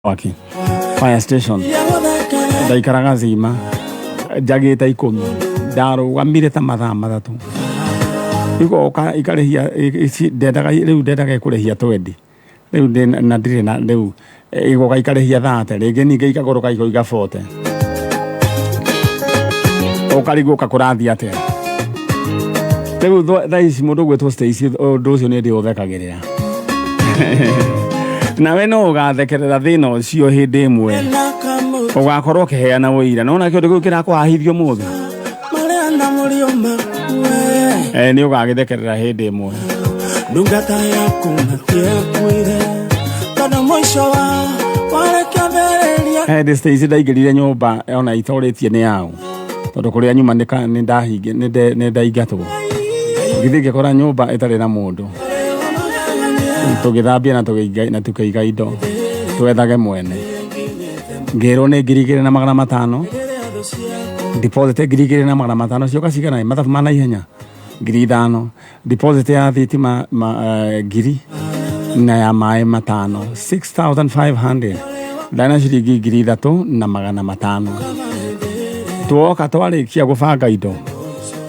Mwaki fire station ndaikaraga zima njagĩte 10 ndarũgamire ta mathaa 3 igoka ikarĩhia ndendaga rĩu ndendaga ĩkũrĩhia 20 rĩu na ndirĩ na rĩu igoka ikarĩhia 30 rĩngĩ ningĩ ikagũrũka ikoiga 40 ũkarigwo ũka kũrathiĩ atĩa rĩu thaa ici mũndũ ũgwĩtwo Stacy ũndũ ũcio nĩ ndĩũthekagĩrĩra nawe no ũgathekerera thĩna ũcio hĩndĩ ĩmwe ũgakorwo ũkĩheana ũira nona kĩũndũ kĩu kĩrakũhahithio mũthĩ nĩ ũgagĩthekerera hĩndĩ ĩmwe ndungata yaku matiakuire tondũ mũico wao warĩ kĩambĩrĩria. Hĩndĩ Stacy ndaingĩrire nyũmba ona itorĩtie nĩ yao tondũ kũrĩa nyuma nĩ ndaingatwo ngĩthiĩ ngĩkora nyũmba ĩtarĩ na mũndũ tũgĩthambia na tũkĩiga indo twethage mwene ngĩrwo nĩ 2500 deposit 2500 cioka cigana mathabu ma naihenya 5000 deposit ya thitima 1000 na ya maĩ 5 6500 ndana ciringi 3500 tuoka twarĩkia gũbanga indo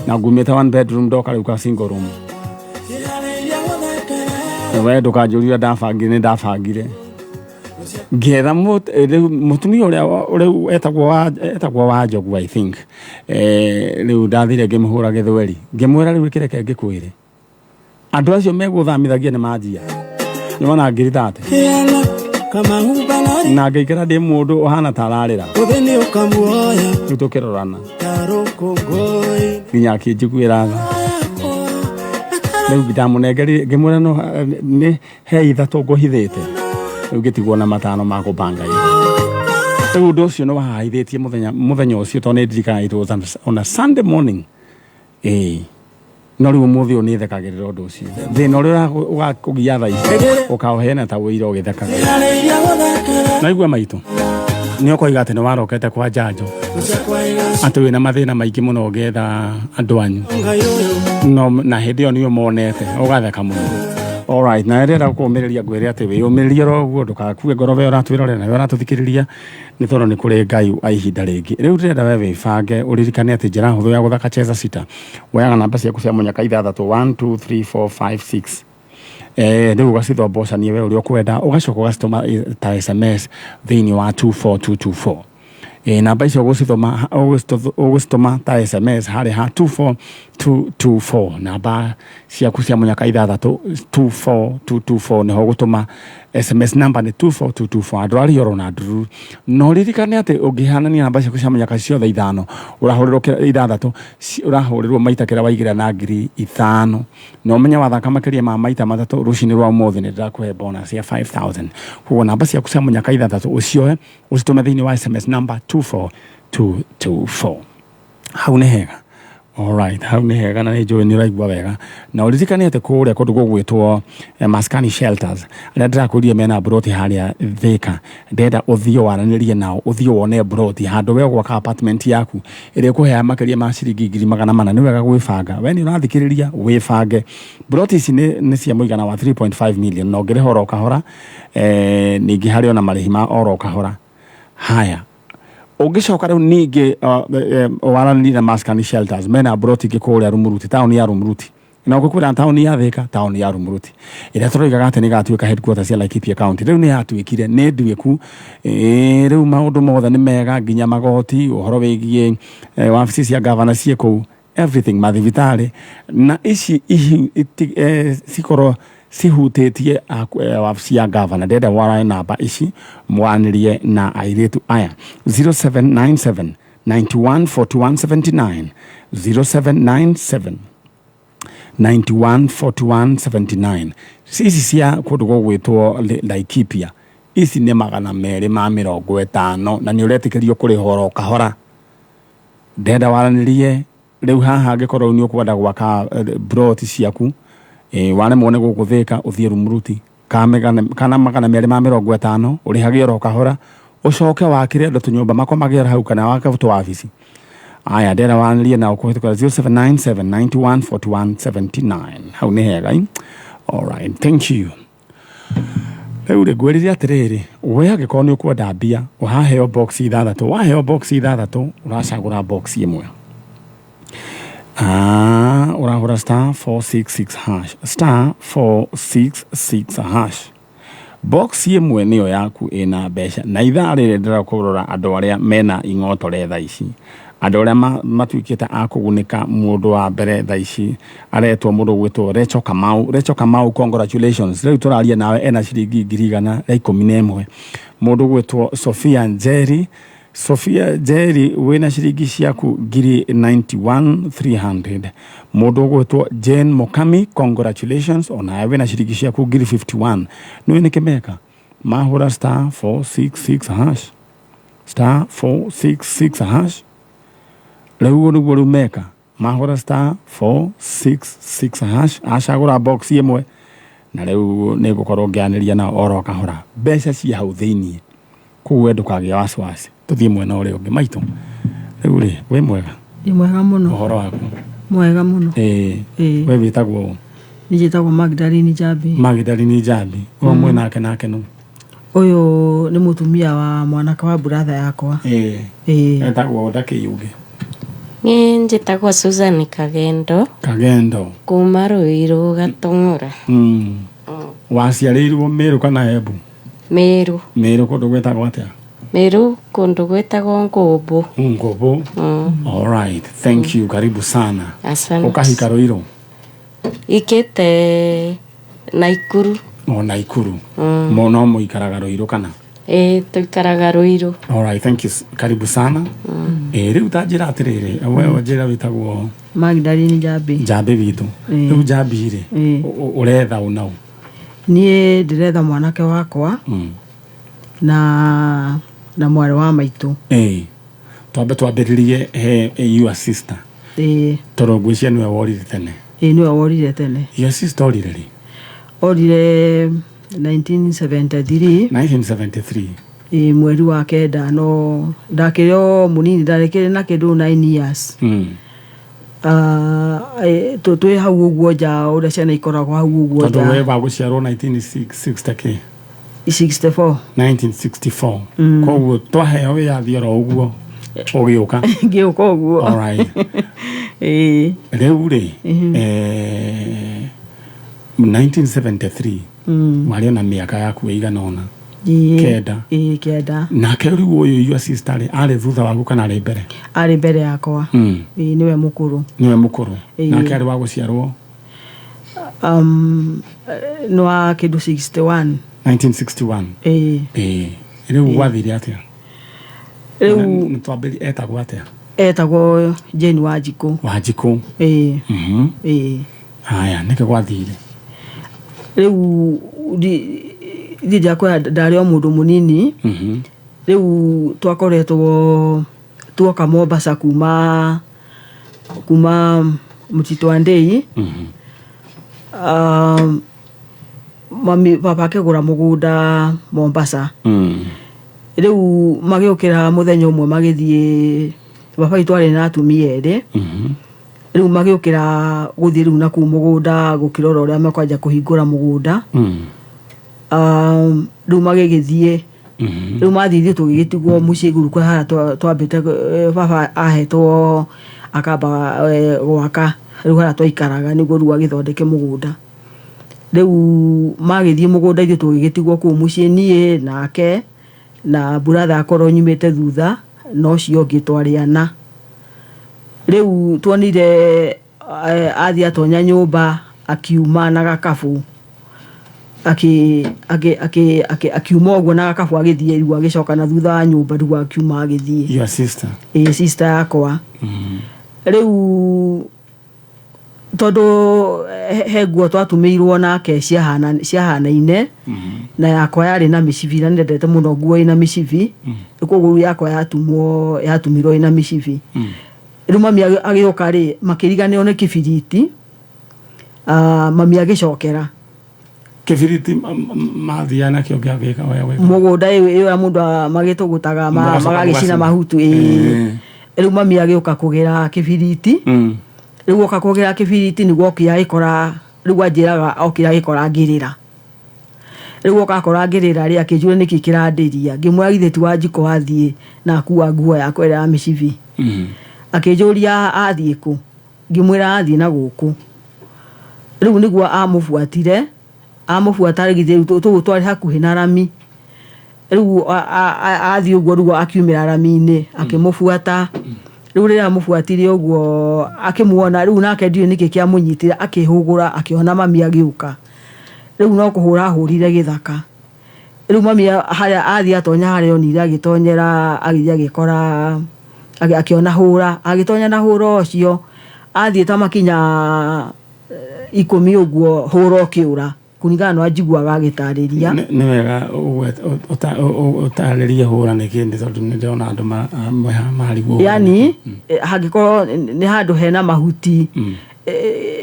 na ngumĩte one bedroom ndoka rĩu ka single room we ndũkanjũria ndabangire nĩ ndabangire ngĩetha rĩu mũtumia ũrĩa rĩu etagwo wa Njogu I think rĩu ndathire ngĩmũhũra gĩthweri ngĩmwĩra rĩu kĩreke ngĩkwĩre andũ acio megũthamithagia nĩ manjia nĩwona 30,000 na ngĩikara ndĩ mũndũ ũhana ta ararĩra rĩu tũkĩrorana nginya akĩnjiguĩra tha rĩu ndamũnengerire ngĩmwĩra no nĩ he 3 ngũhithĩte rĩu ngĩtigwo na 5 ma kũbanga indo rĩu ũndũ ũcio nĩ wahahithĩtie mũthenya ũcio tondũ nĩ ndirikanaga it was on a Sunday morning no rĩu ũmũthĩ ũyũ nĩ thekagĩrĩra ũndũ ũcio thĩna ũrĩa ũgakũgia thaa ici ũkaũheana ta ũira ũgĩthekagĩrĩra naigua maitũ nĩ ũkoiga atĩ nĩ warokete kwa njanjo atĩ wĩna mathĩna maingĩ mũno ũgĩetha andũ anyu no na hĩndĩ ĩyo nĩ ũmonete ũgatheka mũno. Alright, na ndĩrenda gũkũũmĩrĩria ngwĩre atĩ wĩyũmĩrĩrie oro ũguo ndũgakue ngoro we ũratwĩrorera na we ũratũthikĩrĩria nĩ tondũ nĩ kũrĩ Ngai wa ihinda rĩngĩ. Rĩu ndĩrenda we wĩbange ũririkane atĩ njĩra hũthũ ya gũthaka Cheza Sita woyaga namba ciaku cia mũnyaka 6 1 2 3 4 5 6 rĩu ũgacithombocania we ũrĩa ũkwenda ũgacoka ũgacitũma ta SMS thĩinĩ wa 24224 namba icio ũgũcitũma ta SMS harĩ ha 24224 namba ciaku cia mũnyaka 6 24224 nĩho ũgũtũma SMS namba nĩ 24224 andũ arĩa ũrona nduru no ririkane atĩ ũngĩhanania namba ciaku cia mũnyaka ciothe 5 ũrahũrĩrwo 6 ũrahũrĩrwo maita kĩrĩa waigĩra na 5000 na ũmenye wathaka makĩria ma maita 3 rũcinĩ rwa ũmũthĩ nĩ ndĩrakũhe bonus ya 5000 koguo namba ciaku cia mũnyaka 6 ũcioe ũcitũme thĩinĩ wa SMS number 24224 hau nĩ hega. Alright, hau nĩ hega na nĩ njũĩ nĩ ũraigua wega na ũririkane atĩ kũrĩa kũndũ gũgwĩtwo Maskani Shelters arĩa ndĩrakwĩrire mena mburoti harĩa Thika ndĩrenda ũthiĩ waranĩrie nao ũthiĩ wone mburoti handũ we ũgwaka apartment yaku ĩrĩa ĩkũheaga makĩria ma ciringi 400,000 nĩ wega gwĩbanga we nĩ ũrathikĩrĩria wĩbange mburoti ici nĩ cia mũigana wa 3.5 million na ũngĩrĩha oro kahora ningĩ harĩ ona marĩhi ma oro kahora haya ũngĩcoka rĩu ningĩ waranĩrie na Maskani Shelters mena mburoti ingĩ kũrĩa Rumuruti taũni ya Rumuruti na ũngĩkwĩra taũni ya Thika taũni ya Rumuruti ĩrĩa tũroigaga atĩ nĩ ĩgatuĩka headquarters cia Laikipia County rĩu nĩ yatuĩkire nĩ nduĩku rĩu maũndũ mothe nĩ mega nginya magoti ũhoro wĩgiĩ wabici cia gavana ciĩ kũu everything mathibitarĩ na ici cikorwo cihutĩtie wabici ya gavana ndĩrenda warae namba ici mwaranĩrie na airĩtu aya 0797 91 41 79 0797 91 41 79 ici cia kũndũ gũgwĩtwo Laikipia ici nĩ 250 na nĩ ũretĩkĩrio kũrĩha oro kahora ndĩrenda waranĩrie rĩu haha angĩkorwo nĩ ũkwenda gwaka mburoti ciaku waremwo nĩ gũkũ Thika ũthiĩ Rumuruti kana 250 ũrĩhage oro kahora ũcoke wakĩre andũ tũnyũmba makomagĩra hau kana wake tũwabici aya ndĩrenda waranĩrie nao kũhĩtũkĩra 0797 91 41 79 hau nĩ hega. Alright, thank you. Rĩu rĩ, ngwĩrire atĩrĩrĩ, we angĩkorwo nĩ ũkwenda mbia, ũraheo box ithathatũ, waheo box ithathatũ, ũracagũra box ĩmwe. Ah, ũrahũra star 466 hash, star 466 hash. Box ĩmwe nĩyo yaku ĩna mbeca, na ithaa rĩrĩ ndĩrenda kũrora andũ arĩa mena ing'otore thaa ici, andũ arĩa matuĩkĩte a kũgunĩka. Mũndũ wa mbere thaa ici aretwo mũndũ ũgwĩtwo Rachel Kamau. Rachel Kamau, congratulations, rĩu tũraria nawe ena ciringi 111,000. Mũndũ ũgwĩtwo Sophia Njeri, Sophia Njeri, wĩna ciringi ciaku ngiri 91300. Mũndũ ũgwĩtwo Jane Mokami, congratulations, onawe wĩna ciringi ciaku ngiri 51. Nĩũĩ nĩkĩ meka? Mahũra star 466 hash, star 466 hash. Rĩu nĩguo rĩu meka, mahũra star 466 hash, acagũra box ĩmwe, na rĩu nĩ ngũkorwo ngĩanĩria nao oro kahora, mbeca ci hau thĩiniĩ, koguo we ndũkagĩa wasiwasi. Tũthiĩ mwena ũrĩa ũngĩ. Maitũ, rĩu rĩ, wĩ mwega? Ndĩ mwega mũno. Ũhoro waku? Mwega mũno. Ĩĩ. Ĩĩ. We wĩtagwo ũ? Niĩ njĩtagwo Magdalene Njambi. Magdalene Njambi. Ũyũ mwĩ nake nake nũ? Ũyũ nĩ mũtumia wa mwanake wa brother yakwa. Ĩĩ. Ĩĩ. Etagwo ndakĩyuge? Niĩ njĩtagwo Susan Kagendo. Kagendo. Kuma Ruiru Gatũng'ũra. Waciarĩirwo Meru kana Embu? Meru. Meru kũndũ gwĩtagwo atĩa? Meru kũndũ gwĩtagwo Ngũmbũ. Ngũmbũ. All right, thank you, karibu sana. Asante. Ũkahika Ruiru? Ikĩte Naikuru. O Naikuru. No mũikaraga Ruiru kana? Ĩĩ, tũikaraga Ruiru. All right, thank you. Karibu sana. Rĩu ta njĩra atĩrĩrĩ, we njĩra wĩtagwo Magdalene Njambi. Njambi witũ. Rĩu Njambi rĩ, ũretha ũ na ũ? Niĩ ndĩretha mwanake wakwa na mwarĩ wa maitũ. Ĩĩ. Twambe twambĩrĩrie he your sister. Ĩĩ. Tondũ ngwĩciria nĩwe worire tene. Ĩĩ, nĩwe worire tene. Your sister orire rĩ? Orire 1973. 1973. Ĩĩ, mweri wa kenda, no ndakĩrĩ o mũnini, ndarĩkĩrĩ na kĩndũ 9 years. Twĩ hau ũguo nja, ũrĩa ciana ikoragwo hau ũguo Tondũ we nja. wa gũciarwo 1960 kĩ? 64. 1964. Koguo twaheo wĩyathi oro ũguo ũgĩũka. Ngĩũka ũguo. All right. Ĩĩ. Rĩu rĩ, 1973 warĩ ona mĩaka yaku ĩigana ũna? Ĩĩ. Kenda. Ĩĩ, kenda. Nake rĩu ũyũ your sister rĩ, arĩ thutha waku kana arĩ mbere? Arĩ mbere yakwa. Ĩĩ, nĩwe mũkũrũ. Nĩwe mũkũrũ. Ĩĩ. Nake arĩ wa gũciarwo? Nĩ wa kĩndũ 61. 1961. Ĩĩ. Ĩĩ. Rĩu gwathire atĩa? Rĩu Nĩ twambĩri etagwo atĩa? Etagwo Jane Wanjikũ. Wanjikũ. Ĩĩ. Ĩĩ. Haya, nĩkĩ gwathire? Rĩu thiĩ ndiakwĩra, ndarĩ o mũndũ mũnini. Rĩu twakoretwo tuoka Mombasa kuma Mtito wa Ndei. Mami baba akĩgũra mũgũnda Mombasa. Rĩu magĩũkĩra mũthenya ũmwe magĩthiĩ, baba witũ arĩ na atumia erĩ. Rĩu magĩũkĩra gũthiĩ rĩu nakũu mũgũnda gũkĩrora ũrĩa mekwanja kũhingũra mũgũnda. Rĩu magĩgĩthiĩ. Rĩu mathiĩ ithuĩ tũgĩgĩtigwo mũciĩ igũrũ kũrĩa harĩa twambĩte, baba ahetwo akamba gwaka rĩu harĩa twaikaraga, nĩguo rĩu agĩthondeke mũgũnda. Rĩu magĩthiĩ mũgũnda, ithuĩ tũgĩgĩtigwo kũu mũciĩ, niĩ nake na brother akorwo nyumĩte thutha na ũcio ũngĩ, twarĩ ana. Rĩu tuonire athiĩ atonya nyũmba, akiuma na gakabu, akiuma ũguo na gakabu agĩthiĩ, rĩu agĩcoka na thutha wa nyũmba, rĩu akiuma agĩthiĩ. Your sister? Ĩĩ, sister yakwa. Rĩu tondũ he nguo twatumĩirwo nake ciahanaine, na yakwa yarĩ na mĩcibi, na nĩndendete mũno nguo ĩna mĩcibi, koguo rĩu yakwa yatumwo, yatumirwo ĩna mĩcibi. Rĩu mami agĩũka rĩ, makĩriganĩrwo nĩ kĩbiriti. Mami agĩcokera. Kĩbiriti mathiaga nakĩo gĩagĩka ũrĩa gwĩka? Mũgũnda ĩyo ya mũndũ magĩtũgũtaga Mũgacoka magagĩcina mũgacina. mahutu, ĩĩ. Rĩu mami agĩũka kũgĩra kĩbiriti. Rĩu oka kũgĩra kĩbiriti, nĩguo okire agĩkora, rĩu anjĩraga okire agĩkora ngĩrĩra. Rĩu oka akora ngĩrĩra rĩ, akĩnjũria nĩkĩ kĩrandĩria. Ngĩmwĩra githĩ ti Wanjikũ athiĩ na akua nguo yakwa ĩrĩa ya mĩcibi. Akĩnjũria athiĩ kũ, ngĩmwĩra athiĩ na gũkũ. Rĩu nĩguo amũbuatire, amũbuata githĩ rĩu tũu twarĩ hakuhĩ na rami. Rĩu athiĩ ũguo rĩu akiumĩra rami-inĩ akĩmũbuata. Rĩu rĩrĩa amũbuatire ũguo akĩmuona, rĩu nake ndiũĩ nĩkĩ kĩamũnyitire, akĩhũgũra akĩona mami agĩũka. Rĩu no kũhũra ahũrire gĩthaka. Rĩu mami harĩa athiĩ atonya harĩa onire agĩtonyera, agĩthiĩ agĩkora akĩona hũra, agĩtonya na hũra ũcio, athiĩ ta makinya 10 ũguo hũra ũkĩũra, kũringana na ũrĩa njiguaga agĩtarĩria. Nĩ wega ũtarĩrie hũra nĩ kĩndĩ, tondũ nĩ ndĩrona andũ marigwo. Yani hangĩkorwo nĩ handũ hena mahuti,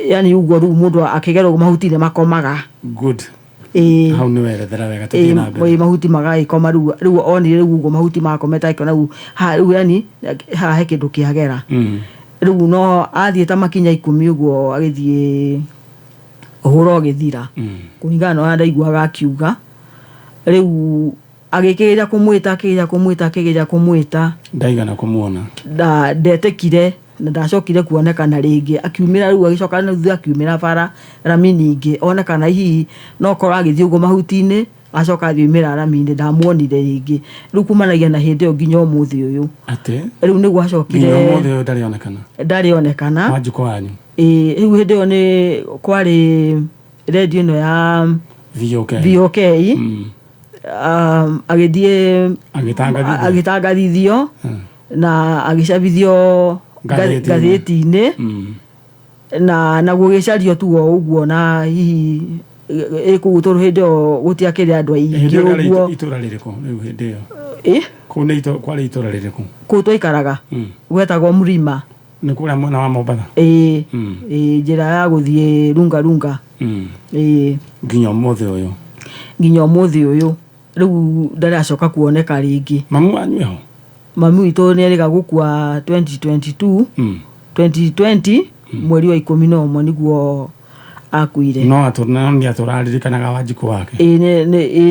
yani ũguo rĩu mũndũ akĩgera ũguo mahuti nĩ makomaga. Good. Ĩĩ. Hau nĩ werethera wega, tũthiĩ na mbere. Mahuti magagĩkoma rĩu, rĩu onire rĩu ũguo mahuti makomete akĩona rĩu haha rĩu yani haha he kĩndũ kĩagera. Rĩu no athiĩ ta makinya 10 ũguo agĩthiĩ ũhũra ũgĩthira. Kũringana na ũrĩa ndaiguaga akiuga. Rĩu agĩkĩgeria kũmwĩta, akĩgeria kũmwĩta, akĩgeria kũmwĩta. Ndaigana kũmuona. Ndetĩkire na ndacokire kuonekana rĩngĩ. Akiumĩra rĩu agĩcoka na thutha akiumĩra bara rami ningĩ, onekana hihi no korwo agĩthiĩ ũguo mahuti-inĩ, acoka athiĩ oimĩra rami-inĩ, ndamuonire rĩngĩ. Rĩu kumanagia na hĩndĩ ĩyo nginya ũmũthĩ ũyũ. Atĩ? Rĩu nĩguo acokire. Nginya ũmũthĩ ũyũ ndarĩ onekana? Ndarĩ onekana. Wanjikũ wanyu? Ĩĩ, rĩu hĩndĩ ĩyo nĩ kwarĩ redio ĩno ya VOK. VOK. Agĩthiĩ Agĩtangathithio. Agĩtangathithio na agĩcabithio Ngathĩti-inĩ. Ngathĩti-inĩ. Na gũgĩcario tu o ũguo, na hihi ĩ kũu tondũ hĩndĩ ĩyo gũtiakĩrĩ andũ aingĩ Hĩndĩ ĩyo rĩarĩ ũguo. Itũra rĩrĩkũ rĩu hĩndĩ ĩyo? Ĩ? Kũu nĩ kwarĩ itũra rĩrĩkũ? Kũu twaikaraga gwetagwo Mrima. Nĩ kũrĩa mwena wa Mombatha? Ĩĩ. Ĩĩ, njĩra ya gũthiĩ Lunga Lunga. Ĩĩ. Nginya ũmũthĩ ũyũ? Nginya ũmũthĩ ũyũ. Rĩu ndaracoka kuoneka rĩngĩ. Mamu wanyu eho? Mami witũ nĩ erĩga gũkua 2022. 2020 mweri wa 11 nĩguo akuire. No nĩ atũraririkanaga Wanjikũ wake? Ĩĩ,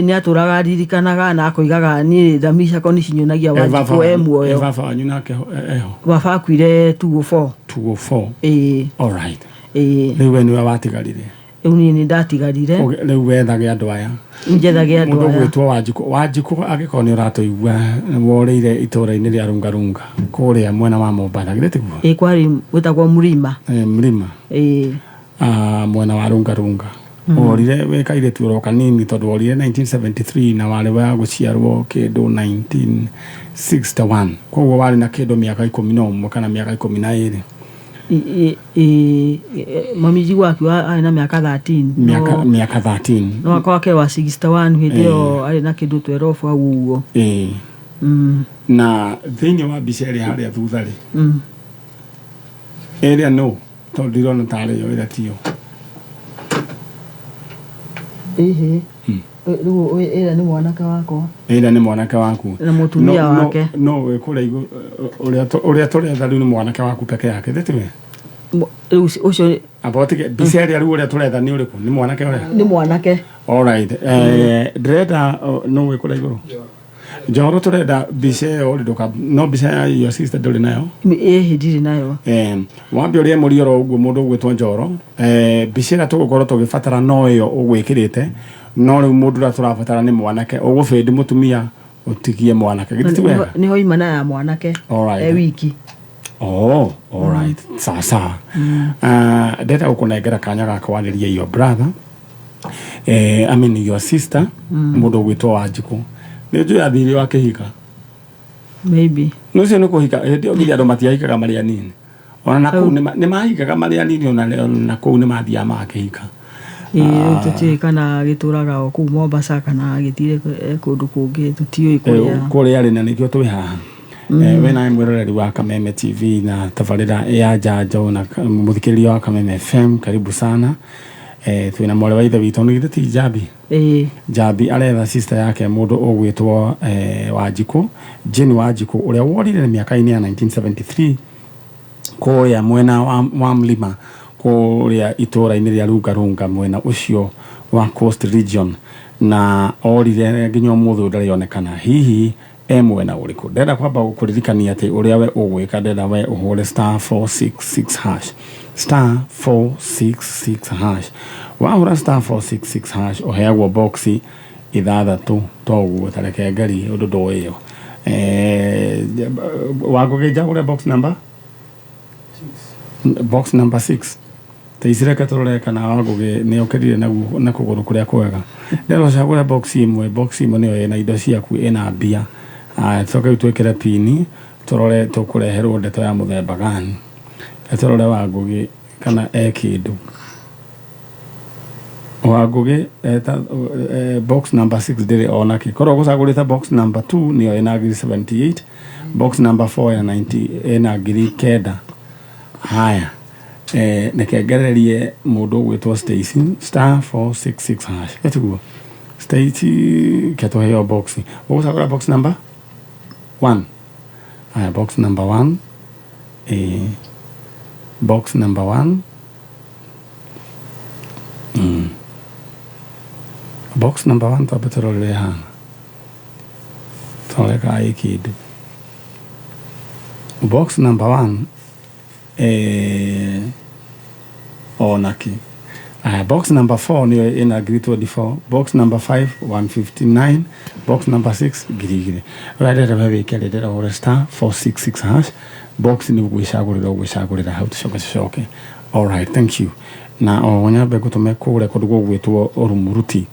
nĩ atũraga aririkanaga na akoigaga niĩ thami ciakwa nĩ cinyonagia Wanjikũ e muoyo. Baba wanyu nake eho? Baba akuire 204. 204? Ĩĩ. All right. Ĩĩ. Rĩu we nĩwe watigarire? Rĩu niĩ nĩ ndatigarire. Rĩu wethage andũ aya. Njethage andũ Mũndũ aya. ũgwĩtwo Wanjikũ, Wanjikũ, angĩkorwo nĩ ũratũigua, worĩire itũũra-inĩ rĩa Rungarunga kũrĩa mwena wa Mombatha, githĩ tiguo? Ĩĩ, kwarĩ gwĩtagwo Mrima. Mrima. Ĩĩ. Mwena wa Rungarunga. Worire wĩ kairĩtu oro kanini, tondũ worire 1973 na warĩ wa gũciarwo kĩndũ 1961, koguo warĩ na kĩndũ mĩaka 11 kana mĩaka 12. Mami njiguaga akiuga arĩ na mĩaka 13. Mĩaka 13. No akorwo akĩrĩ wa 61 hĩndĩ ĩyo, arĩ na kĩndũ 12 hau ũguo. Na thĩinĩ wa mbica ĩrĩa harĩa thutha rĩ, ĩrĩa no tondũ ndirona tarĩ yo, ĩrĩa tiyo. Ĩhĩ, rĩu ĩrĩa nĩ mwanake wakwa. Ĩrĩa nĩ mwanake waku? Na mũtumia wake. No wĩ kũrĩa igũrũ, ũrĩa tũretha rĩu nĩ mwanake waku peke yake, thĩ tiwe? Rĩu ũcio. Amba ũtige mbica ĩrĩa. Rĩu ũrĩa tũretha nĩ ũrĩkũ? Nĩ mwanake ũrĩa? Nĩ mwanake. Alright, ndĩrenda no wĩ kũrĩa igũrũ Njoro, tũrenda mbica ĩyo rĩ, ndũka no mbica ya your sister ndũrĩ nayo? Ĩhĩ, ndirĩ nayo. Wambe ũrĩe mũri oro ũguo, mũndũ ũgwĩtwo Njoro. Mbica ĩrĩa tũgũkorwo tũgĩbatara no ĩyo ũgwĩkĩrĩte, no rĩu mũndũ ũrĩa tũrabatara nĩ mwanake. Ũgũbĩndi mũtumia, ũtigie mwanake, githĩ ti wega? Nĩho ima na ya mwanake. Alright. E wiki. Oh, all right. Sawa sawa. Ndenda gũkũnengera kanya ga kwarĩria your brother. I mean your sister, mũndũ ũgwĩtwo Wanjikũ. Nĩ njũĩ athire wa kĩhika. Maybe. Nĩ ũcio nĩ kũhika hĩndĩ ĩyo nginya andũ matiahikaga marĩ anini. Ona na kũu nĩ mahikaga marĩ anini, ona na kũu nĩ mathiaga magakĩhika. Ĩĩ, rĩu tũtiũĩ kana gĩtũraga o kũu Mombasa kana gĩthire kũndũ kũngĩ, tũtiũĩ kũrĩa. Kũrĩa arĩ na nĩkĩo twĩ haha. We nawe mwĩroreri wa Kameme TV na tabarĩra ya Njanjo na mũthikĩrĩria wa Kameme FM, karibu sana. Twĩna mwarĩ wa ithe witũ, nĩ githĩ ti Njambi? Ĩĩ. Njambi aretha sister yake, mũndũ ũgwĩtwo Wanjikũ, Jane Wanjikũ, ũrĩa worire mĩaka-inĩ ya 1973 kũrĩa mwena wa mlima, kũrĩa itũũra-inĩ rĩa Lungalunga, mwena ũcio wa Coast Region. Na orire nginya ũmũthĩ ũyũ ndarĩ onekana hihi e mwena ũrĩkũ. Ndĩrenda kwamba gũkũririkania atĩ ũrĩa we ũgwĩka, ndĩrenda we ũhũre star 466 hash, star 466 hash. Wahũra star 466 hash ũheagwo boxi ithathatũ toguo. Tareke ngerie ũndũ ndoĩ ĩyo. Wangũgĩ njagũre box number, box number 6. Teicireke tũrore kana Wangũgĩ nĩ okĩrire na kũgũrũ kũrĩa kwega. Ndĩrenda ũcagũre box ĩmwe. Box ĩmwe nĩyo ĩna indo ciaku, ĩna mbia. Aya, tũcoke rĩu twĩkĩre pini tũrore tũkũreherwo ndeto ya mũthemba gani. Reke tũrore Wangũgĩ kana e kĩndũ. Wangũgĩ eta box number 6 ndĩrĩ onakĩ. Korwo ũgũcagũrĩte box number 2 nĩyo ĩna ngiri 78, box number 4 ĩna 90, ĩna 9,000. Haya, reke ngererie mũndũ ũgwĩtwo Stacy, star 466 hash. Etiguo Stacy ke tũheo box. Ũgũcagũra box number 1. Haya, box number 1, box number 1. Box number 1, twambe tũrorere hana, tũrore kana ĩ kĩndũ. Box number 1 onaki. Aya, box number 4 nĩyo ĩna ngiri 24, box number 5 159, box number 6 2,000. Ũrĩa ndĩrenda we wĩke rĩ, ndĩrenda ũhũre star 466 hash. Box nĩ gwĩcagũrĩra ũgwĩcagũrĩra hau, tũcoke tũcoke. Alright, thank you. Na o nyambe ngũtũme kũrĩa kũndũ gũgwĩtwo Rumuruti.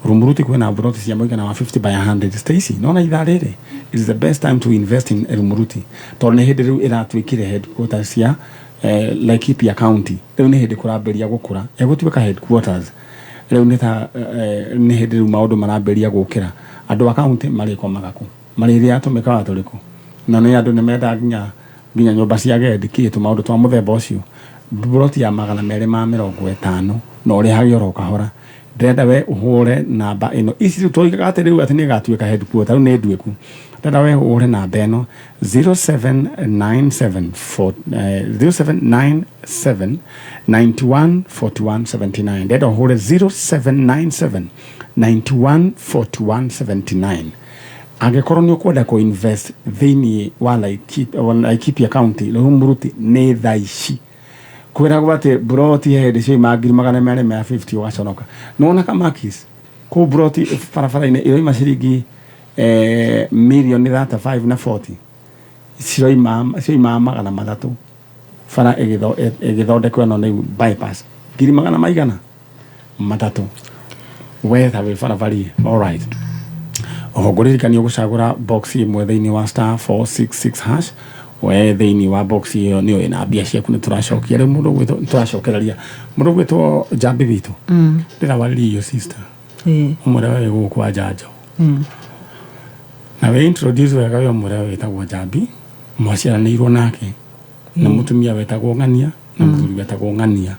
Rumuruti kwĩna mburoti cia mũigana wa 50 by 100. Stacy, nona ithaa rĩrĩ is the best time to invest in Rumuruti, tondũ nĩ hĩndĩ rĩu ĩratuĩkire headquarters cia Laikipia County. Rĩu nĩ hĩndĩ kũrambĩria gũkũra, ĩgũtuĩka headquarters. Rĩu nĩ ta nĩ hĩndĩ rĩu maũndũ marambĩria gũkĩra. Andũ a county marĩkomaga kũ, marĩrĩa tũmĩkawa tũrĩkũ? Na nĩ andũ nĩ mendaga nginya nyũmba cia agendi, kĩ tũmaũndũ twa mũthemba ũcio. Mburoti ya 250 na ũrĩhage oro kahora. Ndĩrenda we ũhũre namba ĩno. Ici rĩu twoigaga atĩ rĩu atĩ nĩ ĩgatuĩka headquarter, rĩu nĩ nduĩku. Ndĩrenda we ũhũre namba ĩno 0797 0797 91 41 79. Ndĩrenda ũhũre 0797 91 41 79 angĩkorwo nĩ ũkwenda kũ invest thĩinĩ wa Laikipia County, Rumuruti, nĩ thaa ici. Kwĩragwo atĩ mburoti he hĩndĩ cioima ngiri 250 ũgaconoka. Nĩwona Kamakis kũu, mburoti barabara-inĩ ĩroima ciringi mirioni 35 na 40, ciroima cioima 300. Bara ĩgĩthondekwo ĩno nĩ bypass, ngiri magana maigana matatũ wetha wĩ barabari. Alright, oho ngũririkania ũgũcagũra box ĩmwe thĩinĩ wa star 466 hash. We thĩinĩ wa box ĩyo nĩyo ĩna mbia ciaku. Nĩ tũracokia rĩu mũndũ ũgwĩtwo, nĩ tũracokereria mũndũ ũgwĩtwo Njambi witũ. Ndĩrawarĩria iyo sister ũmwĩre we wĩ gũkũ kwa Njanjo na we introduce wega. We ũmwĩre wĩtagwo Njambi, mwaciaranĩirwo nake na mũtumia wetagwo Ng'ania na mũthuri wetagwo Ng'ania.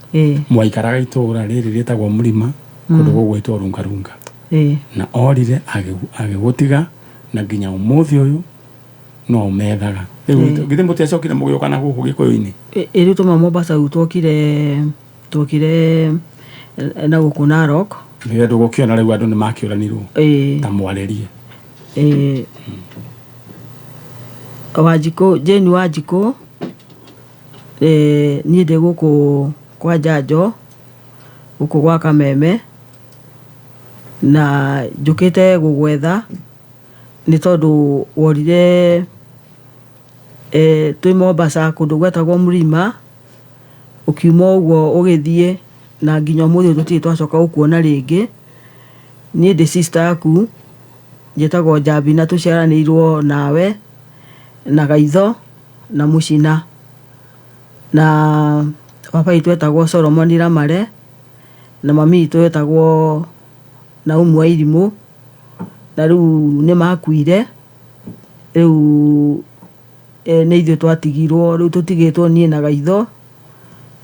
Mwaikaraga itũũra rĩrĩ rĩtagwo Mũrima, kũndũ gũgwĩtwo Rungarunga. Na orire agĩgũtiga na nginya ũmũthĩ ũyũ no ũmethaga rĩu. Githĩ mũtiacokire mũgĩũka na gũkũ Gĩkũyũ-inĩ? Ĩ rĩu twauma Mombasa, rĩu twokire na gũkũ Narok. Nĩgetha ndũgũkĩona rĩu andũ nĩ makĩũranirwo. Ta mwarĩrie. Ĩ, Wanjikũ, Jane Wanjikũ, niĩ ndĩ gũkũ kwa Njanjo, gũkũ gwa Kameme, na njũkĩte gũgwetha nĩ tondũ worire twĩ Mombasa kũndũ gwetagwo Mlima, ũkiuma ũguo ũgĩthiĩ na nginya ũmũthĩ ũyũ tũtirĩ twacoka gũkuona rĩngĩ. Niĩ ndĩ sister yaku, njĩtagwo Njambi, na tũciaranĩirwo nawe na Gaitho na Mũcina, na baba witũ etagwo Solomon Ramare na mami witũ etagwo Naumu wa Irimũ, na rĩu nĩ makuire. Rĩu nĩ ithuĩ twatigirwo, rĩu tũtigĩtwo niĩ na Gaitho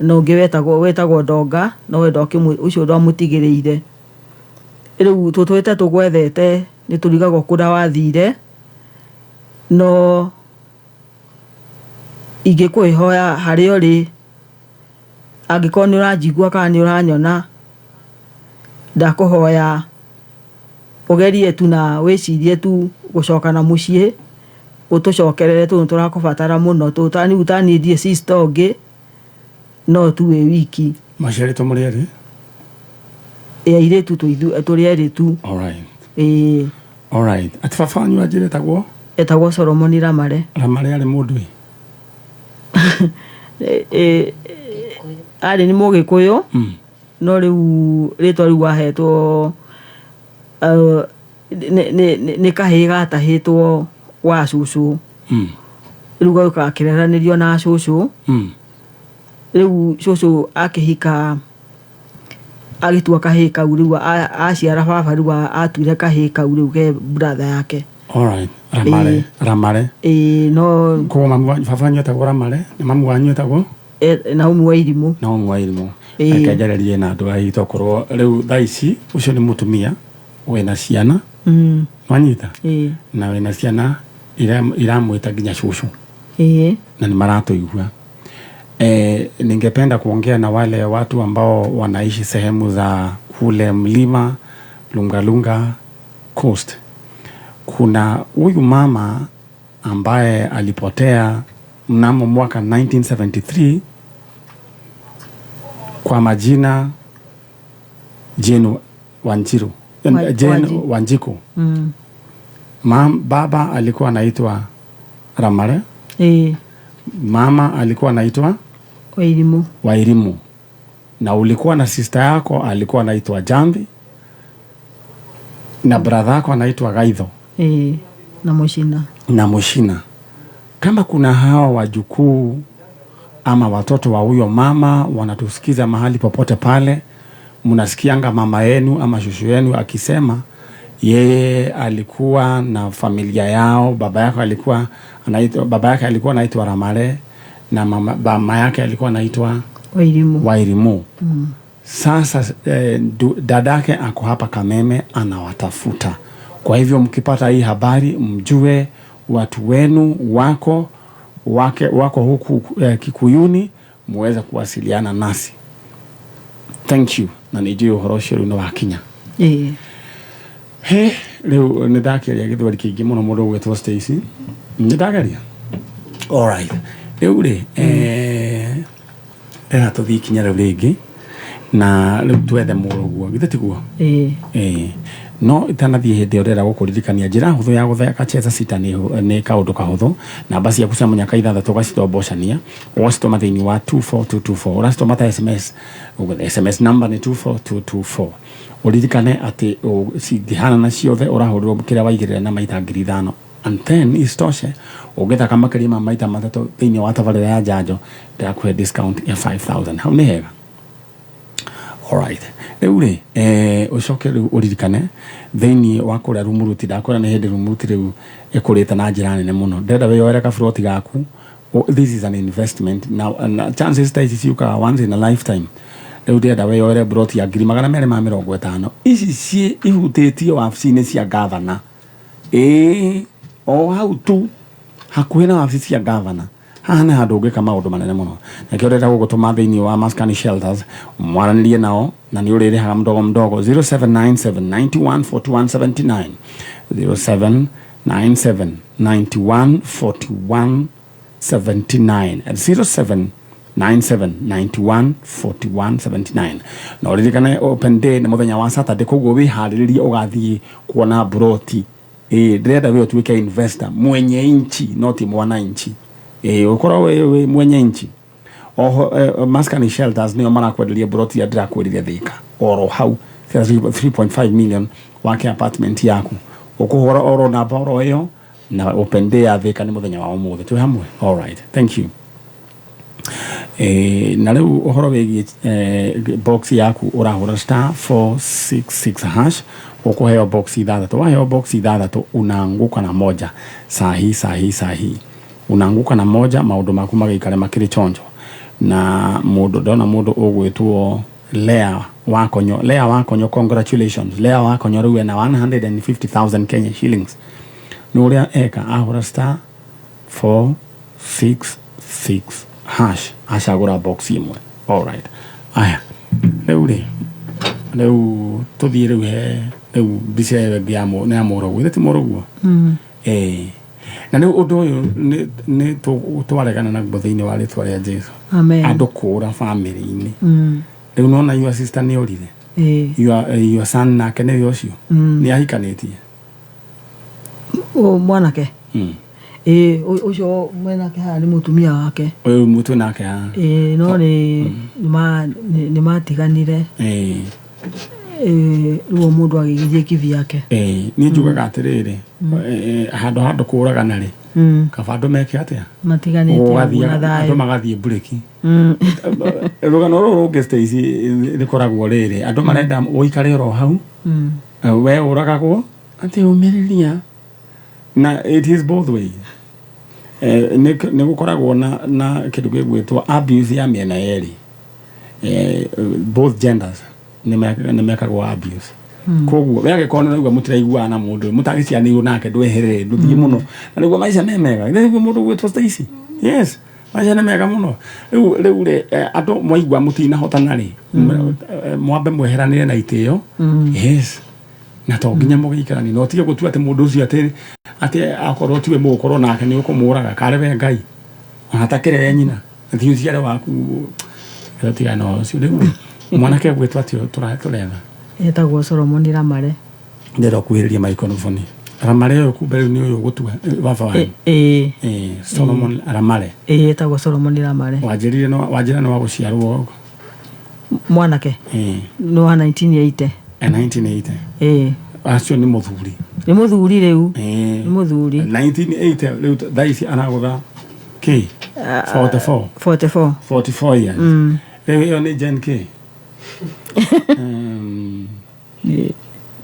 na ũngĩ wetagwo Ndonga, no we ũcio ndwamũtigĩrĩire. Rĩu tũtũĩte tũgwethete, nĩ tũrigagwo kũrĩa wathire, no ingĩkũĩhoya harĩa ũrĩ, angĩkorwo nĩ ũranjigua kana nĩ ũranyona, ndakũhoya. Ũgerie tu na wĩcirie tu gũcoka na mũciĩ, ũtũcokerere tondũ tũrakũbatara mũno. Tani ũtanindie sister ũngĩ no tu wĩ wiki. Maciarĩtwo mũrĩ erĩ? Ĩ, airĩtu tũrĩ erĩ tu. Alright. Ĩĩ. Alright, atĩ baba wanyu wanjĩra etagwo? Etagwo Solomoni Ramare. Ramare arĩ mũndũ ĩ? Arĩ nĩ Mũgĩkũyũ. No rĩu rĩtwa rĩu ahetwo nĩ kahĩĩ gatahĩtwo gwa cũcũ. Rĩu gagĩũka gakĩreranĩrio na cũcũ. Rĩu cũcũ akĩhika, agĩtua kahĩĩ kau, rĩu aciara baba, rĩu atuire kahĩĩ kau rĩu ke brother yake. Alright, Ramare. Ĩĩ. Ramare. Ĩĩ, no. Koguo mamu baba wanyu etagwo Ramare na mamu wanyu etagwo? Naomi wa Irimũ. Naomi wa Irimũ. Ĩĩ. Reke njarĩrie na andũ aya tokorwo rĩu thaa ici ũcio nĩ mũtumia wĩna ciana. Wanyita? Ĩĩ. Na wĩna ciana iramwĩta nginya cũcũ. Ĩĩ. Na nĩ maratũigua. Ningependa kuongea na wale watu ambao wanaishi sehemu za kule mlima Lungalunga Coast. Kuna huyu mama ambaye alipotea mnamo mwaka 1973 kwa majina Jane Wanjiru. Jane Wanjiku. Baba alikuwa anaitwa Ramare. Mama alikuwa anaitwa Wairimu. Wairimu. Na ulikuwa na sister yako alikuwa anaitwa Jambi. Na brother yako anaitwa Gaitho. Na Mushina. Na Mushina. Kama kuna hawa wajukuu ama watoto wa huyo mama wanatusikiza mahali popote pale, mnasikianga mama yenu ama shushu yenu akisema yeye alikuwa na familia yao, baba yake alikuwa anaitwa Ramare na mama yake alikuwa anaitwa Wairimu. Wairimu. Sasa dadake ako hapa Kameme anawatafuta. Kwa hivyo mkipata hii habari mjue watu wenu wako huku Kikuyuni, muweze kuwasiliana nasi. Thank you. Na nijue ũhoro ũcio rĩu nĩ wakinya. He, rĩu nĩ ndakĩaria gĩthweri kĩingĩ mũno mũndũ ũgwĩtwo Stacy. Nĩ ndageria. All right. Rĩu rĩ, rĩra tũthiĩ ikinya rĩu rĩngĩ na rĩu twethe mũrũguo, githĩ tiguo? Ĩĩ. No itanathiĩ hĩndĩ ĩyo ndĩrenda gũkũririkania njĩra hũthũ ya gũthaka Cheza Sita nĩ kaũndũ kahũthũ. Namba ciaku cia mũnyaka ithathatũ ũgacitombocania, ũgacitũma thĩinĩ wa 24224. Ũracitũma ta SMS. Ũguo SMS number nĩ 24224. Ũririkane atĩ cingĩhanana ciothe ũrahũrĩrwo kĩrĩa waigĩrĩra na maita ngiri ithano. And then isitoshe ũngĩthaka makĩria ma maita matatũ thĩinĩ wa tabarĩra ya njanjo ndĩrakũhe discount ya 5000. Hau nĩ hega. Alright. Rĩu rĩ, ũcoke rĩu ũririkane thĩinĩ wa kũrĩa Rumuruti, ndakwĩra nĩ hĩndĩ Rumuruti rĩu ĩkũrĩte na njĩra nene mũno. Ndĩrenda wĩyoere kaburoti gaku. This is an investment. Now, na chances ta ici ciũkaga once in a lifetime. Rĩu ndĩrenda wĩyoere buroti ya ngiri magana merĩ ma mĩrongo ĩtano. Ici ciĩ ihutĩtie wabici-inĩ cia gavana. Ĩĩ, o hau tu hakuhĩ na wabici cia gavana. Haha nĩ handũ ũngĩka maũndũ manene mũno. Na kĩo ndĩrenda gũgũtũma thĩinĩ wa Maskani Shelters, mwaranĩrie nao na nĩ ũrĩrĩhaga mdogo mdogo. 0797 91 41 79. 0797 91 41 79. 0797 91 41 79. Na ũririkane open day nĩ mũthenya wa Saturday, koguo wĩharĩrĩrie ũgathiĩ kuona buroti. Ndĩrenda we ũtuĩke investor mwenye inchi, no ti mwananchi. Ũkorwo wĩ mwenye inchi. Oho, Maskani Shelters nĩo marakwenderia buroti ya ndĩrakwĩrire Thika oro hau 3.5 million wake apartment yaku. Ũkũhũra oro namba oro ĩyo na open day ya Thika nĩ mũthenya wa ũmũthĩ. Twĩ hamwe. All right, thank you. Na rĩu ũhoro wĩgiĩ box yaku ũrahũra star 466 hash, ũkũheo box ithathatũ. Waheo box ithathatũ unaanguka na moja sahi sahi sahi, unaanguka na moja, maũndũ maku magaikare makĩrĩ chonjo. Na mũndũ ndona mũndũ ũgwĩtwo Lea Wakonyo, Lea Wakonyo, congratulations Lea Wakonyo, rĩu ena 150,000 Kenya shillings. Nĩ ũrĩa eka ahũra star 466 hash acagũra box ĩmwe. All right, aya rĩu rĩ Rĩu tũthiĩ rĩu he rĩu mbica ĩyo ĩngĩ ya nĩ ya mũrũguo, ithe ti mũrũguo? Ĩĩ. Na rĩu ũndũ ũyũ nĩ twaregana naguo thĩinĩ wa rĩtwa rĩa Jesu. Amen. Andũ kũra bamĩrĩ-inĩ. Rĩu nona your sister nĩ orire. Your son nake nĩwe ũcio. Nĩ ahikanĩtie. Ũ mwanake. Ĩĩ, ũcio mwenake haha nĩ mũtumia wake. Ũyũ mũtwe nake haha. Ĩĩ, no nĩ nĩ matiganire. Ĩĩ, rĩu o mũndũ agĩgĩthiĩ kivyake. Ĩĩ, niĩ njugaga atĩrĩrĩ, handũ ha andũ kũragana rĩ, kaba andũ meke atĩa? Matiganĩte ũguo na Gũgathiaga andũ thayũ. magathiĩ mburĩki. Rũgano rũrũ rũngĩ Stacy rĩkoragwo rĩrĩ, andũ marenda ũikare oro hau, we ũragagwo atĩ ũmĩrĩria, na it is both ways. Nĩ gũkoragwo na kĩndũ gĩgwĩtwo abuse ya mĩena yerĩ. Both genders nĩ mekagwo abuse. Koguo we angĩkorwo nĩ ũraigua mũtiraiguana na mũndũ mũtagĩcianĩirwo nake, ndweherere, ndũthiĩ mũno na nĩguo maica me mega. Nĩguo mũndũ gwĩtwo Stacy, yes, maica nĩ mega mũno. Rĩu rĩ, andũ mwaigua mũtinahotana rĩ, mwambe mweheranĩre na itĩo, yes, na to nginya mũgĩikaranie, na ũtige gũtua atĩ mũndũ ũcio atĩ akorwo tiwe mũgũkorwo nake nĩ ũkũmũraga karĩ we Ngai ona atakĩrĩ nyina ti ũciare waku tigana na ũcio. Rĩu rĩ, mwanake gwĩtwo atĩ tũretha? Etagwo Solomon Ramare. Ndĩrenda ũkuhĩrĩrie microphone. Ramare ũyũ kumbe rĩu nĩ ũyũ ũgũtua baba wanyu? Ĩĩ. Solomon Ramare. Ĩĩ, etagwo Solomon Ramare. Wanjĩrire wanjĩra nĩ wa gũciarwo? Mwanake nĩ wa 1980. 1980? Ĩĩ. Acio nĩ mũthuri? Nĩ mũthuri rĩu. Nĩ mũthuri. 1980, rĩu thaa ici aragũtha kĩ, 44? 44. 44 years. Rĩu ĩyo nĩ Gen K,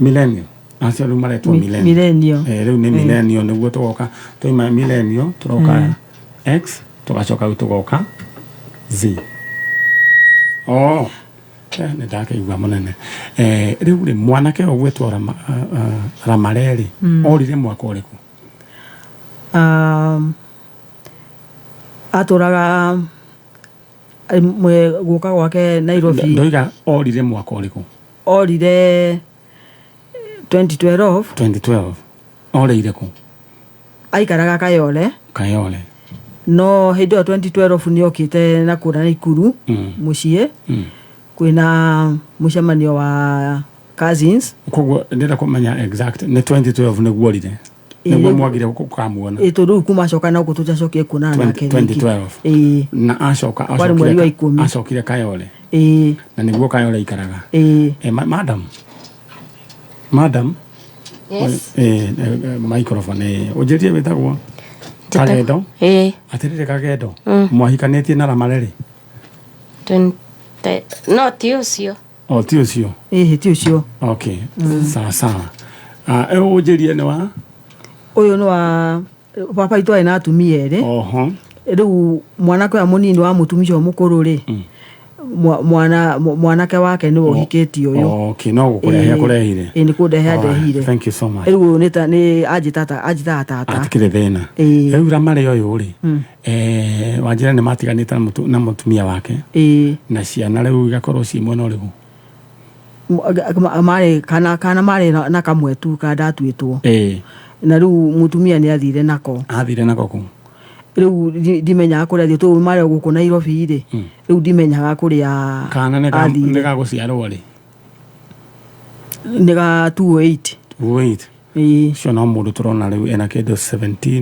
millennial, acio rĩu maretwo millennial. Millennial. Rĩu nĩ millennial, nĩguo tũgoka twaima millennial tũroka X, tũgacoka rĩu tũgoka Z. Oh, nĩ ndakĩigua mũnene. Rĩu rĩ, mwanake ũyũ gwĩtwo Ramare rĩ, orire mwaka ũrĩkũ? Atũraga guka gwake Nairobi. Ndoiga orire mwaka ũrĩkũ? Orire 2012. 2012. Orĩire kũ? Aikaraga Kayole. Kayole. No hĩndĩ ĩyo 2012 nĩ okĩte na kũrĩa Naikuru mũciĩ kwĩna mũcemanio wa cousins. Koguo ndĩrenda kũmenya exact nĩ 2012 nĩguo orire, nĩguo mwagire gũkamuona? Ĩ, tondũ rĩu kuma acoka na gũkũ tũtiacokire kuonana nake rĩngĩ. 2012. Ĩĩ. Na acoka Kwarĩ mweri wa 10. Acokire Kayole? Ĩĩ. Na nĩguo Kayole ikaraga? Ĩĩ. Madam, madam. Yes. Microphone. Ũnjĩrie wĩtagwo Kagendo? Ĩĩ. Atĩrĩrĩ Kagendo, mwahikanĩtie na Ramare rĩ? 20 no ti ũcio. O ti ũcio? Ĩĩ, ti ũcio. Okay, sawa sawa. Ah, ũnjĩrie nĩ wa? Ũyũ nĩ wa baba itũ, arĩ na atumia erĩ. Rĩu mwanake ũyũ mũnini wa mũtumia ũcio mũkũrũ rĩ, mwanake wake nĩwe ũhikĩtie ũyũ. Okay, no gũkũrehe akũrehire? Ĩĩ, nĩ kũndehe Alright, andehire. Thank you so much. Rĩu ũyũ nĩ anjĩtaga tata. Atikĩrĩ thĩna. Ĩĩ. Rĩu Ramare ũyũ rĩ, wanjĩra nĩ matiganĩte na mũtumia wake? Ĩĩ. Na ciana rĩu igakorwo ciĩ mwena ũrĩkũ? Marĩ kana marĩ na kamwe tu ka ndatuĩtwo. Na rĩu mũtumia nĩ athire nako. Athire nako kũ? Rĩu ndimenyaga kũrĩa athiĩ, tondũ marĩ o gũkũ Nairobi rĩ, rĩu ndimenyaga kũrĩa Kana nĩ athire. Nĩ gagũciarwo rĩ? Nĩ ga 208. Wait. Ĩĩ. Ũcio no mũndũ tũrona rĩu ena kĩndũ 17?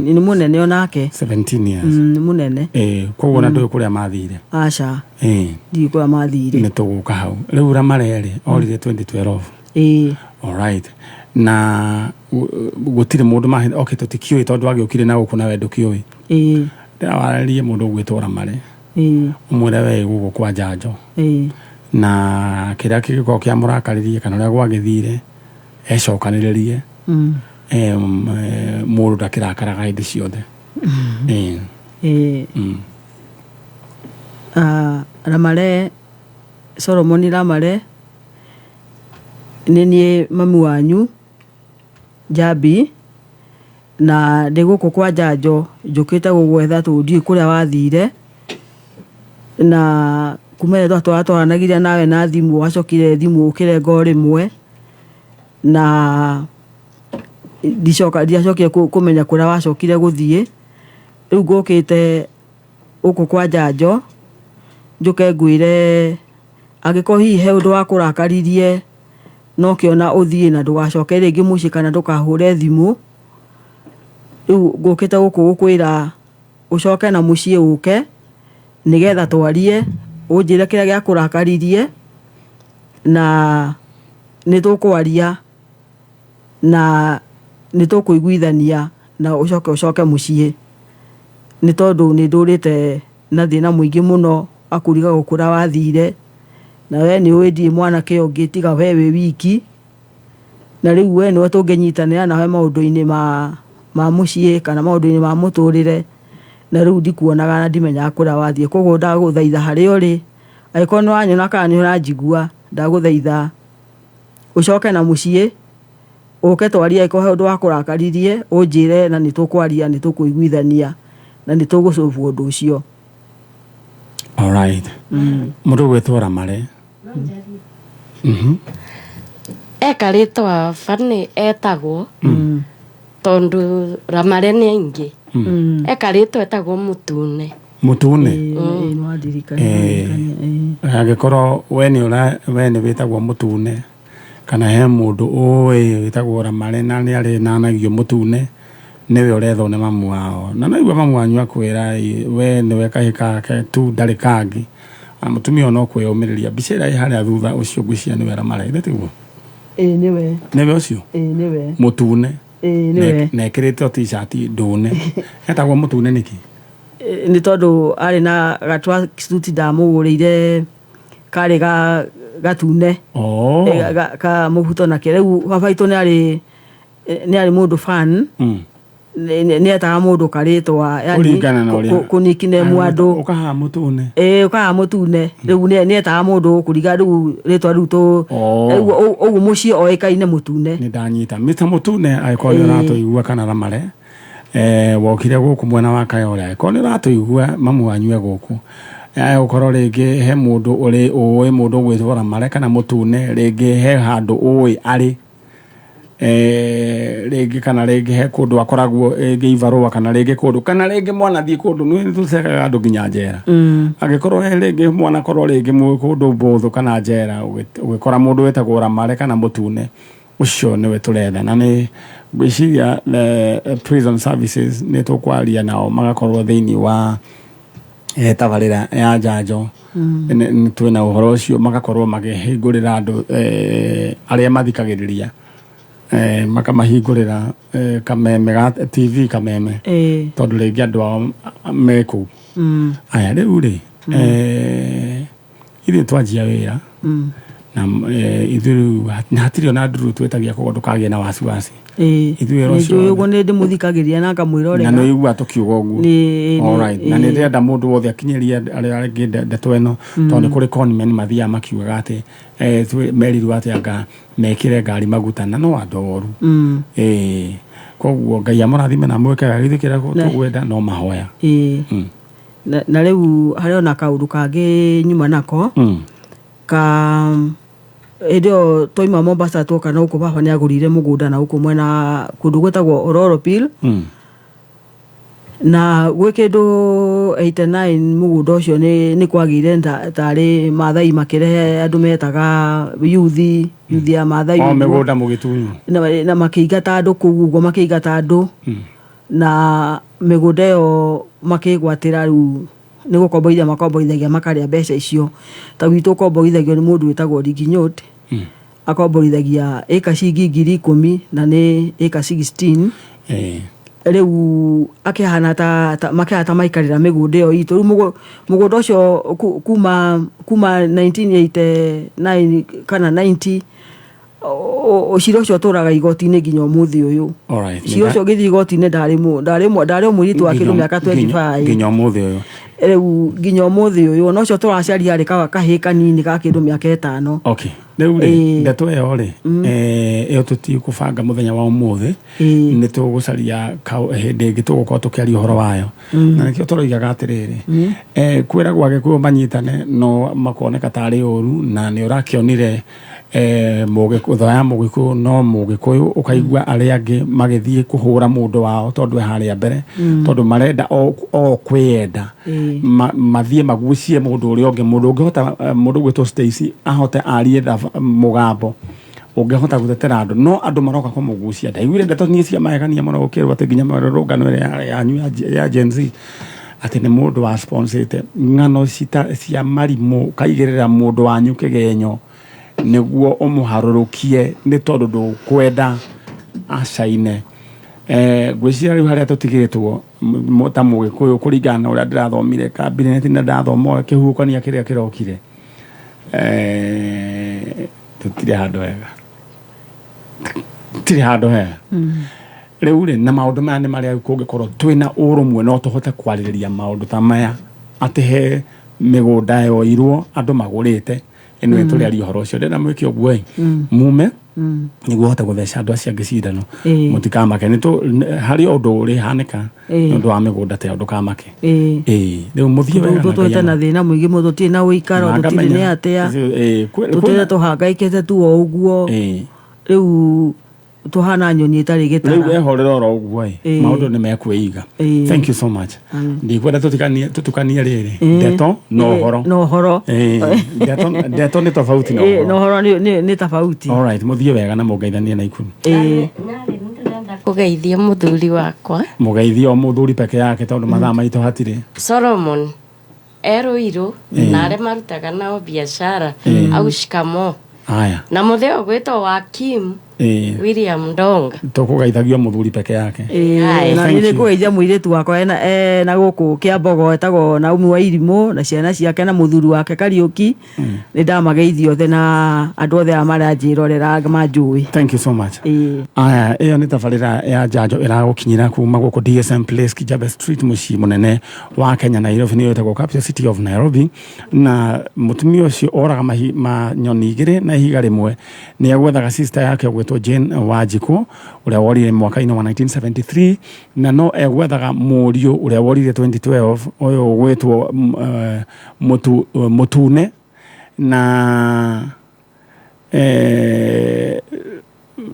Nĩ mũnene onake. 17 years. Nĩ mũnene. Koguo na ndũĩ kũrĩa mathire? Aca. Ndiũĩ kũrĩa mathire. Nĩ tũgũka hau. Rĩu Ramare rĩ, orire 2012? Ĩĩ. Alright, na gũtirĩ mũndũ mahe? Okay, tũtikĩũĩ tondũ agĩũkire na gũkũ nawe ndũkĩũĩ. Ĩĩ. Ndĩrawarĩrie mũndũ ũgwĩtwo Ramare, ũmwĩre we gũkũ kwa njanjo, na kĩrĩa kĩngĩkorwo kĩamũrakaririe kana ũrĩa gwagĩthire ecokanĩrĩrie. Mũndũ ndakĩrakaraga hĩndĩ ciothe. Ĩĩ. Ah, Ramare Solomon Ramare, nĩ niĩ mami wanyu Njambi, na ndĩ gũkũ kwa njanjo njũkĩte gũgwetha tondũ ndiũĩ kũrĩa wathire, na Kuma ĩrĩa twatwaranagiria nawe na thimũ, wacokire thimũ ũkĩrenga o rĩmwe, na ndicoka ndiacokire kũmenya kũrĩa wacokire gũthiĩ. Rĩu ngũkĩte gũkũ kwa Njanjo njũke ngwĩre angĩkorwo hihi he ũndũ wakũrakaririe no kĩona ũthiĩ na ndũgacoke rĩngĩ mũciĩ kana ndũkahũre thimũ. Rĩu ngũkĩte gũkũ gũkwĩra ũcoke na mũciĩ ũke nĩgetha twarie, ũnjĩre kĩrĩa gĩakũrakaririe na nĩ tũkwaria na nĩ tũkũiguithania na ũcoke ũcoke mũciĩ, nĩ tondũ nĩ ndũrĩte na thĩna mũingĩ mũno wa kũrigagwo kũrĩa wathire, na we nĩ ũĩ ndirĩ mwanake ũngĩ tiga we wĩ wiki, na rĩu we nĩwe tũngĩnyitanĩra nawe maũndũ-inĩ ma mũciĩ kana maũndũ-inĩ ma mũtũrĩre, na rĩu ndikuonaga na ndimenyaga kũrĩa wathiĩ. Koguo ndagũthaitha harĩa ũrĩ, angĩkorwo nĩ wanyona kana nĩ ũranjigua, ndagũthaitha ũcoke na mũciĩ ũke twarie, angĩkorwo he ũndũ wakũrakaririe ũnjĩre na nĩ tũkwaria, nĩ tũkũiguithania na nĩ tũgũcobu ũndũ ũcio. Alright. Mũndũ ũgwĩtwo Ramare. Eka rĩtwa bani etagwo tondũ Ramare nĩ aingĩ. Eka rĩtwa etagwo Mũtune. Mũtune. Ĩĩ, nĩ wandirikania, ĩĩ. Angĩkorwo we nĩ ũra we nĩ wĩtagwo Mũtune kana he mũndũ ũĩ wĩtagwo Ramare na nĩ arĩ nanagio Mũtune, nĩwe ũrethwo nĩ mamu wao, na naigua mamu wanyu akwĩra we nĩwe kahĩ kake tu, ndarĩ kangĩ. Na mũtumia ũyũ no kwĩyũmĩrĩria. Mbica ĩrĩa ĩ harĩa thutha ũcio ngwĩciria nĩwe Ramare, githĩ tiguo? Ĩĩ, nĩwe. Nĩwe ũcio. Ĩĩ, nĩwe. Mũtune. Ĩĩ, nĩwe. Na ekĩrĩte o t-shirt ndune. Etagwo Mũtune nĩkĩ? Nĩ tondũ arĩ na gatwa suit ndamũgũrĩire karĩ ga gatune. Oh. Ka mũbuto nake. Rĩu baba witũ nĩ arĩ mũndũ fan, nĩ etaga mũndũ karĩtwa, yani Kũringana na ũrĩa kũnickname andũ. Ũkahaha Mũtune. Ĩĩ, ũkahaha Mũtune. Rĩu nĩ etaga mũndũ kũringa rĩu rĩtwa rĩu tũ Oh. rĩu ũguo mũciĩ oĩkaine Mũtune. Nĩ ndanyita. Mr Mũtune, angĩkorwo nĩ ũratũigua kana Ramare, wokire gũkũ mwena wa Kayole, angĩkorwo nĩ ũratũigua, mamu wanyu e gũkũ, ũkorwo rĩngĩ he mũndũ ũrĩ ũĩ mũndũ ũgwĩtwo Ramare kana Mũtune, rĩngĩ he handũ ũĩ arĩ, rĩngĩ kana rĩngĩ he kũndũ akoragwo, rĩngĩ ibarũa kana rĩngĩ kũndũ kana rĩngĩ mwana thiĩ kũndũ nĩ tũcekaga andũ nginya njera, angĩkorwo he rĩngĩ mwana korwo rĩngĩ mwĩ kũndũ mbũthũ kana njera ũgĩkora mũndũ wĩtagwo Ramare kana Mũtune, ũcio nĩwe tũretha. Na nĩ ngwĩciria prison services nĩ tũkwaria nao magakorwo thĩinĩ wa tabarĩra ya njanjo. Nĩ twĩna ũhoro ũcio, magakorwo makĩhingũrĩra andũ arĩa mathikagĩrĩria, makamahingũrĩra kameme ga TV kameme, tondũ rĩngĩ andũ ao me kũu. Aya, rĩu rĩ, ithuĩ twanjia wĩra na ithuĩ rĩu hatirĩ ona nduru twĩtagia, koguo ndũkagĩe na wasiwasi. Ithuĩ wĩra Nĩ ũcio njũĩ ũguo, nĩ ndĩmũthikagĩrĩria na ngamwĩrorera. Na nĩ ũiguaga tũkiuga ũguo. Alright. Na nĩ ndĩrenda mũndũ wothe akinyĩrie arĩa angĩ ndeto ĩno, tondũ nĩ kũrĩ conmen mathiaga makiugaga atĩ merirwo atĩ anga mekĩre ngari maguta, na no andũ oru. Koguo Ngai amũrathime na mwĩke wega. Ithuĩ kĩrĩa tũgwenda no mahoya. Na rĩu harĩ ona kaũndũ kangĩ nyuma nako ka hĩndĩ ĩyo twaima Mombasa twoka na gũkũ, baba nĩ agũrire mũgũnda na gũkũ mwena kũndũ gwĩtagwo Ororo Peel, na gwĩ kĩndũ 89 mũgũnda ũcio nĩ kwagĩire tarĩ Maathai makĩrehe andũ metaga yuthi ya Maathai O ũguo. Mĩgũnda mũgĩtunywo. Na makĩingata andũ kũu ũguo, makĩingata andũ na mĩgũnda ĩyo makĩgwatĩra. Rĩu nĩ gũkomborithia makomborithagia makarĩa mbeca icio. Ta gwitũ ũkomborithagio nĩ mũndũ wĩtagwo Riginyot, akomborithagia ĩka ciringi 10,000 na nĩ ĩka 16. Rĩu akĩhana ta makĩhana ta maikarĩra mĩgũnda ĩyo itũ. Rĩu mũgũnda ũcio kuma 1989 kana 90, cira ũcio ũtũraga igoti-inĩ nginya ũmũthĩ ũyũ. Cira ũcio ũgĩthiĩ igoti-inĩ ndarĩ o mũirĩtu wa kĩndũ mĩaka 25. Nginya ũmũthĩ ũyũ. Rĩu nginya ũmũthĩ ũyũ, ona ũcio tũracaria arĩ kahĩĩ kanini ga kĩndũ mĩaka 5. Okay. Rĩu rĩ, Ĩĩ. ndeto ĩyo rĩ, ĩyo tũtikũbanga mũthenya wa ũmũthĩ. Ĩĩ. Nĩ tũgũcaria hĩndĩ ĩngĩ tũgũkorwo tũkĩaria ũhoro wayo, na nĩkĩo tũroigaga atĩrĩrĩ, kwĩragwo Agĩkũyũ manyitane no makoneka tarĩ ũru, na nĩ ũrakĩonire mũgĩkũyũ ya mũgĩkũyũ no mũgĩkũyũ, ũkaigua arĩa angĩ magĩthiĩ kũhũra mũndũ wao tondũ e harĩa mbere, tondũ marenda o kwĩyenda. Mathiĩ magucie mũndũ ũrĩa ũngĩ, mũndũ ũngĩhota, mũndũ ũgwĩtwo Stacy ahote arie mũgambo ũngĩhota gũtetera andũ, no andũ maroka kũmũgucia. Ndaiguire ndeto niĩ cia magegania mũno, gũkĩrwo atĩ nginya mĩrũrũngano ĩrĩa yanyu ya Gen Z atĩ nĩ mũndũ wa sponsĩte ng'ano cia marimũ, ũkaigĩrĩra mũndũ wanyu kĩgenyo nĩguo ũmũharũrũkie nĩ tondũ ndũkwenda acaine. Ngwĩciria rĩu harĩa tũtigĩtwo ta mũgĩkũyũ, kũringana na ũrĩa ndĩrathomire cabinet na ndathoma kĩhuhũkania kĩrĩa kĩrokire, tũtirĩ handũ hega, tũtirĩ handũ hega rĩu rĩ. Na maũndũ maya nĩ marĩa kũngĩkorwo twĩna ũrũmwe no tũhote kwarĩrĩria maũndũ ta maya, atĩ he mĩgũnda yoirwo andũ magũrĩte ĩno, mm. Tũrĩaria ũhoro ũcio. Ndĩrenda mwĩke ũguo ĩ, mume nĩguo hote gũtheca andũ acio angĩ cindano. Mũtikamake, harĩ ũndũ ũrĩhanĩka nĩ ũndũ wa mĩgũnda ta ĩyo, ndũkamake. Ĩĩ, rĩu mũthiĩ wega na Ngai. Tũtũrĩte na thĩna mũingĩ mũno, tũtirĩ na ũikaro. Na tũtirĩ nĩ ngamenya. atĩa. Kwĩna tũtũrĩte tũhangaikĩte tu o ũguo. Rĩu tũhana nyoni ĩtarĩ Rĩu gĩtara. wehorera oro ũguo ĩ, maũndũ nĩ mekwĩiga. Thank you so much. Ndikwenda tũtukanie rĩrĩ ndeto na ũhoro. Na ũhoro. Ndeto nĩ tofauti na Na ũhoro. ũhoro nĩ tofauti. Alright, mũthiĩ wega na mũngeithanie na ikuru. Narĩ ndĩrenda kũgeithia mũthuri wakwa. Mũgeithie o mũthuri peke yake tondũ mathaa maitũ hatirĩ. Solomon Erũirũ, na arĩa marutaga nao biacara au shikamo. Aya. Na mũthee ũgwĩtwo Wakim William Ndonga. Tũkũgeithagio mũthuri peke yake. Aye. Na Thank nĩ you. kũgeithia mũirĩtu wakwa ena gũkũ Kĩambogo, etagwo Naomi wa Irimũ, na ciana ciake na mũthuri wake Kariũki. Nĩ ndamageithia othe na andũ othe aya maranjĩrorera manjũĩ. Thank you so much. Ĩĩ. Aya, ĩyo nĩ tabarĩra ya njanjo ĩragũkinyĩra kuma gũkũ DSM Place, Kijabe Street, mũciĩ mũnene wa Kenya, Nairobi, nĩyo ĩtagwo capital city of Nairobi. Na mũtumia ũcio oraga ma nyoni igĩrĩ na ihiga rĩmwe, nĩ agwethaga sister yake ũgwĩtwo Jane Wanjikũ ũrĩa worire mwaka-inĩ wa 1973, na no egwethaga mũriũ ũrĩa worire 2012, ũyũ ũgwĩtwo Mũtune, na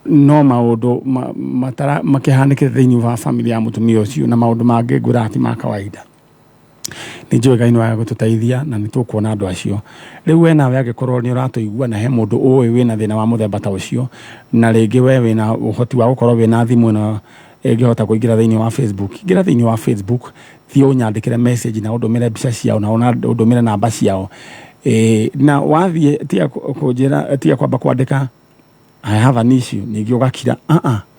no maũndũ matara makĩhanĩkĩte thĩinĩ wa family ya mũtumia ũcio na maũndũ mangĩ ngwĩraga ti ma kawaida. Nĩ njũĩ Ngai nĩ wa gũtũteithia na nĩ tũkuona andũ acio. Rĩu we nawe angĩkorwo nĩ ũratũigua na he mũndũ ũĩ wĩna thĩna wa mũthemba ta ũcio, na rĩngĩ we wĩna ũhoti wa gũkorwo wĩna thimũ ĩno ĩngĩhota kũingĩra thĩinĩ wa Facebook, ingĩra thĩinĩ wa Facebook, thiĩ ũnyandĩkĩre message na ũndũmĩre mbica ciao na ũndũmĩre namba ciao. Na wathiĩ tiga kũnjĩra, tiga kwamba kwandĩka "I have an issue" ningĩ ũgakira.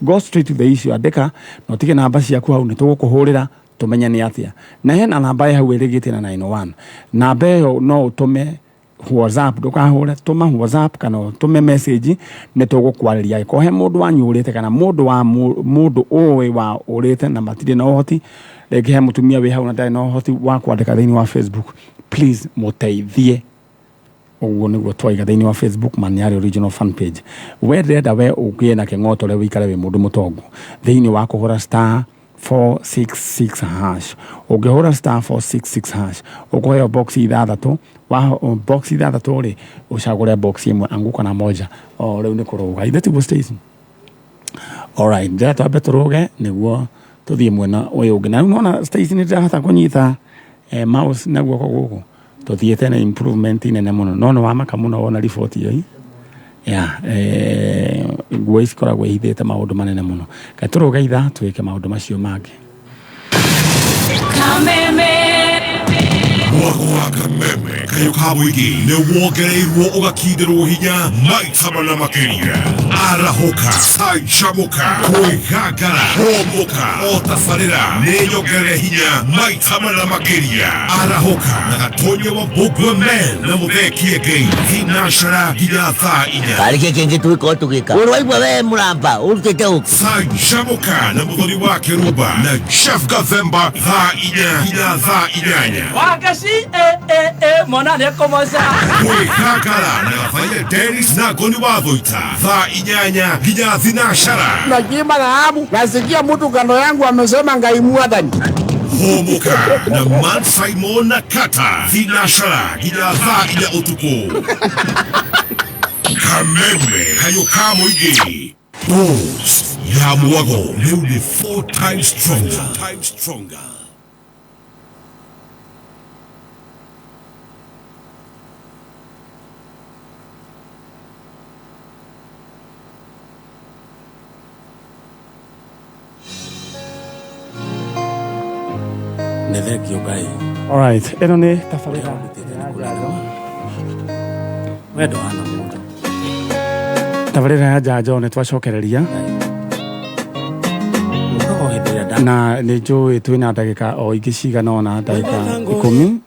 Go straight to the issue, andĩka na ũtige namba ciaku hau, nĩ tũgũkũhũrĩra tũmenye nĩ atĩa. Na hena namba ĩ hau ĩrĩgĩte na 901, namba ĩyo no ũtũme WhatsApp, ndũkahũre, tũma WhatsApp kana ũtũme message, nĩ tũgũkwarĩria. Angĩkorwo he mũndũ wanyu ũrĩte kana mũndũ wa mũndũ ũĩ wa ũrĩte na matirĩ na ũhoti, rĩngĩ he mũtumia wĩ hau na ndarĩ na ũhoti wa kwandĩka thĩinĩ wa Facebook, please mũteithie. Ũguo nĩguo twaiga thĩinĩ wa Facebook Maniari original fan page. We ndĩrenda we ũgĩe na kĩng'otore, ũikare wĩ mũndũ mũtongu thĩinĩ wa kũhũra *466#. Ũngĩhũra *466# ũkũheo box ithathatũ. Wa box ithathatũ rĩ, ũcagũre box ĩmwe, anguka na moja. O rĩu nĩ kũrũga ithe tiguo, Stacy? Alright, ndĩra twambe tũrũge nĩguo tũthiĩ mwena ũyũ ũngĩ. Na rĩu nona Stacy nĩ ndĩrahota kũnyita mouse na guoko gũkũ, tũthiĩte na improvement nene mũno, no nĩ wamaka mũno wona riboti ĩyo ya nguo ici ikoragwo ihithĩte maũndũ manene mũno. Kaĩ tũrũge ithaa twĩke maũndũ macio mangĩ. Mwako wa kameme kayo ka mũingĩ nĩ wongereirwo ũgakindĩrwo hinya maita mana makĩria. Arahũka, canjamũka, kwĩgangara, hũmũka, o tabarĩra nĩ nyongerere hinya maita mana makĩria. Arahũka na Gatonya wa Mbũngwe Men na Mũthee Kĩengei, thinacara nginya thaa 4. Karä kä kä ngä twä ka tå gä ka å rwaigua we må ramba å rutä te å Canjamũka na Mũthoni wa Kĩrumba na Jeff Gathemba, thaa 4 nginya thaa 8. Wakashi eh eh eh mwana. Ona nĩ ekũmoca. Kwĩgangara na Gabaia Dennis na Ngoni wa Thũita thaa 8 nginya thinacara. Nakiimba dhahabu, nasikia mtu kando yangu amesema Ngai mwathani. Hũmũka na Man Simon na Kata thinacara nginya thaa 4 ũtukũ. Kameme kayũ ka mũingĩ. Boost ya mwago rĩu nĩ 4 times stronger. Nĩ thengio Ngai. Alright, ĩno nĩ tabarĩra Wendo hana mũndũ. Tabarĩra ya njanjo nĩ twacokereria. Ũkaga o hĩndĩ ĩrĩa nda- Na nĩ njũĩ twĩna ndagĩka o ingĩ cigana ũna, ndagĩka 10.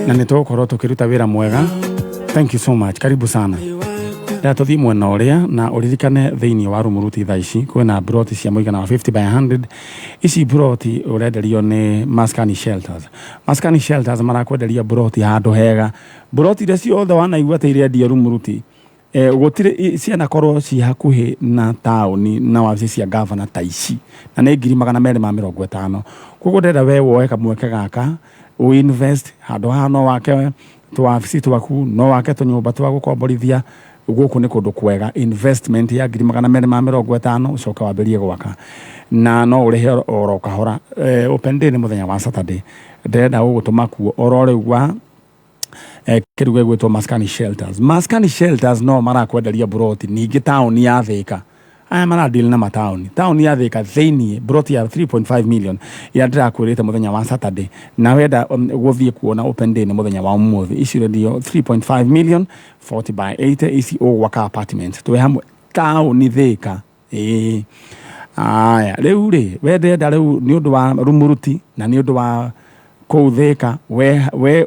Na nĩ tũgũkorwo tũkĩruta wĩra mwega. Thank you so much. Karibu sana. Rĩrĩa tũthiĩ mwena ũrĩa na ũririkane thĩinĩ wa Rumuruti thaa ici kwĩna broti cia mũigana wa 50 by 100. Ici broti ũrenderio nĩ Maskani Shelters. Maskani Shelters marakwenderia broti handũ hega. Broti iria ciothe wanaigua atĩ irendio Rumuruti, gũtirĩ cianakorwo ci hakuhĩ na taũni na wabici cia gavana ta ici, na nĩ ngiri magana merĩ ma mĩrongo ĩtano. Koguo ndĩrenda we woe kamweke gaka ũinvest handũ haha, no wake twabici twaku, no wake tũnyũmba twa gũkomborithia. Gũkũ nĩ kũndũ kwega, investment ya ngiri magana merĩ ma mĩrongo ĩtano ũcoke wambĩrĩrie gwaka, na no ũrĩhe oro kahora. Open day nĩ mũthenya wa Saturday, ndĩrenda gũgũtũma kuo oro rĩu wa kĩndũ gĩgwĩtwo Maskani Shelters. Maskani Shelters no marakwenderia broti ningĩ taũni ya Thĩka. Aya maradeal na mataũni, taũni ya Thĩka thĩiniĩ, broti ya 3.5 million ĩrĩa ndĩrakwĩrĩte mũthenya wa Saturday, na wenda gũthiĩ kuona open day nĩ mũthenya wa ũmũthĩ. Ici ũrendio 3.5 million 40 by 80, ici ũgwaka apartment twĩ hamwe taũni Thĩka. Ĩĩ aya rĩu rĩ, we ndĩrenda rĩu nĩ ũndũ wa Rumuruti na nĩ ũndũ wa kũu Thĩka, we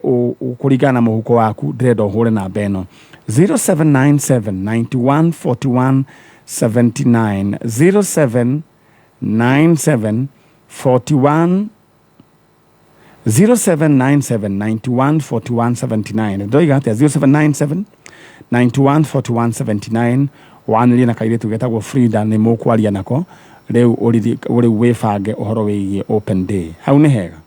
kũringana na mũhuko waku, ndĩrenda ũhũre namba ĩno 0797 91 41 79, 0797 41 0797 91 41 79. Ndoiga atĩa? 0797 91 41 79. Wanĩrie na kairĩtu getagwo Frida, nĩ mũkwaria nako rĩu rĩu wĩbange ũhoro wĩgiĩ open day. Hau nĩ hega,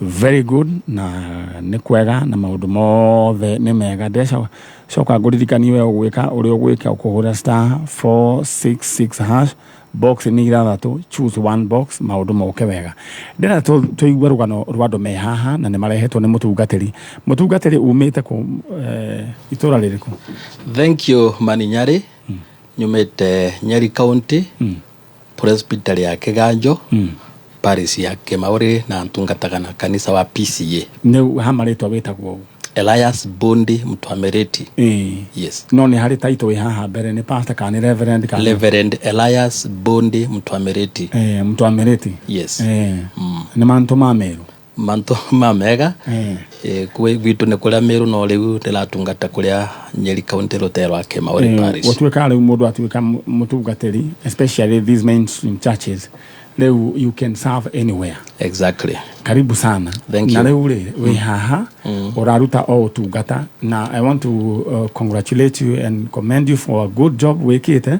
very good, na nĩ kwega na maũndũ mothe nĩ mega. Ndĩracoka ngũririkanie we ũgwĩka ũrĩa ũgwĩka, ũkũhũra star 466 hash, box nĩ ithathatũ, choose one box, maũndũ moke wega. Ndĩrenda tũigue rũgano rwa andũ me haha na nĩ marehetwo nĩ mũtungatĩri. Mũtungatĩri umĩte kũ, itũra rĩrĩkũ? Thank you, Maninyari. Nyumĩte Nyeri County, Presbytery ya Kĩganjo, parish ya Kĩmaũrĩ, na ntungataga na kanitha wa PCA. Nĩ hama rĩtwa wĩtagwo ũũ? Elias Bondi Mtwamereti. Yes. No nĩ harĩ title ĩ haha mbere, nĩ pastor kana nĩ reverend kana? Reverend Elias Bondi Mtwamereti. Mtwamereti. Yes. Nĩ mantũ ma Meru? Mantũ ma mega. Gwitũ nĩ kũrĩa Meru, no rĩu ndĩratungata kũrĩa Nyeri County, rũtere rwa Kĩmaũrĩ parish. Gũtuĩka rĩu mũndũ atuĩka mũtungatĩri, especially these mainstream churches, rĩu you can serve anywhere. Exactly. Karibu sana. Thank Na you. rĩu rĩ, wĩ haha ũraruta o ũtungata, na I want to congratulate you and commend you for a good job wĩkĩte,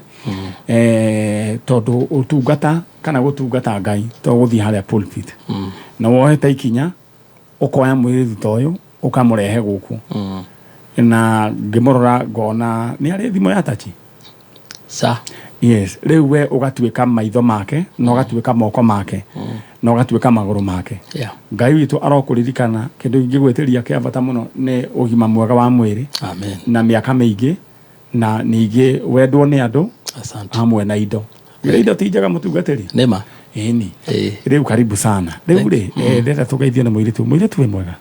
tondũ ũtungata kana gũtungata Ngai to gũthiĩ harĩa pulpit, na wohete ikinya ũkoya mũirĩtu ta ũyũ ũkamũrehe gũkũ, na ngĩmũrora ngona nĩ arĩ thimũ ya tachi. Sa. Yes, rĩu we ũgatuĩka maitho make, na ũgatuĩka moko make, na ũgatuĩka magũrũ make. Ngai witũ arokũririkana. Kĩndũ ingĩgwĩtĩria kĩa bata mũno nĩ ũgima mwega wa mwĩrĩ. Amen. Na mĩaka mĩingĩ, na ningĩ wendwo nĩ andũ. Asante. Hamwe na indo. Indo ti njega, mũtungatĩri. Nĩma. Ĩni rĩu karibu sana. Rĩu rĩ, ndĩrenda tũgeithio nĩ mũirĩtu. Mũirĩtu, wĩ mwega?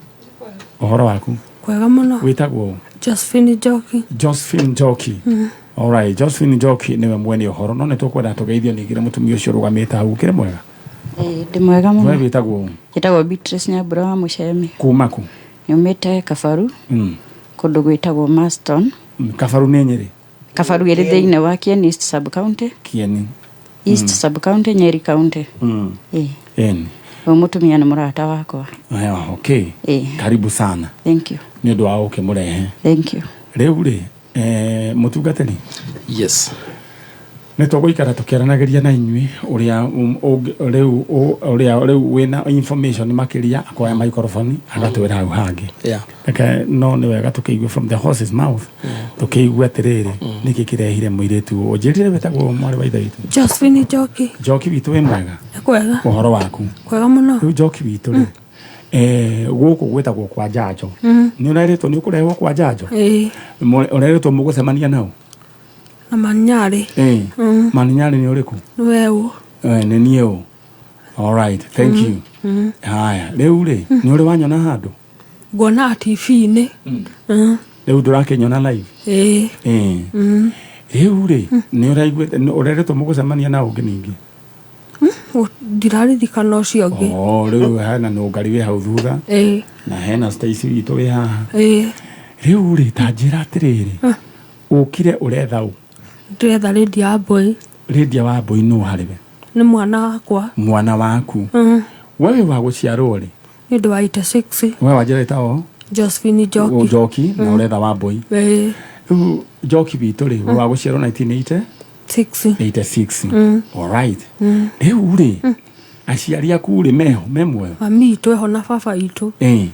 Ũhoro waku? Kwega mũno. Wĩtagwo ũ? Josephine Njoki. Josephine Njoki. Alright, Josephine Njoki nĩwe mwene ũhoro, no nĩ tũkwenda tũgeithio ningĩ nĩ mũtumia ũcio ũrũgamĩte hau. Ũkĩrĩ mwega? Ĩĩ, ndĩ mwega We mũno. wĩtagwo ũ? Njĩtagwo Beatrice Nyambura wa Mũcemi. Kuma kũ? Nyumĩte Kabaru, kũndũ gwĩtagwo Maston. Kabaru nĩ Nyĩrĩ? Kabaru ĩrĩ thĩinĩ wa Kieni East sub county. Kieni. East sub county, Nyeri County. Ĩĩ. Ĩni. Ũyũ mũtumia nĩ mũrata wakwa. Aya, okay. Ĩĩ. Karibu sana. Thank you. Nĩ ũndũ wa gũkĩmũrehe. Thank you. Rĩu rĩ, mũtungatĩri. Yes. Nĩ tũgũikara tũkĩaranagĩria na inyuĩ ũrĩa rĩu ũrĩa rĩu wĩna information makĩria akoya microphone agatwĩra hau hangĩ. Yeah. Reke no nĩ wega tũkĩigue from the horse's mouth, tũkĩigue atĩrĩrĩ, nĩkĩ kĩrehire mũirĩtu ũyũ. Ũnjĩrire wĩtagwo mwarĩ wa ithe witũ? Josephine Njoki. Njoki witũ, wĩ mwega? Nĩ kwega. Ũhoro waku? Kwega mũno. Rĩu Njoki witũ rĩ, gũkũ gwĩtagwo kwa Njanjo. Nĩ ũrerĩtwo nĩ ũkũrehwo kwa Njanjo? Ĩĩ. Ũrerĩtwo mũgũcemania nao? Na Manyarĩ. Ĩĩ. Maninyarĩ nĩ ũrĩkũ? Nĩ weũ. Nĩ niĩ ũ. All right, thank you. Haya, rĩu rĩ, nĩ ũrĩ wanyona handũ? Nguonaga TV-inĩ. Rĩu ndũrakĩnyona live? Ĩĩ. Ĩĩ. Rĩu rĩ, nĩ ũraiguĩte ũrerĩtwo mũgũcemania na ũngĩ ningĩ? Ndiraririkana ũcio ũngĩ. Oh, rĩu hena nũngari wĩ hau thutha. Ĩĩ. Na hena Stacy witũ wĩ haha. Ĩĩ. Rĩu rĩ, ta njĩra atĩrĩrĩ, ũkire ũretha ũ? Ndĩretha Lydia Wambui. Lydia Wambui nũ harĩ we? Nĩ mwana wakwa. Mwana waku. We wĩ wa gũciarwo rĩ? Nĩ ũndũ wa 86. We wanjĩra ĩtagwo? Josephine Njoki. Njoki, na ũretha Wambui. Ĩĩ. Rĩu Njoki witũ rĩ, wĩ wa gũciarwo 1980? 6. 86. All right. Rĩu rĩ, aciari aku rĩ meho, me muoyo? Mami itũ eho na baba itũ. Ĩĩ.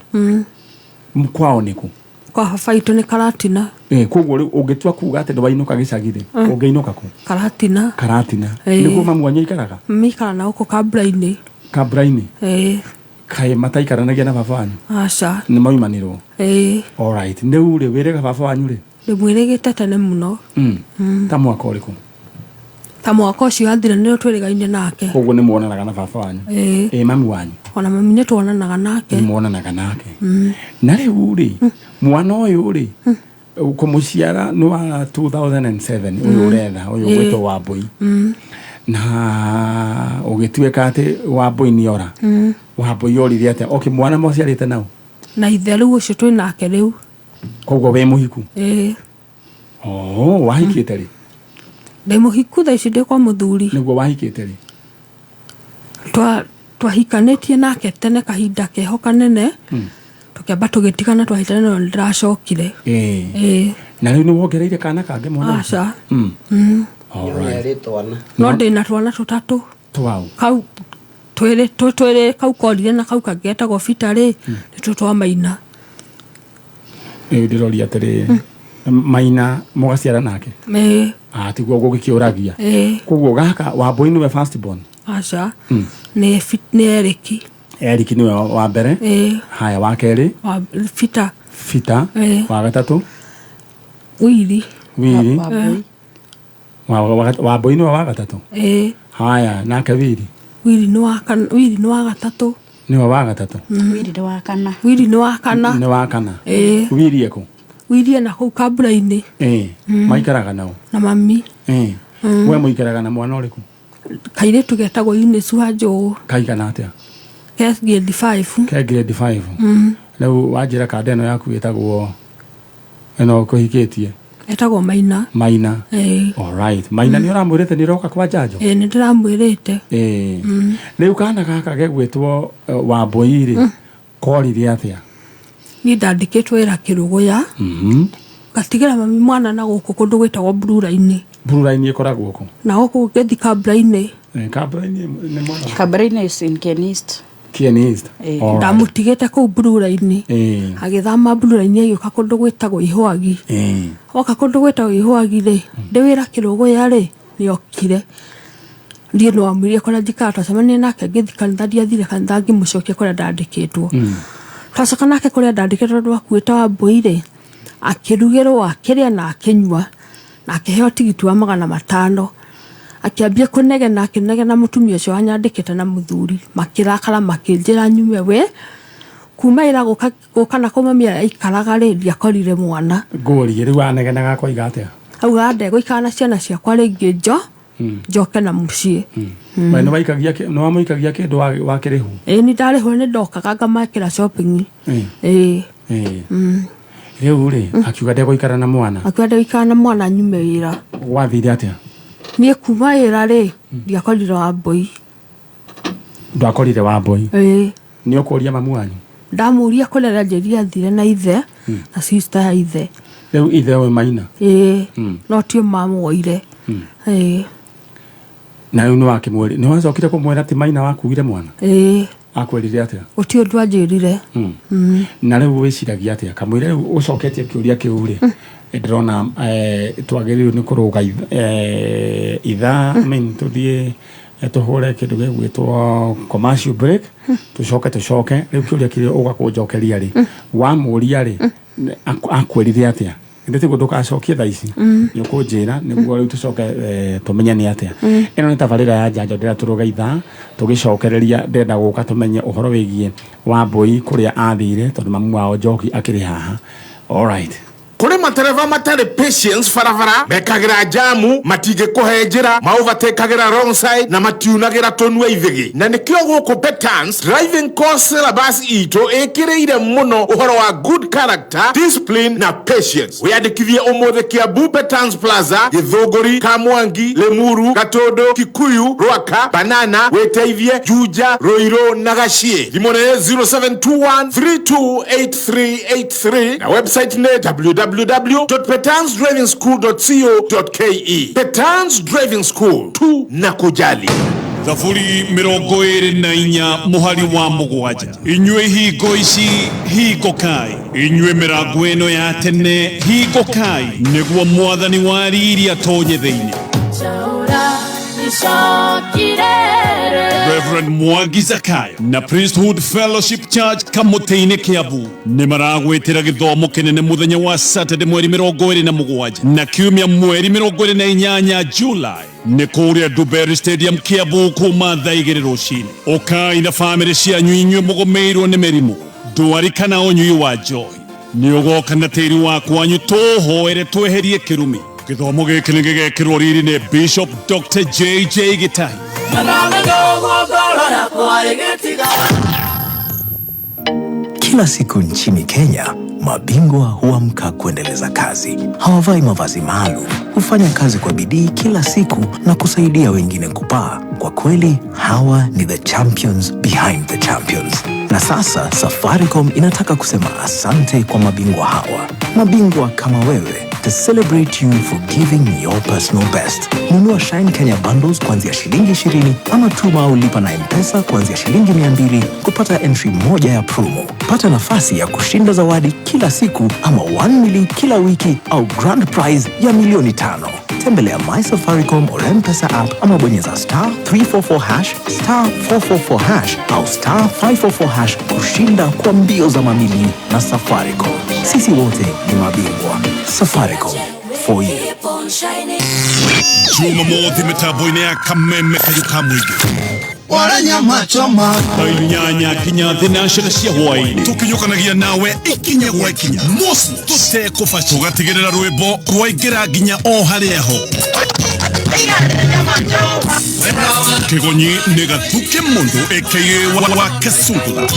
Kwao nĩ kũ? Kwa baba itũ nĩ Karatina. Ĩĩ, koguo rĩu ũngĩtua kuga atĩ nĩwainũka gĩcagi rĩ, ũngĩinũka kũ? Karatina. Karatina. Ĩĩ. Nĩkuo mamu wanyu aikaraga? Mami aikaraga na gũkũ Kambura-inĩ. Kambura-inĩ? Ĩĩ. Kaĩ mataikaranagia na baba wanyu? Aca. Nĩ maumanirwo? Ĩĩ. All right. Rĩu rĩ, wĩrĩga baba wanyu rĩ? Ndĩmwĩrĩgĩte tene mũno. Ta mwaka ũrĩkũ? Ta mwaka ũcio athire nĩrĩo twĩrĩgaine nake. Koguo nĩ muonanaga na baba wanyu? Ĩĩ. Ĩĩ, mami wanyu? Ona mami nĩ tuonanaga nake. Nĩ muonanaga nake. Na rĩu rĩ, mwana ũyũ rĩ, kũmũciara nĩ wa 2007 ũyũ ũretha, ũyũ ũgwĩtwo Wambui. Na ũgĩtuĩka atĩ Wambui nĩ ora. Wambui orire atĩa? Okay, mwana mũciarĩte nau? Na ithe rĩu ũcio twĩ nake rĩu. Koguo wĩ mũhiku? Ĩĩ. Oh, wahikĩte rĩ? Ndĩ mũhiku thaa ici ndĩ kwa mũthuri. Nĩguo wahikĩte rĩ? Twahikanĩtie nake tene kahinda keho kanene. Tũkĩamba tũgĩtigana twahitana no nĩndĩracokire. Ĩĩ. Ĩĩ. Na rĩu nĩ wongereire kana kangĩ mwana ũcio? Aca. All right. No ndĩna twana tũtatũ. Twau. Kau twĩrĩ twĩrĩ kau korire na kau kangĩ getagwo Bita rĩ, nĩtuo twa Maina. Rĩu ndĩroria atĩrĩ, Maina mũgaciara nake? Ĩĩ. Ah, tiguo ngũgĩkĩũragia. Ĩĩ. Koguo gaka Wambui nĩwe first born? Aca. Nĩ Eric. Eric nĩwe wa mbere. Ĩĩ. Haya, wa kerĩ? Wa Bita. Bita. Ĩĩ. Wa gatatũ? Wili. Wili. Wambui. Wambui nĩwe wa gatatũ? Ĩĩ. Haya, nake Wili? Wili nĩ wa kana, Wili nĩ wa gatatũ. Nĩwe wa gatatũ? Wili nĩ wa kana. Wili nĩ wa kana. Nĩ wa kana. Ĩĩ. Wili ekũ? Wili ena kũu Kambura-inĩ. Ĩĩ. Maikaraga nao? Na mami. Ĩĩ. We mũikaraga na mwana ũrĩkũ? Kairĩtu getagwo Eunice wa Njũgũ. Kaigana atĩa? Ke grade 5. Ke grade 5. Rĩu wanjĩra kanda ĩno yaku ĩtagwo ĩno ũkũhikĩtie? Etagwo Maina. Maina. Ĩĩ. All right. Maina nĩ ũramwĩrĩte nĩ ũroka kwa Njanjo? Ĩĩ, nĩ ndĩramwĩrĩte. Ĩĩ. Rĩu kana gaka gegwĩtwo Wambui rĩ, korire atĩa? Niĩ ndandĩkĩtwo wĩra Kĩrũgũya. Ngatigĩra mami mwana na gũkũ kũndũ gwĩtagwo Blue Line. Blue Line ĩkoragwo kũ? Na gũkũ ngĩthiĩ Kambura-inĩ. Kambura-inĩ nĩ mwena? Kambura-inĩ is in Kieni East. Kieni East. Ĩĩ. All right. Ndamũtigĩte kũu Blue Line. Ĩĩ. Agĩthama Blue Line agĩũka kũndũ gwĩtagwo Ihwagi. Ĩĩ. Oka kũndũ gwĩtagwo Ihwagi rĩ, ndĩ wĩra Kĩrũgũya rĩ, nĩokire. Niĩ no amwĩrire kũrĩa njikaraga, twacemanirie nake ngĩthiĩ kanitha, ndiathire kanitha ngĩmũcokia kũrĩa ndandĩkĩtwo. Twacoka nake kũrĩa ndandĩkĩtwo tondũ akuĩte Wambui rĩ, akĩrugĩrwo, akĩrĩa na akĩnyua, na akĩheo tigiti wa 500. Akĩambia kũnegena, akĩnegena mũtumia ũcio wanyandĩkĩte na mũthuri, makĩrakara makĩnjĩra nyume we. Kuma ĩra gũka na kũu mami aikaraga rĩ, ndiakorire mwana. Ngũrie rĩu anegenaga akoiga atĩa? Augaga ndegũikara na ciana ciakwa rĩngĩ njoke na mũciĩ. We nĩ wamũikagia kĩndũ wakĩrĩhwo? Ĩĩ, nĩ ndarĩhwo, nĩ ndokaga ngamakĩra shopping. Ĩĩ. Ĩĩ. Ĩĩ. Rĩu rĩ, akiuga ndegũikara na mwana. Akiuga ndegũikara na mwana nyume wĩra. Gwathire atĩa? Niĩ kuma wĩra rĩ, ndiakorire Wambui. Ndwakorire Wambui? Ĩĩ. Nĩ ũkũria mamu wanyu? Ndamũria kũrĩa aranjĩrire athire na ithe na sister ya ithe. Rĩu ithe wĩ Maina? Ĩĩ, no tio mamuoire. Ĩĩ. Na rĩu nĩ wakĩmwĩri, nĩ wacokire kũmwĩra ti Maina wakuire mwana? Ĩĩ. Akwĩrire atĩa? Gũtirĩ ũndũ anjĩrire. Na rĩu wĩciragia atĩa kamũira rĩu ũcoketie kĩũria kĩu rĩ? Ndĩrona twagĩrĩirwo nĩ kũrũga ithaa, I mean, tũthiĩ tũhũre kĩndũ gĩgwĩtwo commercial break, tũcoke rĩu kĩũria kĩrĩa ũgakũnjokeria rĩ, wamũria rĩ, akwĩrire atĩa? Ndĩ tiguo ndũgacokie thaa ici, nĩ ũkũnjĩra nĩguo rĩu tũcoke tũmenye nĩ atĩa. Ĩno nĩ tabarĩra ya Njanjo ndĩra tũrũga ithaa tũgĩcokereria. Ndĩrenda gũka tũmenye ũhoro wĩgiĩ Wambui kũrĩa athire, tondũ mamu wao Njoki akĩrĩ haha. Alright. Kũrĩ matereba matarĩ patience barabara, mekagĩra jamu, matingĩkũhe njĩra, maovertakagĩra wrong side na matiunagĩra tũnua ithĩgĩ. Na nĩkĩo gũkũ Petans driving course syllabus itũ ĩkĩrĩire mũno ũhoro wa good character, discipline na patience. Wĩyandĩkithie ũmũthĩ Kiambu Petans Plaza, Gĩthũngũri, Kamwangi, Limuru, Gatũndũ, Kikuyu, Rwaka, Banana, Wĩteithie, Juja, Ruiru na Gaciĩ. Thimũ nĩ 0721 328383 na website nĩ www.petansdrivingschool.co.ke. Petans Driving School, tu na kujali. Thaburi 24 mũhari wa 7: inyuĩ hingo ici hingũkai, inyuĩ mĩrango ĩno ya tene hingũkai, nĩguo Mwathani wa riri atonye thĩinĩ. Reverend Mwangi Zakayo na Priesthood Fellowship Church Kamũtĩ-inĩ Kiambu nĩ maragwĩtĩra gĩthomo kĩnene mũthenya wa Saturday mweri 27 na kiumia mweri 28 July, nĩ kũrĩa Dubery Stadium Kiambu, kuma thaa 2 rũcinĩ. Ũkai na bamĩrĩ cianyu, inyuĩ mũgũmĩirwo nĩ mĩrimũ, ndwari kana ũnyui wa njohi. Nĩ ũgoka na tĩri wa kwanyu tũhoere tweherie kĩrumi. Gĩthomo gĩkĩ nĩ gĩgekĩrwo riri nĩ Bishop Dr. JJ Gĩtahi. Kila siku nchini Kenya, mabingwa huamka kuendeleza kazi. Hawavai mavazi maalum, hufanya kazi kwa bidii kila siku na kusaidia wengine kupaa. Kwa kweli, hawa ni the champions behind the champions. Na sasa Safaricom inataka kusema asante kwa mabingwa hawa, mabingwa kama wewe, to celebrate you for giving your personal best. Nunua Shine Kenya bundles kuanzia shilingi 20 ama tuma au lipa na M-Pesa kuanzia shilingi 200 kupata entry moja ya promo. Pata nafasi ya kushinda zawadi kila siku ama 1 mili kila wiki au grand prize ya milioni 5. Tembelea My Safaricom or M-Pesa app ama bonyeza *344#, *444# au *544# kushinda kwa mbio za mamili na Safaricom. Sisi wote ni mabingwa. Safaricom, for you. Jumamothi mĩtambo-inĩ ya Kameme kayũ ka mũingĩ. Wala nyama choma. Thaa 8 nginya 9 cia hwaĩ-inĩ, tũkinyũkanagia nawe ikinya gwa ikinya, mosmos tũtekũbaca, tũgatigĩrĩra rwĩmbo rwaingĩra nginya o harĩa ho kĩgonyi nĩ gathuke mũndũ aka wa Kasungura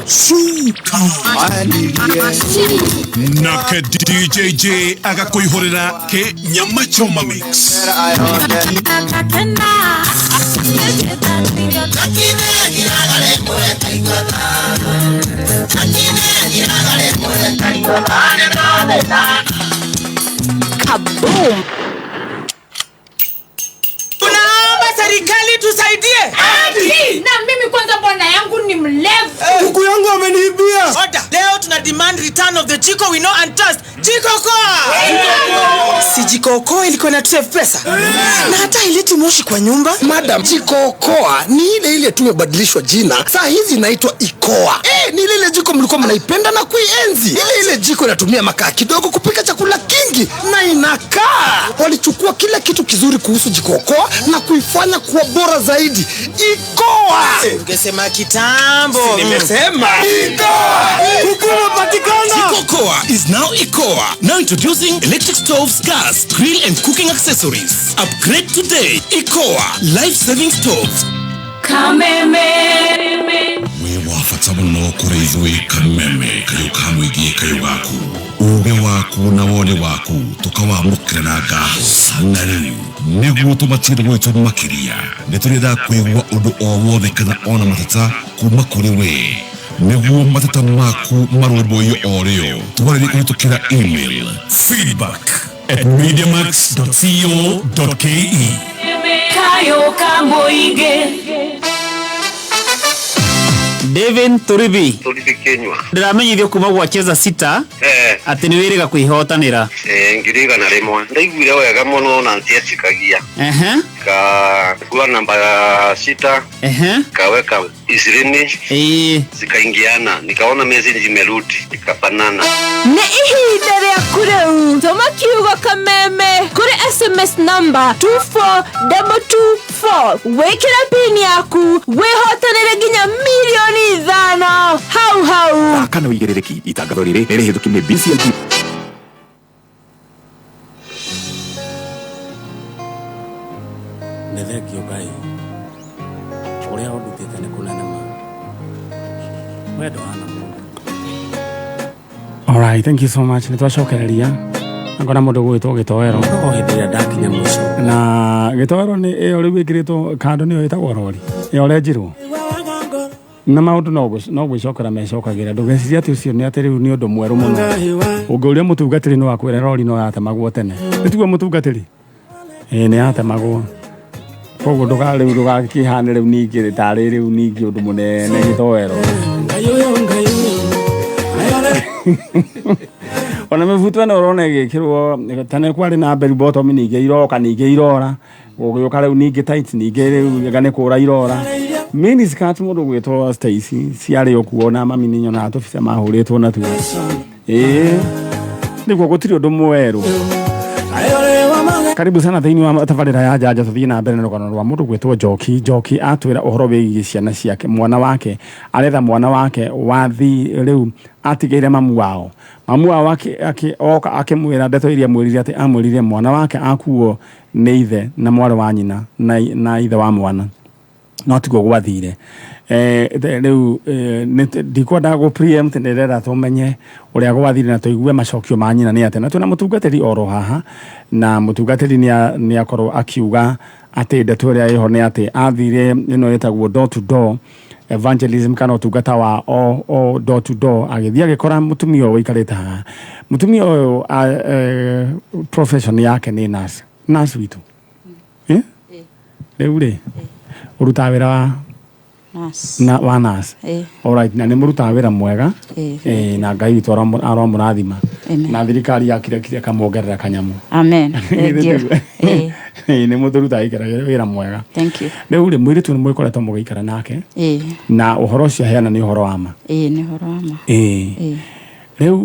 Suka, nake DJJ agakũihũrĩra kĩ nyama choma mix. Kaboom! Tunaomba serikali tusaidie. Na mimi kwanza bwana yangu ni mlevi. Kuku yangu ameniibia. Order. Leo tuna demand return of the jiko we know and trust. Jiko Koa. Si Jiko Koa ilikuwa na save pesa? Na hata haileti moshi kwa nyumba. Madam, Jiko Koa ni ile ile tu imebadilishwa jina. Saa hizi inaitwa Ikoa. Eh, ni ile ile jiko mlikuwa mnaipenda na kuienzi. Ile ile jiko inatumia makaa kidogo kupika chakula kingi na inakaa. Walichukua kila kitu kizuri kuhusu Jiko Koa na kuifanya kuwa bora zaidi. Ikoa. Ungesema kitambo. Si nimesema. Ikoa. Kuku Jiko Koa is now Ikoa. Now introducing electric stoves, gas, grill and cooking accessories. Upgrade today. Ikoa, life-saving stoves. Kameme. Wĩ wa bata mũno kũrĩ ithuĩ Kameme, kayũ ka mũingĩ, kayũ gaku, uge waku na wone waku tũkawamũkĩra na ngatho. Na rĩu nĩguo tũmatire gwitũ makĩria, nĩ tũrenda kũigua ũndũ o wothe kana ona mateta kuma kũrĩ we, nĩguo mateta maku marũmbũiyo o rĩo. Twarĩrie kũhĩtũkĩra email feedback@mediamax.co.ke. Kayo ka mũingĩ. David Turibi. Turibi Kenywa. Ndĩramenyithio kuma gwa Cheza Sita atĩ nĩ wĩrĩga kwĩhotanĩra. 100,000. Ndaiguire wega mũno na ntietikagia. Kakua namba 6. Kaweka 20. Zikaingiana, nikaona message imerudi, ikafanana. Nĩ ihinda rĩaku rĩu. Tũma kiugo Kameme kũrĩ SMS number 24224, wĩkĩre pin yaku, wĩhotanĩre nginya 5 mirioni hau hau. Kana wĩigĩrĩrĩki. Itangatho rĩrĩ nĩ rĩhĩtũki nĩ BCLB. Nĩ thengio Ngai ũrĩa ũndutĩte nĩ kũnene ma wendo hana mũndũ. Alright, thank you so much. Nĩ twacokereria ngona mũndũ gwĩtwo Gĩtoero. O hĩndĩ ĩrĩa ndakinya mũico. Na Gĩtoero nĩ ĩyo rĩu ĩkĩrĩtwo kando, nĩyo ĩtagwo rori ĩyo renjirwo na maũndũ no gwĩcokera mecokagĩra. Ndũgecirie atĩ ũcio nĩ atĩ rĩu nĩ ũndũ mwerũ mũno. Ũngĩũria mũtungatĩri no akwĩre rori no yatemagwo tene. Nĩ tiguo, mũtungatĩri? Ĩĩ, nĩ yatemagwo. Koguo ndũka rĩu ndũgakĩhane rĩu ningĩ tarĩ rĩu ningĩ ũndũ mũnene, Gĩtoero. Ngai ũyũ, Ngai ũyũ. Ona mĩbuto ĩno ũrona ĩgĩkĩrwo tene kwarĩ na bell bottom, ningĩ iroka, ningĩ irora, gũgĩũka rĩu ningĩ tight, ningĩ rĩu anga nĩ kũra irora. Mini skirt, mũndũ gwĩtwo Stacy, ciarĩ o kuo na mami nĩ nyonaga tũbica mahũrĩtwo natuo. Ĩĩ, nĩguo, gũtirĩ ũndũ mwerũ. Karibu sana thĩinĩ wa tabarĩra ya Njanjo. Tũthiĩ na mbere na rũgano rwa mũndũ gwĩtwo Njoki. Njoki atwĩra ũhoro wĩgiĩ ciana ciake, mwana wake aretha, mwana wake wathi rĩu atigĩire mamu wao. Mamu wao oka akĩmwĩra ndeto iria amwĩrire, atĩ amwĩrire mwana wake akuo nĩ ithe na mwarĩ wa nyina na ithe wa mwana, no tiguo gwathire. Rĩu ndikwenda gũ preempt, ndĩrenda tũmenye ũrĩa gwathire na tũigue macokio ma nyina nĩ atĩa. Na twĩna mũtungatĩri oro haha, na mũtungatĩri nĩ akorwo akiuga atĩ ndeto ĩrĩa ĩho nĩ atĩ athire ĩno ĩtagwo door to door evangelism, kana ũtungata wa o door to door, agĩthiĩ agĩkora mũtumia ũyũ ũikarĩte haha. Mũtumia ũyũ profession yake nĩ nurse. Nurse witũ? Eh? Rĩu rĩ, ũrutaga wĩra wa Nurse. Na wa nurse? Ĩĩ. Alright, na nĩ mũrutaga wĩra mwega. Ĩĩ. Na Ngai witũ aromũrathima. Amen. Na thirikari yakirekirie ĩkamwongerera kanyamũ. Amen. Thank you. Ĩĩ. Ĩĩ, nĩ mũtũrutaga wĩra mwega. Thank you. Rĩu rĩ, mũirĩtu nĩ mũgĩkoretwo mũgĩikara nake? Ĩĩ. Na ũhoro ũcio aheana nĩ ũhoro wa ma? Ĩĩ, nĩ ũhoro wa ma. Ĩĩ. Ĩĩ. Rĩu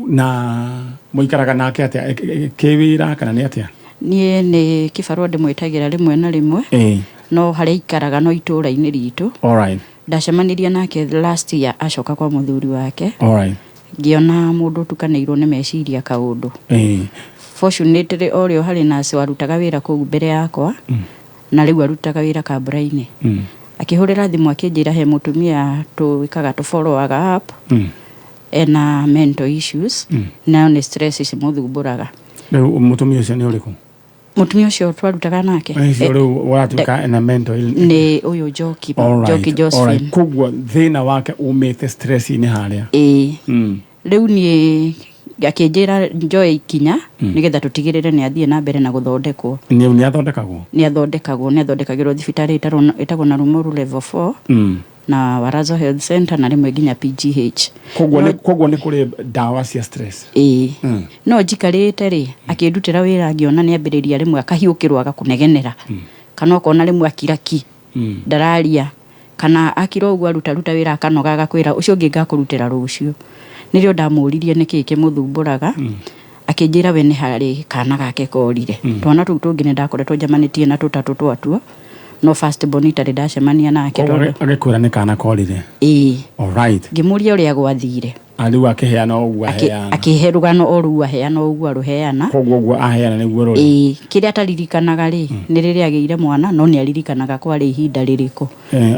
na mũikaraga nake atĩa? Kĩwĩra kana nĩ atĩa? Niĩ nĩ kĩbarũa ndĩmwĩtagĩra rĩmwe na rĩmwe. No harĩa ikaraga no itũũra-inĩ ritũ. Ndacemanirie nake last year acoka kwa mũthuri wake. Ngĩona mũndũ ũtukanĩirwo nĩ meciria kaũndũ. Fortunately, o rĩo harĩ nurse warutaga wĩra kũu mbere yakwa, na rĩu arutaga wĩra Kambura-inĩ. Akĩhũrĩra thimũ akĩnjĩra he mũtumia tũĩkaga tũfollowaga up, ena mental issues, nayo nĩ stress cimũthumbũraga. Rĩu mũtumia ũcio nĩ ũrĩkũ? Mũtumia ũcio twarutaga nake. Ũcio rĩu ũratuĩka ena mental illness? Nĩ ũyũ Njoki. Alright, Njoki Josephine. alright. Koguo thĩna wake umĩte stress-inĩ harĩa? Ĩĩ. Rĩu niĩ akĩnjĩra njoe ikinya nĩgetha tũtigĩrĩre nĩ athiĩ na mbere na gũthondekwo. Nĩ athondekagwo? Nĩ athondekagwo, nĩ athondekagĩrwo thibitarĩ ĩtagwo Narumoru level 4 na Warazo Health Center na rĩmwe nginya PGH. Koguo nĩ kũrĩ ndawa cia stress? Ĩĩ. No njikarĩte rĩ, akĩndutĩra wĩra ngĩona nĩ ambĩrĩria rĩmwe akahiũkĩrwo, agakũnegenera, kana ũkona rĩmwe akiraki, ndararia, kana akira ũguo arutaruta wĩra akanoga, agakwĩra ũcio ũngĩ ngakũrutĩra rũciũ. Nĩrĩo ndamũririe nĩkĩĩ kĩmũthumbũraga. Akĩnjĩra we nĩ harĩ kana gake korire. Twana tũu tũngĩ nĩ ndakoretwo njamanĩtie na tũtatũ twatuo, no first born itarĩ ndacemania nake. Koguo tondũ agĩkwĩra nĩ kana korire? Ĩĩ. Alright. Ngĩmũria ũrĩa gwathire. Rĩu akĩheana o ũguo aheana. Akĩhe rũgano o rũu aheana o ũguo arũheana. Koguo ũguo aheana nĩguo rũrĩ. Ĩĩ, kĩrĩa ataririkanaga rĩ, nĩ rĩrĩa agĩire mwana, no nĩ aririkanaga kwarĩ ihinda rĩrĩkũ.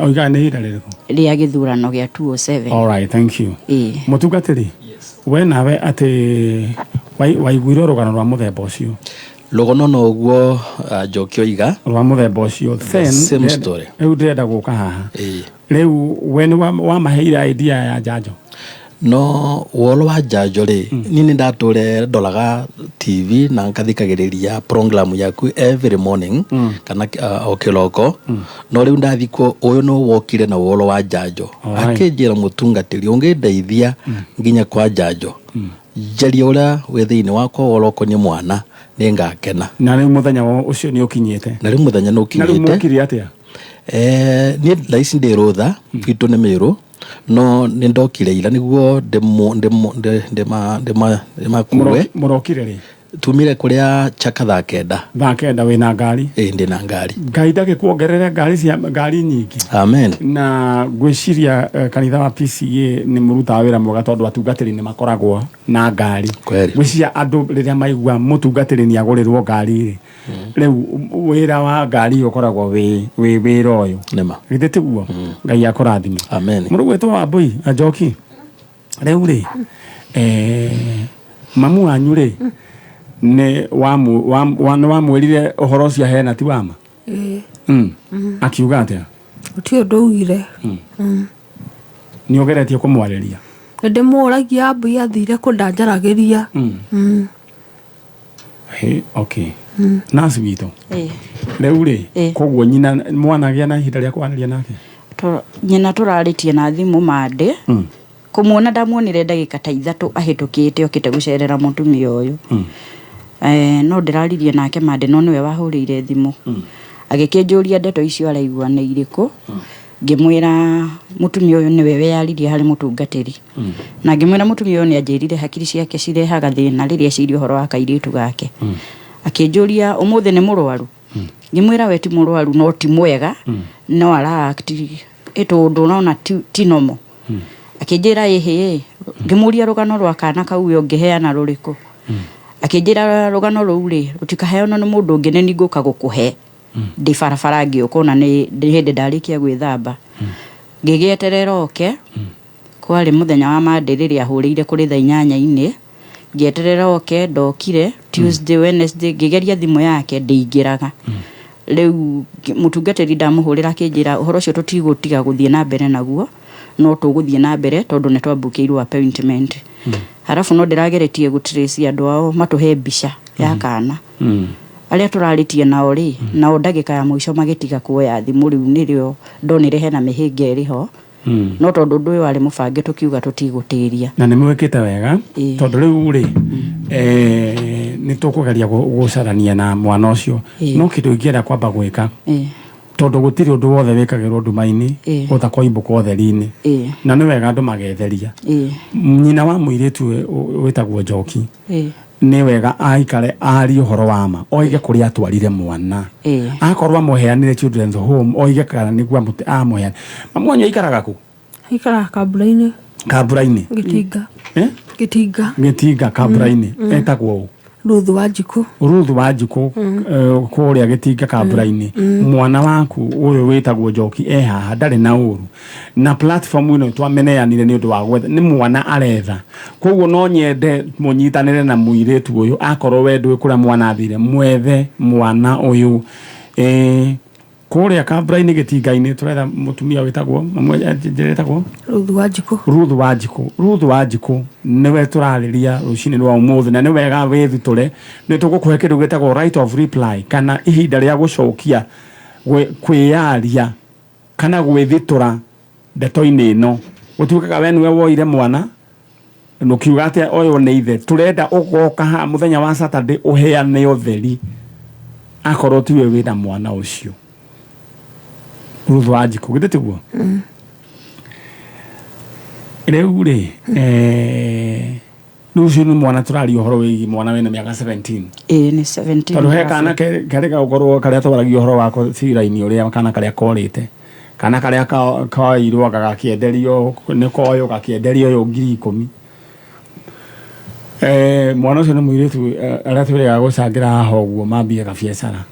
Oigaga nĩ ihinda rĩrĩkũ? Rĩa gĩthurano gĩa 207. All right, thank you. Ĩĩ. Mũtungatĩri, we nawe atĩ waiguire rũgano rwa mũthemba ũcio? Rũgano no ũguo Njoki oiga. Rwa mũthemba ũcio. The same story. Rĩu ndĩrenda gũka haha. Rĩu we nĩ wamaheire idea ya njanjo? No wolo wa njanjo rĩ, niĩ nĩ ndatũre ndoraga TV na ngathikagĩrĩria program yaku every morning kana o kĩroko. No rĩu ndathiĩ kuo ũyũ no wokire na wolo wa njanjo. Akĩnjĩra mũtungatĩri ũngĩndeithia nginya kwa njanjo. Njaria ũrĩa wĩ thĩinĩ wakwa wolo ũkoniĩ mwana nĩ ngakena. Na rĩu mũthenya ũcio nĩ ũkinyĩte? Na rĩu mũthenya nĩ ũkinyĩte. Na rĩu mwekire atĩa? Niĩ thaa ici ndĩ rũtha, gwitũ nĩ Mĩrũ. No nĩ ndokire ira nĩguo ndĩmakue. Mũrokire rĩ? Tumire kũrĩa Chaka thaa kenda. Thaa kenda wĩna ngari? Ĩĩ, ndĩna ngari. Ngai ndagĩkuongerere ngari cia ngari nyingĩ. Amen. Na ngwĩciria kanitha wa PCA nĩ mũrutaga wĩra mwega tondũ atungatĩri nĩ makoragwo na ngari. Kweli. Ngwĩciria andũ rĩrĩa maigua mũtungatĩri nĩ agũrĩrwo ngari rĩ, rĩu wĩra wa ngari ũkoragwo wĩ wĩra ũyũ. Nĩma. Githĩ tiguo? Ngai akũrathime. Amen. Mũrũgwĩtwo Wambui na Njoki, rĩu rĩ, mamu wanyu rĩ, nĩ wamwĩrire ũhoro ũcio aheana ti wama? Ĩĩ. Akiuga atĩa? Gũtirĩ ũndũ augire. Nĩ ũgeretie kũmwarĩria? Nĩ ndĩmũragia Wambui athire kũ ndanjaragĩria. Okay. Nurse witũ. Rĩu rĩ, koguo nyina mwana agĩa na ihinda rĩa kwaranĩria nake? Nyina tũrarĩtie na thimũ Monday. Kũmuona ndamuonire ndagĩka ta ithatũ ahĩtũkĩte okĩte gũcerera mũtumia ũyũ. No ndĩraririe nake Monday no nĩwe wahũrĩire thimũ. Agĩkĩnjũria ndeto icio araigua nĩ irĩkũ. Ngĩmwĩra mũtumia ũyũ nĩwe weyaririe harĩ mũtungatĩri. Na ngĩmwĩra mũtumia ũyũ nĩ anjĩrire hakiri ciake cirehaga thĩna rĩrĩa eciria ũhoro wa kairĩtu gake. Akĩnjũria ũmũthĩ nĩ mũrwaru? Ngĩmwĩra we ti mũrwaru no ti mwega, no ara act ĩtũndũ ũrona ti normal. Akĩnjĩra ĩhĩ, ngĩmũria rũgano rwa kana kau we ũngĩheana rũrĩkũ. Akĩnjĩra rũgano rũu rĩ, rũtikaheanwo nĩ mũndũ ũngĩ nĩ ngũka gũkũhe. Ndĩ barabara ngĩũka ona nĩ hĩndĩ ndarĩkia gwĩthamba. Ngĩgĩeterera oke, kwarĩ mũthenya wa Monday rĩrĩa ahũrĩire kũrĩ thaa inyanya-inĩ. Ngĩeterera oke, ndokire Tuesday, Wednesday, ngĩgeria thimũ yake ndĩingĩraga. Rĩu mũtungatĩri ndamũhũrĩra akĩnjĩra ũhoro ũcio tũtigũtiga gũthiĩ na mbere naguo, no tũgũthiĩ na mbere tondũ nĩ twambukĩirwo appointment. Halafu no ndĩrageretie gũtrace andũ ao matũhe mbica ya kana. Arĩa tũrarĩtie nao rĩ, nao ndagĩka ya mũico magĩtiga kuoya thimũ rĩu nĩrĩo ndonire hena mĩhĩnga ĩrĩ ho. No tondũ ũndũ ũyũ warĩ mũbange tũkiuga tũtigũtĩria. Na nĩ mwĩkĩte wega tondũ rĩu rĩ, nĩ tũkũgeria gũcarania na mwana ũcio. No kĩndũ ingĩenda kwamba gwĩka, tondũ gũtirĩ ũndũ wothe wĩkagĩrwo nduma-inĩ ũtakoimbũka ũtheri-inĩ. Na nĩ wega andũ magetheria. Nyina wa mũirĩtu wĩtagwo Njoki, nĩ wega aikare arie ũhoro wa ma, oige kũrĩa atwarire mwana. Akorwo amũheanire children's home, oige kana nĩguo amũheane. Mamu wanyu aikaraga kũ? Aikaraga Kambura-inĩ. Kambura-inĩ? Gĩtinga. Gĩtinga. Gĩtinga Kambura-inĩ. Etagwo ũ? Ruth Wanjikũ. Ruth Wanjikũ, kũrĩa Gĩtinga Kambura-inĩ. Mwana waku ũyũ wĩtagwo Njoki e haha ndarĩ na ũru. Na platform ĩno twameneanire nĩ ũndũ wa gwetha, nĩ mwana aretha. Koguo no nyende mũnyitanĩre na mũirĩtu ũyũ, akorwo we ndũĩ kũrĩa mwana athire, mwethe mwana ũyũ. Kũrĩa Kambura-inĩ Gĩtinga-inĩ tũretha mũtumia wĩtagwo, wĩtagwo? Ruth Wanjikũ. Ruth Wanjikũ. Ruth Wanjikũ nĩwe tũrarĩria rũcinĩ rwa ũmũthĩ, na nĩ wega wĩthutũre. Nĩ tũgũkũhe kĩndũ gĩtagwo right of reply, kana ihinda rĩa gũcokia, kwĩyaria kana gwĩthitũra ndeto-inĩ ĩno. Gũtuĩkaga we nĩwe woire mwana, ũkiuga atĩ ũyũ nĩ ithe. Tũrenda ũgoka haha mũthenya wa Saturday ũheane ũtheri, akorwo tiwe wĩna mwana ũcio. Ruth Wanjikũ, githĩ tiguo? Rĩu rĩ, rĩu ũcio nĩ mwana tũraria ũhoro wĩgiĩ mwana wĩna mĩaka 17. Ĩĩ, nĩ 17. Tondũ he kana karĩa gagũkorwo karĩa twaragia ũhoro wako cira-inĩ ũrĩa kana karĩa korĩte. Kana karĩa koirwo gagakĩenderio nĩ koywo gakĩenderio ũyũ 10,000. Mwana ũcio nĩ mũirĩtu arĩa twĩrĩga gũcangĩra haha ũguo mambie gabiacara.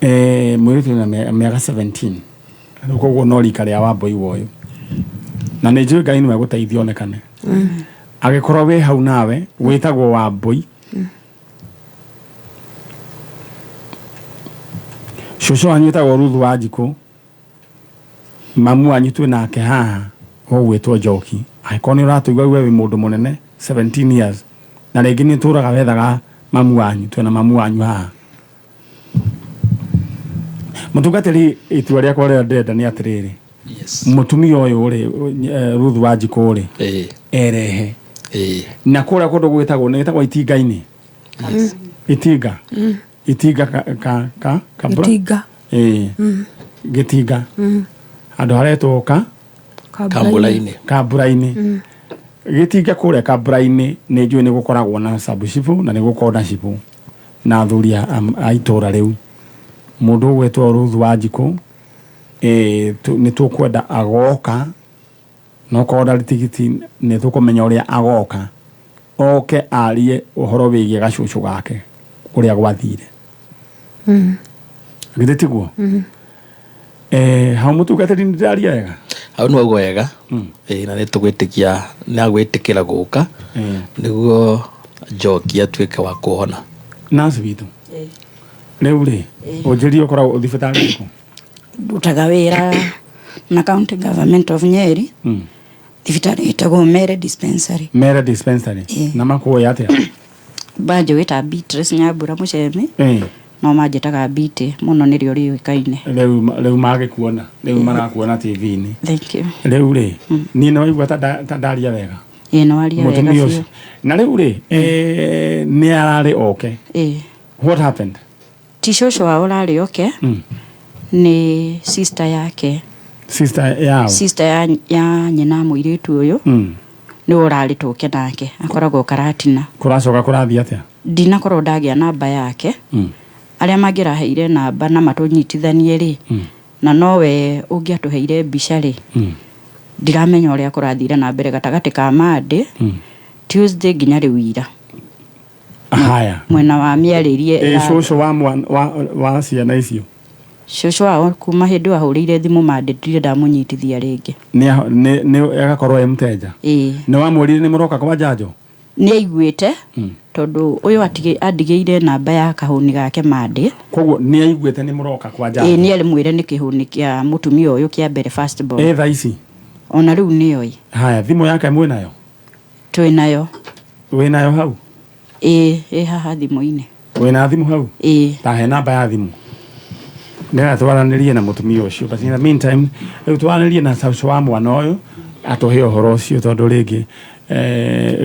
Mũirĩtu wĩna mĩaka 17. Rĩu koguo no rika rĩa Wambũi wa ũyũ. Na nĩ njũĩ Ngai nĩwe gũteithia onekane. Angĩkorwo wĩ hau nawe wĩtagwo Wambũi. Cũcũ wanyu wĩtagwo Ruth Wanjikũ. Mamu wanyu twĩ nake haha ũgwĩtwo Njoki. Angĩkorwo nĩ ũratũigua we wĩ mũndũ mũnene 17 years na rĩngĩ nĩ ũtũraga wethaga mamu wanyu, twĩna mamu wanyu haha. Mũtungatĩri, itua rĩakwa rĩrĩa ndĩrenda nĩ atĩrĩrĩ, mũtumia ũyũ rĩ, Ruth Wanjikũ rĩ, erehe na kũrĩa kũndũ gwĩtagwo nĩ gwĩtagwo itinga-inĩ, itinga, itinga ka ka ka kabura? Gĩtinga. Ĩĩ. Gĩtinga, handũ haretwo ka Kambura-inĩ. Kambura-inĩ. Gĩtinga kũrĩa Kambura-inĩ nĩ njũĩ nĩ gũkoragwo na sabucibũ na nĩ gũkoragwo na cibũ na athuri a itũra rĩu. Mũndũ ũgwĩtwo Ruth Wanjikũ, nĩ tũkwenda agoka, no korwo ndarĩ tigiti nĩ tũkũmenya ũrĩa agoka, oke arie ũhoro wĩgiĩ gacũcũ gake ũrĩa gwathire. Githĩ tiguo? Hau mũtungatĩri nĩ ndĩraria wega? Hau nĩ wauga wega. Ĩĩ, na nĩ tũgwĩtĩkia nĩ agwĩtĩkĩra gũka nĩguo Njoki atuĩke wa kũhona. Nurse witũ, rĩu rĩ, ũnjĩrie ũkoragwo thibitarĩ ĩrĩkũ? Ndutaga wĩra na county government of Nyeri, thibitarĩ ĩtagwo Mere Dispensary. Mere Dispensary. Na makũĩ atĩa? Banjũĩ ta Beatrice Nyambura Mũcemi, no manjĩtaga Beauty mũno nĩrĩo rĩũĩkaine. Rĩu magĩkuona, rĩu marakuona TV-inĩ. Thank you. Rĩu rĩ, niĩ nĩ waigua ta ndaria wega? Ĩĩ, nĩ waria wega Mũtumia biũ. ũcio na rĩu rĩ, nĩ ararĩ oke? Ĩĩ. What happened? Ti cũcũ wao ũrarĩ oke, nĩ sister yake. Sister yao? Sister ya nyina mũirĩtu ũyũ, nĩwe ũrarĩ tũke nake, akoragwo Karatina. Kũracoka kũrathiĩ atĩa? Ndinakorwo ndagĩa namba yake. Arĩa mangĩraheire namba na matũnyitithanie rĩ, na nowe ũngĩatũheire mbica rĩ, ndiramenya ũrĩa kũrathire na mbere gatagatĩ ka Monday, Tuesday nginya rĩu ira. Haya. Mwena wa mĩarĩrie Cũcũ wa wa ciana icio? Cũcũ wao kuma hĩndĩ ĩyo ahũrĩire thimũ Monday ndirĩ ndamũnyitithia rĩngĩ. Nĩ agakorwo e mũteja? Ĩĩ. Nĩ wamwĩrire nĩ mũroka kwa njanjo? Nĩ aiguĩte, tondũ ũyũ andigĩire namba ya kahũni gake Monday. Koguo nĩ aiguĩte nĩ mũroka kwa njanjo? Ĩĩ, nĩ arĩmwĩre nĩ kĩhũni kĩa mũtumia ũyũ kĩa mbere, first born. Ĩ thaa ici? Ona rĩu nĩoĩ. Haya, thimũ yake mwĩnayo? Twĩnayo. Wĩnayo hau? Ĩĩ, ĩ haha thimũ-inĩ. Wĩna thimũ hau? Ĩĩ. Ta he namba ya thimũ, ndĩrenda twaranĩrie na mũtumia ũcio, but in the meantime rĩu twaranĩrie na cũcũ wa mwana ũyũ atũhe ũhoro ũcio, tondũ rĩngĩ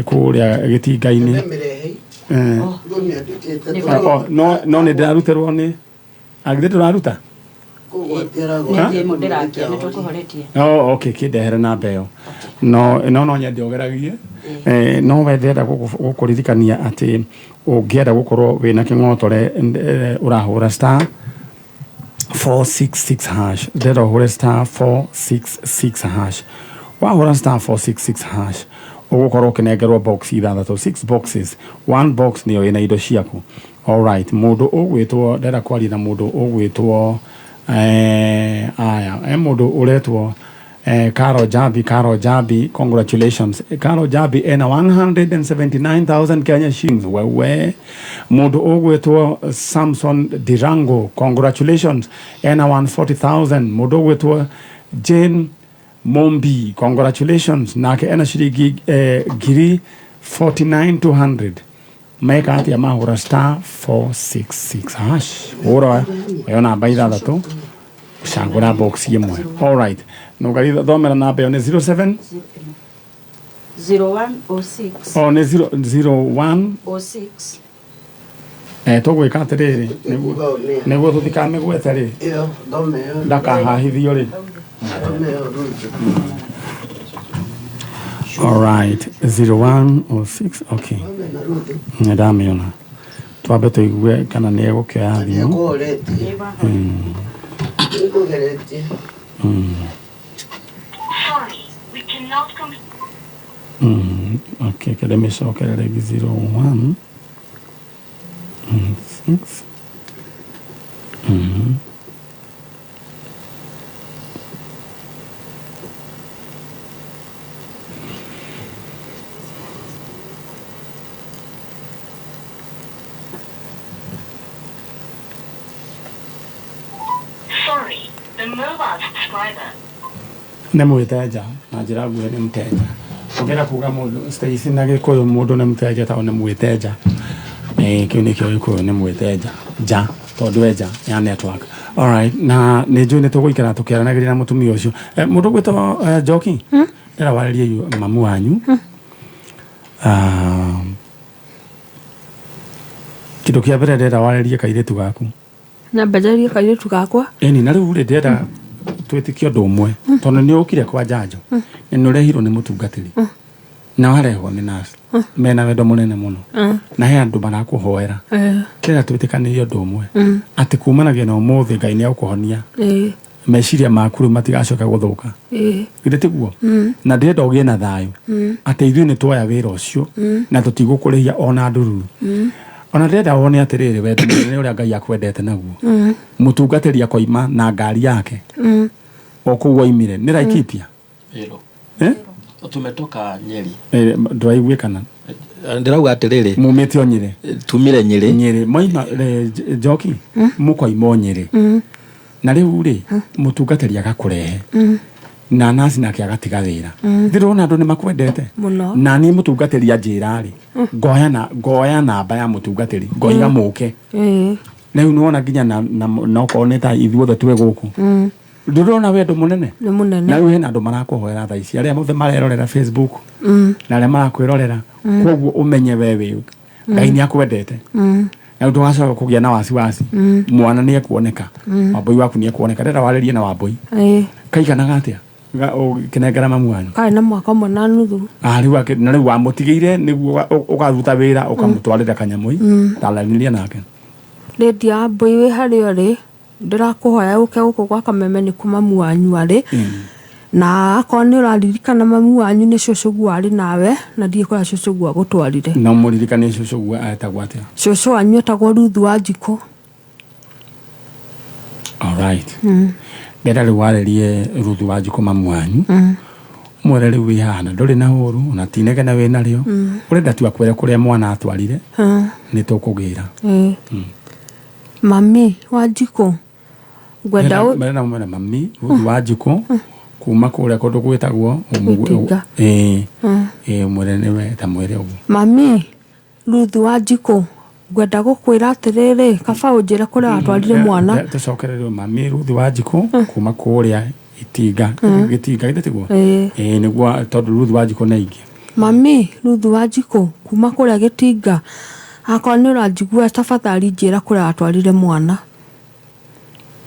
kũrĩa gĩtinga-inĩ, no nĩ ndĩrarutĩrwo nĩ agithĩ ndũraruta. Nĩ thimũ ndĩrakia, nĩ tũkũhoretie. Oh, okay, kĩndehere namba ĩyo. No nyende ũgeragie. No we ndĩrenda gũkũririkania atĩ ũngĩenda gũkorwo wĩna kĩng'otore, ũrahũra *466#. Ndĩrenda ũhũre *466#. Wahũra *466# ũgũkorwo ũkĩnengerwo box ithathatũ, six boxes. One box nĩyo ĩna indo ciaku. Alright, mũndũ ũgwĩtwo, ndĩrenda kwaria na mũndũ ũgwĩtwo, aya, mũndũ ũretwo Caro Jambi. Caro Jambi, congratulations. Caro Jambi ena 179,000 Kenya shillings. Wewe. Mũndũ ũgwĩtwo Samson Dirango, congratulations. Ena 140,000. Mũndũ ũgwĩtwo Jane Mombi, congratulations. Nake ena ciringi ngiri 49,200. Meka atia mahũra *466#? Hũra ĩyo namba ithathatũ, cagũra box ĩmwe. Alright, nũngari thomera namba ĩyo nĩ 07 0106. Oh, nĩ 01 06. Tũgwĩka atĩrĩrĩ, nĩguo tũtikamĩgwete rĩ, ndakahahithio rĩ. Alright, 0106, okay, nĩ ndamĩona. Twambe tũigue kana nĩ egũkĩoya thimũ. Okay, kende mĩcokere rĩngĩ 01 6. Sorry, the mobile subscriber Nĩ mwĩtenja na njĩra nguhĩ nĩ mteja ũngĩenda kuga mũndũ Stacy na gĩkũyũ mũndũ nĩ mteja tondũ nĩ mwĩtenja. Eh, kĩu nĩkĩo gĩkũyũ nĩ mwĩtenja nja tondũ enja ya network. Alright, na nĩ njũĩ nĩ tũgũikara tũkĩaranagĩria na mũtumia ũcio. Eh, mũndũ ũgwĩtwo Njoki, ndĩrenda warĩrie mamu wanyu. Ah, kĩndũ kĩa mbere ndĩrenda warĩrie kairĩtu gaku. Nyambe njarĩrie kairĩtu gakwa. Ĩni, na rĩu rĩ ndĩrenda twĩtĩkie ũndũ ũmwe tondũ nĩ ũkire kwa njanjo na nĩ ũrehirwo nĩ mũtungatĩri na warehwo nĩ nurse mena wendo mũnene mũno na he andũ marakũhoera. Ndĩrenda twĩtĩkanĩrie ũndũ ũmwe atĩ kumanagia na ũmũthĩ Ngai nĩ egũkũhonia meciria maku rĩu matigacoka gũthũka. Githĩ tiguo? Na ndĩrenda ũgĩe na thayũ atĩ ithuĩ nĩ tuoya wĩra ũcio na tũtigũkũrĩhia ona ndururu. Ona ndĩrenda wone atĩrĩrĩ wendo mũnene ũrĩa Ngai akwendete naguo. Mũtungatĩri akoima na ngari yake o kũu oimire nĩ Laikipia. Ĩro. Eh? Tumetoka Nyeri. Eh, ndũraiguĩkana. Ndĩrauga atĩrĩrĩ, mumĩte o Nyĩrĩ. Tumire Nyĩrĩ. Nyĩrĩ moima Njoki mũkoima o Nyĩrĩ na rĩu rĩ mũtungatĩri agakũrehe na nasi nake agatiga wĩra. Ndĩrona andũ nĩ makwendete. Mũno. Na niĩ mũtungatĩri anjĩra rĩ ngoya namba ya mũtungatĩri ngoiga mũke. Rĩu nĩwona nginya na okorwo nĩ ta ithuothe twĩ gũkũ ndũrona wendo mũnene. Nĩ mũnene. Na rĩu hena andũ marakũhoera thaa ici arĩa mothe marerorera Facebook na arĩa marakwĩrorera. Koguo ũmenye we wĩ Ngai nĩ akwendete na ndũgacoka kũgĩa na wasiwasi. Mwana nĩ ekuoneka. Wambũi waku nĩ ekuoneka. Ndĩrenda warĩrie na Wambũi. Kaiganaga atĩa ũkĩnengera mamu wanyu? Karĩ na mwaka ũmwe na nuthu. Ah, rĩu na rĩu wamũtigĩire nĩguo ũkaruta wĩra ũkamũtwarĩra kanyamũi. Taranĩria nake. Lydia Wambũi wĩ harĩa ũrĩ, ndĩrakũhoya ũke gũkũ gwa Kameme nĩ kũ mamu wanyu arĩ. Na akorwo nĩ ũraririkana mamu wanyu nĩ cũcũguo arĩ nawe na ndiĩ kũrĩa cũcũguo agũtwarire. No mũririkanie cũcũguo etagwo atĩa? Cũcũ wanyu etagwo Ruth Wanjikũ. Alright. Ndĩrenda rĩu warĩrie Ruth Wanjikũ mamu wanyu. Mwĩre rĩu wĩ haha na ndũrĩ na ũru ona ti inegene wĩ narĩo. Ũrenda tu akwĩre kũrĩa mwana atwarire nĩ tũkũgĩra. Mami Wanjikũ ngwenda Ndĩrenda mwĩre mami Ruth Wanjikũ kuma kũrĩa kũndũ gwĩtagwo Gĩtinga. Mwĩre nĩwe ta mwĩre ũguo. Mami Ruth Wanjikũ ngwenda gũkwĩra atĩrĩrĩ kaba ũnjĩre kũrĩa watwarire mwana. Tũcokerere mami Ruth Wanjikũ kuma kũrĩa Itinga. Gĩtinga githĩ tiguo? Nĩguo tondũ Ruth Wanjikũ nĩ aingĩ. Mami Ruth Wanjikũ kuma kũrĩa Gĩtinga akorwo nĩ ũranjigua tafadhali njĩra kũrĩa watwarire mwana.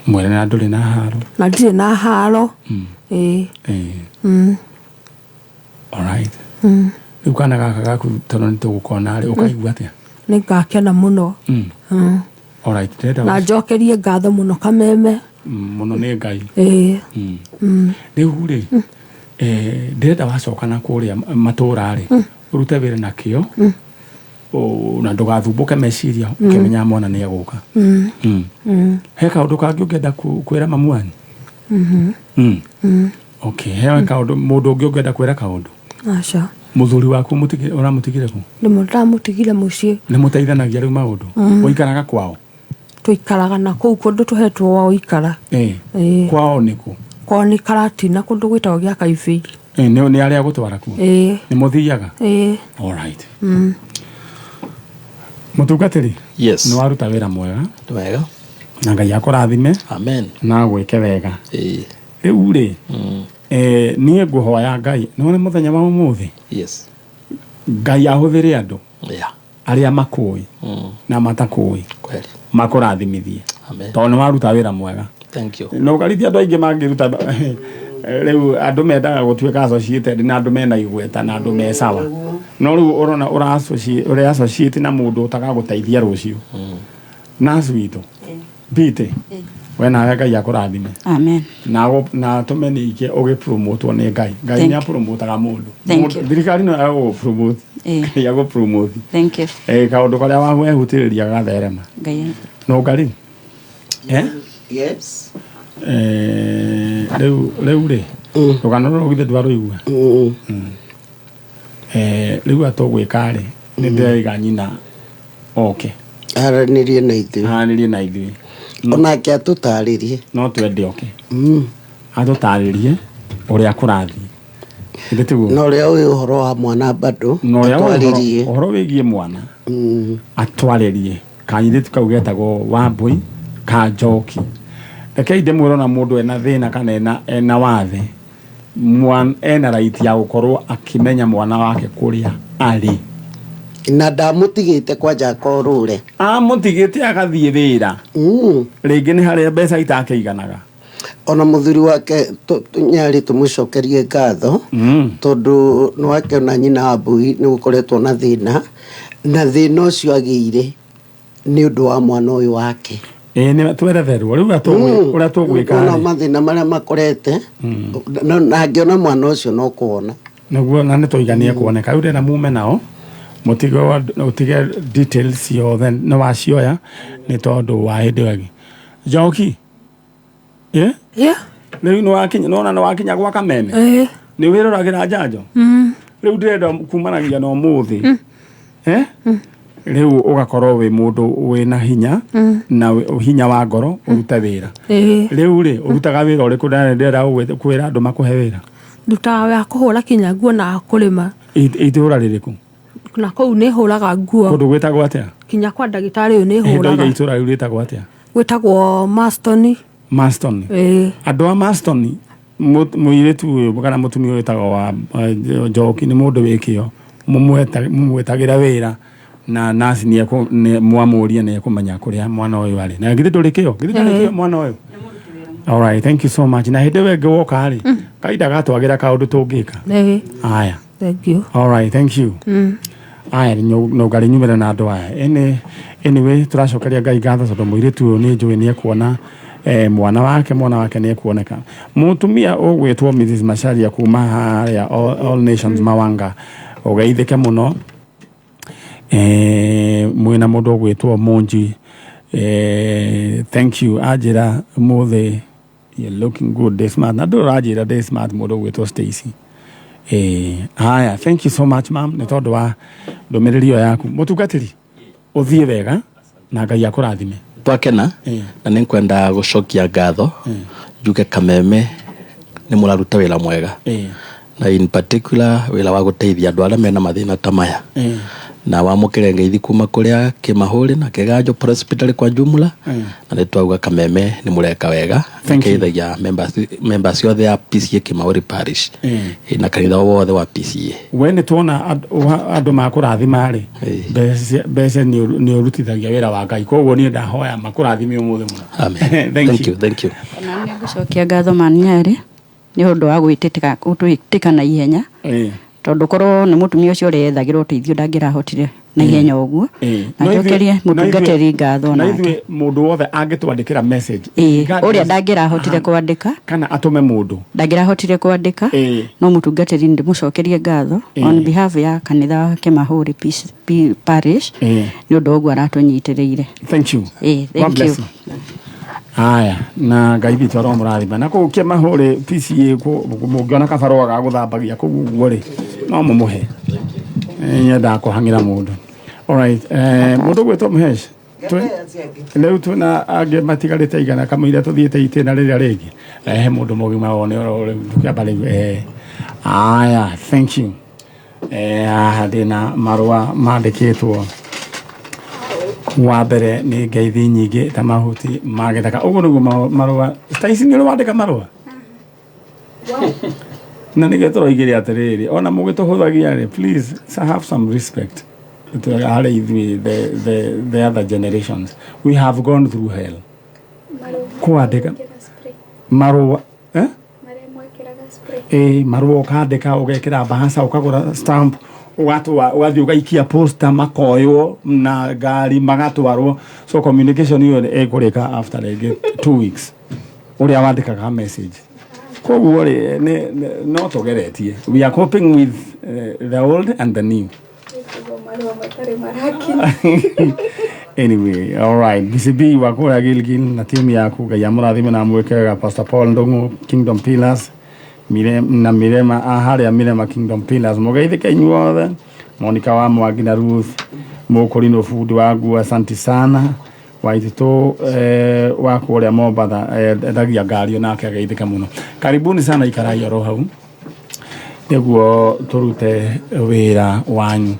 Mwĩre na ndũrĩ na haro. Na ndirĩ na haro. Alright. Rĩu kana gaka gaku tondũ nĩ tũgũkona rĩ ũkaigua atĩa? Nĩ ngakena mũno. Alright, ndĩrenda Na njokerie ngatho mũno Kameme. Mũno nĩ Ngai. Rĩu rĩ ndĩrenda wacoka na kũrĩa matũra rĩ ũrute wĩra na kĩo na ndũgathumbũke meciria ũkĩmenya mwana nĩ egũka. He kaũndũ kangĩ ũngĩenda kwĩra mamu wanyu? Okay, he kaũndũ mũndũ ũngĩ ũngĩenda kwĩra kaũndũ? Aca. Mũthuri waku ũramũtigire kũ? Ndamũtigire mũciĩ. Nĩ mũteithanagia rĩu maũndũ? Ũikaraga kwao? Tũikaraga na kũu kũndũ tũhetwo wa ũikara. Kwao nĩ kũ? Kwao nĩ Karatina kũndũ gwĩtagwo gĩa Kaibĩ. Nĩ arĩa gũtwara kuo? Nĩ mũthiaga? Alright. Mũtungatĩri? Yes. Nĩ waruta wĩra mwega. Wega. Na Ngai akũrathime. Amen. Na agwĩke wega. Rĩu rĩ, niĩ ngũhoya Ngai, nĩ wona mũthenya wa ũmũthĩ? Yes. Ngai ahũthĩre andũ. Yeah. Arĩa makũĩ na matakũĩ. Kweli. Makũrathimithie. Amen. Tondũ nĩ waruta wĩra mwega. Thank you. Na ũkarithia andũ aingĩ mangĩruta rĩu andũ mendaga gũtuĩka associated na andũ mena igweta na andũ me sawa. No rĩu ũrona ũra associate na mũndũ ũtagagũteithia rũciũ. Nurse witũ. Mbite. We nawe Ngai akũrathime. Amen. Na atũme ningĩ ũgĩpromotwo nĩ Ngai. Ngai Thank nĩ apromotaga mũndũ. Thank Mũndũ- you. Thirikari no ĩgũpromote. Ĩĩ. Ngai agũpromote. Thank you. Kaũndũ karĩa wehutĩrĩria gagatherema. Ngai. No ngari. Eh? Yes. Rĩu rĩu rĩ rũgano rũrũ githĩ ndwarũigua. Rĩu atũgwĩka rĩ nĩ ndĩraiga nyina oke aranĩrie na ithuĩ, aranĩrie na ithuĩ, onake atũtarĩrie. No twende oke atũtarĩrie ũrĩa kũrathiĩ. Githĩ tiguo? Na ũrĩa ũĩ ũhoro wa mwana bado na ũrĩa ũĩ atwarĩrie. Ũhoro wĩgiĩ mwana atwarĩrie. Kanyirĩtu kau getagwo Wambũi ka Njoki. Rekei ndĩmwĩre, ona mũndũ ena thĩna kana ena wathe, ena right ya gũkorwo akĩmenya mwana wake kũrĩa arĩ. Na ndamũtigĩte kwanja akorũre. Amũtigĩte agathiĩ wĩra, rĩngĩ nĩ harĩa mbeca itakĩiganaga. Ona mũthuri wake nyarĩ tũmũcokerie ngatho, tondũ nĩ wake ona nyina wa Mbui nĩ gũkoretwo na thĩna, na thĩna ũcio agĩire nĩ ũndũ wa mwana ũyũ wake. Ĩĩ, nĩ tweretherwo rĩu ũrĩa tũgwĩka Ona rĩ. Mathĩna marĩa makorete na angĩona mwana ũcio no kuona. Nĩguo, na nĩ tũiganie kuoneka. Rĩu ndĩrenda mume nao mũtige ũtige details ciothe nĩ wacioya nĩ tondũ wa hĩndĩ ĩyo ĩngĩ. Njoki. Ĩ? Yeah. Rĩu nĩ wakinya, nona nĩ wakinya gwa Kameme. Ĩĩ. Nĩ wĩroragĩra njanjo? Rĩu ndĩrenda kumanagia na ũmũthĩ. Eh? Rĩu ũgakorwo wĩ mũndũ wĩna hinya na hinya wa ngoro ũrute wĩra. Ĩĩ. Rĩu rĩ, ũrutaga wĩra ũrĩkũ? Ndĩrenda kwĩra andũ makũhe wĩra. Ndutaga wĩra kũhũra kinya nguo na kũrĩma. Itũũra rĩrĩkũ? Na kũu nĩ hũraga nguo. Kũndũ gwĩtagwo atĩa? Kinya kwa ndagĩtarĩ ũyũ nĩ Ĩ, ndoiga hũraga. itũũra rĩu rĩtagwo atĩa? Gwĩtagwo Maston. Maston. Ĩĩ. Andũ a Maston, mũirĩtu ũyũ kana mũtumia ũyũ wĩtagwo wa Njoki nĩ mũndũ wĩ kĩo. Mũmwĩtagĩra wĩra na nurse nĩ mwamũria nĩ ekũmenya kũrĩa mwana ũyũ arĩ. Na githĩ ndũrĩ kĩo? Githĩ ndũrĩ kĩo mwana ũyũ? All right, thank you so much. Na hĩndĩ ĩyo ĩngĩ woka rĩ, kahinda gatwagĩra kaũndũ tũngĩka. Ĩĩ. Aya. Thank you. All right, thank you. Aya, no ngarĩ nyumĩre na andũ aya. Anyway, tũracokeria Ngai ngatho tondũ mũirĩtu ũyũ nĩ njũĩ nĩ ekuona mwana wake nĩ ekuoneka. Mũtumia ũgwĩtwo Mrs Macharia kuma harĩa All Nations Mawanga, ũgeithĩke mũno. Mwĩna mũndũ ũgwĩtwo Munji. Thank you. Anjĩra ũmũthĩ you're looking good, day smart. Na ndũrĩ ũranjĩra day smart mũndũ ũgwĩtwo Stacy. Haya, thank you so much, ma'am, nĩ tondũ wa ndũmĩrĩri ĩyo yaku. Mũtungatĩri, ũthiĩ wega na Ngai akũrathime. Twakena na nĩ nkwenda gũcokia ngatho, njuge Kameme nĩ mũraruta wĩra mwega, na in particular wĩra wa gũteithia andũ arĩa mena mathĩna ta maya, na wamũkĩre ngeithi kuma kũrĩa Kĩmahũrĩ na Kĩganjo Presbytery kwa jumla, na nĩ twauga Kameme nĩ mũreka wega. Thank you. Nĩkeithagia members othe a PCA Kĩmahũrĩ Parish na kanitha wothe wa PCA. We nĩ tuona andũ makũrathima rĩ, mbeca nĩ ũrutithagia wĩra wa Ngai, koguo niĩ ndahoya makũrathime ũmũthĩ mũno. Amen. Thank Thank you. you, thank you. Ona nĩ ngũcokia ngatho Maniarĩ nĩ ũndũ wa gwĩtĩka gũtwĩtĩka na ihenya, tondũ korwo nĩ mũtumia ũcio ũrethagĩra ũteithio ndangĩrahotire na ihenya ũguo. Na njokerie mũtungatĩri ngatho Na nake. ithuĩ mũndũ wothe angĩtwandĩkĩra message, Ũrĩa ndangĩrahotire kwandĩka kana atũme mũndũ ndangĩrahotire kwandĩka, no mũtungatĩri ndĩmũcokerie ngatho on behalf ya kanitha wa Kĩmahũrĩ Parish nĩ ũndũ wa ũguo aratũnyitĩrĩire. Thank you. Thank God bless you. you. Aya, na Ngai witũ aromũrathima. Na kũu Kĩmahũrĩ PCA mũngĩona kabarũa ga gũthambagia kũu ũguo rĩ, no mũmũhe. Nyendaga kũhang'ĩra mũndũ. Alright, mũndũ ũgwĩtwo Mhesh, rĩu twĩna angĩ matigarĩte igana kamũira tũthiĩte itĩna rĩrĩa rĩngĩ. He mũndũ mũgima wone oro rĩu tũkĩamba rĩu. Aya, thank you. Haha ndĩna marũa mandĩkĩtwo. Wa mbere nĩ ngeithi nyingĩ ta mahuti ma gĩthaka. Ũguo nĩguo marũa ta ici nĩ ũrĩ wandĩka marũa, na nĩkĩo tũroigire atĩrĩrĩ, ona mũgĩtũhũthagia rĩ, please have some respect harĩ ithuĩ, the other generations. We have gone through hell kwandĩka marũa, eh? Ĩ, marũa ũkandĩka, ũgekĩra mbahaca, ũkagũra stamp. Ũgatwa ũgathiĩ ũgaikia poster, makoywo na ngari magatwarwo. So communication ĩyo ĩkũrĩka after rĩngĩ 2 weeks ũrĩa wandĩkaga message. Koguo rĩ, no tũgeretie, we are coping with the old and the new. Marũa matarĩ marakinya. Anyway, all right, BCB wa kũrĩa Gilgil na timu yaku, Ngai amũrathime na amwĩke wega. Pastor Paul Ndung'u, Kingdom Pillars Mire, na Mirema, harĩa Mirema Kingdom Pillars, mũgeithĩke inyuothe. Monica wa Mwangi na Ruth Mũkũrinũ, bundi wa nguo, asanti sana. Waititũ wa kũrĩa Mombatha, endagia ngari, onake ageithĩke mũno. Karibuni sana, ikarai oro hau nĩguo tũrute wĩra wanyu.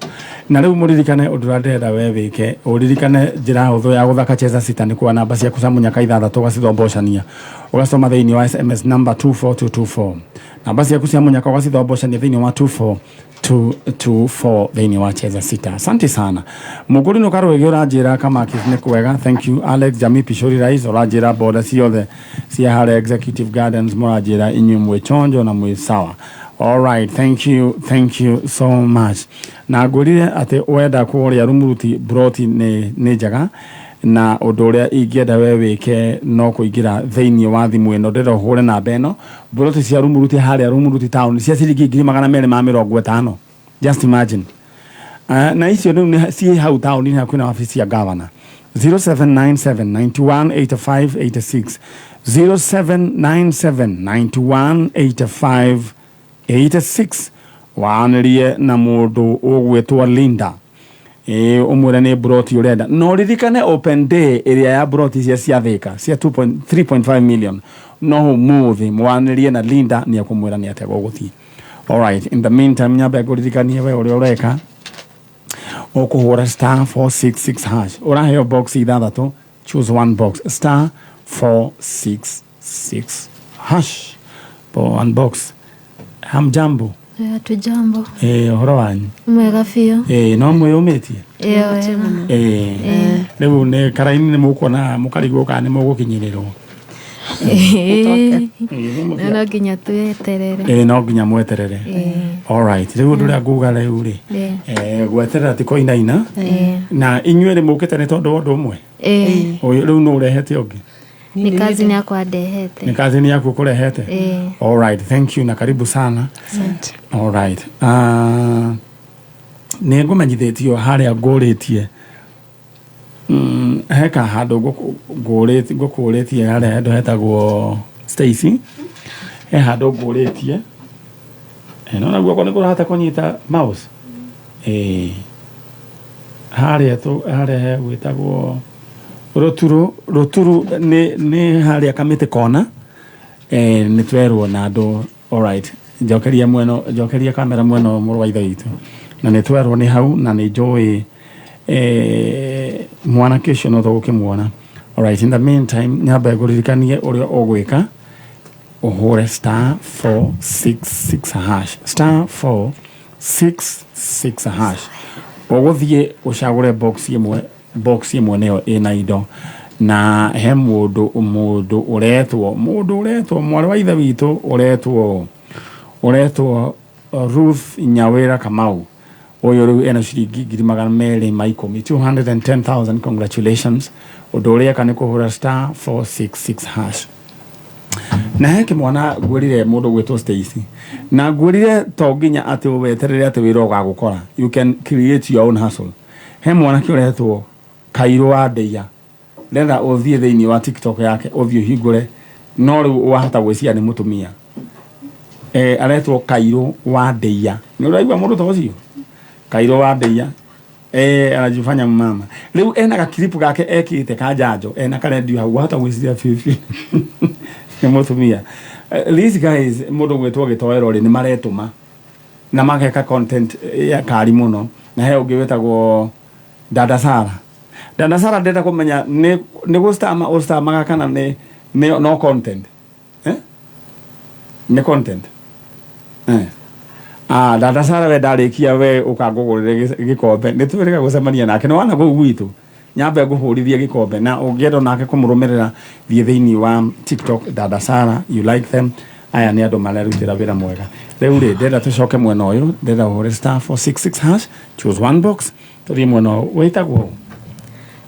Na rĩu mũririkane ũndũ ũrĩa ndĩrenda we wĩke. Ũririkane njĩra hũthũ ya gũthaka Cheza Sita nĩ kuoya namba ciaku cia mũnyaka ithathatũ, ũgacithombocania, ũgacitũma thĩinĩ wa SMS number 24224. Namba ciaku cia mũnyaka ũgacithombocania thĩinĩ wa 24224 thĩinĩ wa Cheza Sita. Asante sana. Mũkũrinũ Karwĩgĩ ũranjĩra Kamakis nĩ kwega, thank you. Alex Jami Pishori Rais ũranjĩra boda ciothe cia harĩa Executive Gardens, mũranjĩra inyuĩ mwĩ chonjo na mwĩ sawa. All right, thank you, thank you so much. Na ngwĩrire atĩ wenda kũrĩa Rumuruti, broti nĩ njega, na ũndũ ũrĩa ingĩenda we wĩke no kũingĩra thĩinĩ wa thimũ ĩno ndĩrenda ũhũre namba ĩno. Broti cia Rumuruti harĩa Rumuruti town cia ciringi 250,000, just imagine. Na icio rĩu nĩ ciĩ hau taũni hakuhĩ na wabici ya gavana. 0797 91 85 86, 0797 91 85 86. Wanĩrie na mũndũ ũgwĩtwo Linda, ĩĩ, ũmwĩre nĩ broti ũrenda. No ririkane open day ĩrĩa ya broti cia Thika cia 3.5 million no ũmũthĩ. Mwanĩrie na Linda, nĩ ekũmwĩra nĩ atĩa gũgũthiĩ. Alright, in the meantime nyambe ngũririkanie we ũrĩa ũreka. Ũkũhũra star 466 hash, ũraheo box ithathatũ, choose one box, star 466 hash for one box. Hamjambo? Hatujambo. Ũhoro wanyu? Mwega biũ. No mwĩyũmĩtie? Ĩyo wega. Rĩu nĩ karaini nĩ mũkuona mũkarigwo kana nĩ mũgũkinyĩrĩrwo. No nginya tweterere. No nginya mweterere. Alright, rĩu ũndũ ũrĩa nguga rĩu rĩ, gweterera ti kũinaina. Na inyuĩ rĩ, mũkĩte nĩ tondũ wa ũndũ ũmwe? Ũyũ rĩu nũ ũrehete ũngĩ? Nĩ cousin yakwa ndehete. Nĩ cousin yaku ũkũrehete? Alright, thank you na karibu sana. Alright, nĩ ngũmenyithĩtio harĩa ngũrĩtie, heka handũ ngũkũrĩtie harĩa handũ hetagwo Stacy, he handũ ngũrĩtie. No guoko nĩ kũrahota kũnyita mouse. Harĩa tu harĩa he gwĩtagwo Rũturu. Rũturu nĩ harĩa Kamĩtĩ kona. Nĩ twerwo na andũ. Alright, njokeria mwena, njokeria kamera mwena ũyũ, mũrũ wa ithe witũ. Na nĩ twerwo nĩ hau na nĩ njũĩ mwanake ũcio no tũgũkĩmuona. Alright, in the meantime nyambe ngũririkanie ũrĩa ũgwĩka. Ũhũre star 466 hash, star 466 hash, ũgũthiĩ ũcagũre box ĩmwe. Box ĩmwe nĩyo ĩna indo. Na he mũndũ ũretwo mwarĩ wa ithe witũ ũretwo Ruth Nyawĩra Kamau. Ũyũ rĩu ena ciringi 210,000, 210,000. Congratulations. Ũndũ ũrĩa eka nĩ kũhũra star 466 hash. Na he kĩmwana ngwĩrire, mũndũ gwĩtwo Stacy, na ngwĩrire to nginya atĩ weterere atĩ wĩra ũgagũkora, you can create your own hustle. He mwanake ũretwo Kairũ wa Ndeia, ndĩrenda ũthiĩ thĩinĩ wa TikTok yake, ũthiĩ ũhingũre. No rĩu wahota gwĩciria nĩ mũtumia. Aretwo Kairũ wa Ndeia. Nĩ ũraigua mũndũ ta ũcio, Kairũ wa Ndeia? Anajifanya mama. Rĩu ena gakiripu gake ekĩte ka njanjo, ena karendio hau, wahota gwĩciria biũ biũ nĩ mũtumia. These guys, mũndũ gwĩtwo gĩtoero rĩ, nĩ maretũma na mageka content ya kari mũno. Na he ũngĩ wĩtagwo Dada Sara. Dada Sara, ndĩrenda kũmenya nĩ gũstama ũstamaga kana nĩ no content, eh? Nĩ content, eh. Ah, Dada Sara, we ndarĩkia we ũkangũgũrĩre gĩkombe. Nĩ twĩrĩga gũcemania nake nĩ wana kũu gwitũ, nyambe ngũhũrithie gĩkombe. Na ũngĩenda nake kũmũrũmĩrĩra, thiĩ thĩinĩ wa TikTok, Dada Sara, you like them. Aya nĩ andũ mararutĩra wĩra mwega. Rĩu rĩ, ndĩrenda tũcoke mwena ũyũ, ndĩrenda ũhũre *466#, choose one box, tũthiĩ mwena ũyũ. Wĩtagwo ũ?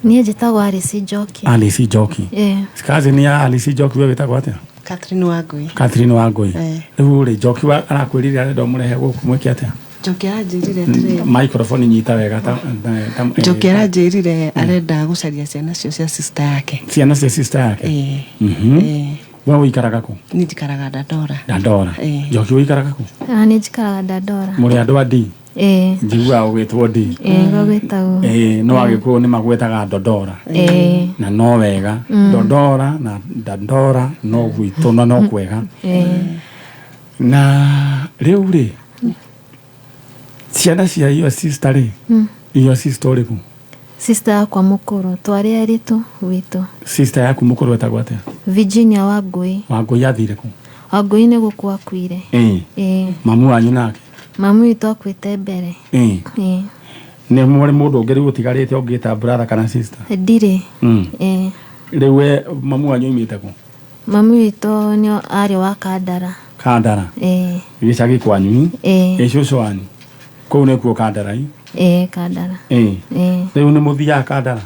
Niĩ njĩtagwo Alice Njoki. Alice Njoki. Ĩĩ. Cousin ya Alice Njoki, we wĩtagwo atĩa? Catherine Wangui. Catherine Wangui. Eh. Rĩu rĩ, Njoki arakwĩrire arenda ũmũrehe gũkũ mwĩke atĩa? Njoki aranjĩrire atĩrĩrĩ. Microphone nyita wega ta, Njoki aranjĩrire arenda gũcaria ciana cio cia sister yake. Ciana cia sister yake? Ĩĩ. We ũikaraga kũ? Niĩ njikaraga Dandora. Dandora. Ĩĩ. Njoki, ũikaraga kũ? Ah, niĩ njikaraga Dandora. Mũrĩ andũ a D? Ĩĩ. Njiguaga ũgĩtwo D. Ĩĩ, nĩguo gwĩtagwo. Ĩĩ, no Agĩkũyũ nĩ magwetaga Dodora. Ĩĩ. Na no wega. Dodora na Dandora no gwitũ na no kwega. Ĩĩ. Na rĩu rĩ, ciana cia your sister rĩ, your sister ũrĩkũ? Sister yakwa mũkũrũ, twarĩ erĩ tu gwitũ. Sister yaku mũkũrũ etagwo atĩa? Virginia Wangui. Wangui athire kũ? Wangui nĩ gũkua akuire. Ĩĩ. Ĩĩ. Mamu wanyu nake? Mamu witũ akuĩte mbere. Ĩĩ. Ĩĩ. Nĩ mũrĩ mũndũ ũngĩ rĩu ũtigarĩte ũngĩta brother kana sister? Ndirĩ. Ĩĩ. Rĩu we mamu wanyu oimĩte kũ? Mamu witũ nĩ arĩ wa Kandara. Kandara. Ĩĩ. Gĩcagi kwanyu? Ĩĩ. Ĩ cũcũ wanyu kũu nĩkuo Kandara i? Ĩĩ, Kandara. Ĩĩ. Ĩĩ. Rĩu nĩ mũthiaga Kandara?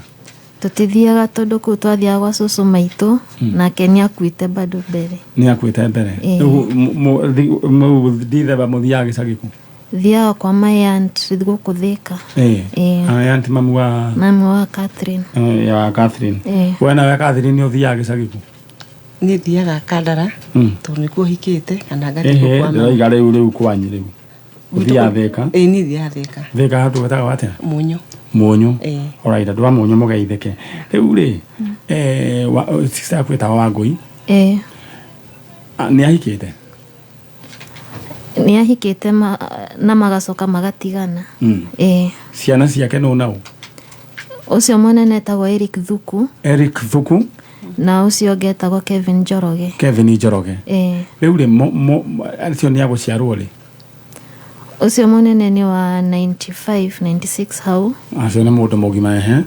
Tũtithiaga tondũ kũu twathiaga gwa cũcũ maitũ, nake nĩ akuĩte bado mbere. Nĩ akuĩte mbere. Ĩĩ. Rĩu ndithemba mũthiaga gĩcagi kũ? Thiaga kwa my aunt gũkũ Thĩka. Ĩĩ. Ĩĩ. Aya aunty mamu wa Mamu wa Catherine. Ya Catherine. Ĩĩ. We nawe Catherine nĩ ũthiaga gĩcagi kũ? Niĩ thiaga Kandara tondũ nĩkuo hikĩte, kana ngathiĩ Ĩhĩ, kũu kwa mami. ndĩroiga rĩu kwanyu rĩu. Ũthiaga Thĩka? Ĩĩ, niĩ thiaga Thĩka. Thĩka handũ wetagwo atĩa? Mũnyũ. Mũnyũ. Ĩĩ. Alright, andũ a Mũnyũ mũgeithĩke. Rĩu rĩ, sister yaku ĩtagwo Wangũi? Ĩĩ. Ah, nĩ ahikĩte? Nĩ ahikĩte na magacoka magatigana. Ĩĩ. Ciana ciake nũ nau? Ũcio mũnene etagwo Eric Thuku. Eric Thuku. Na ũcio ũngĩ etagwo Kevin Njoroge. Kevin Njoroge. Ĩĩ. Rĩu rĩ, acio nĩ agũciarwo rĩ? Ũcio mũnene nĩ wa 95, 96 hau. Acio nĩ mũndũ mũgima, ehe.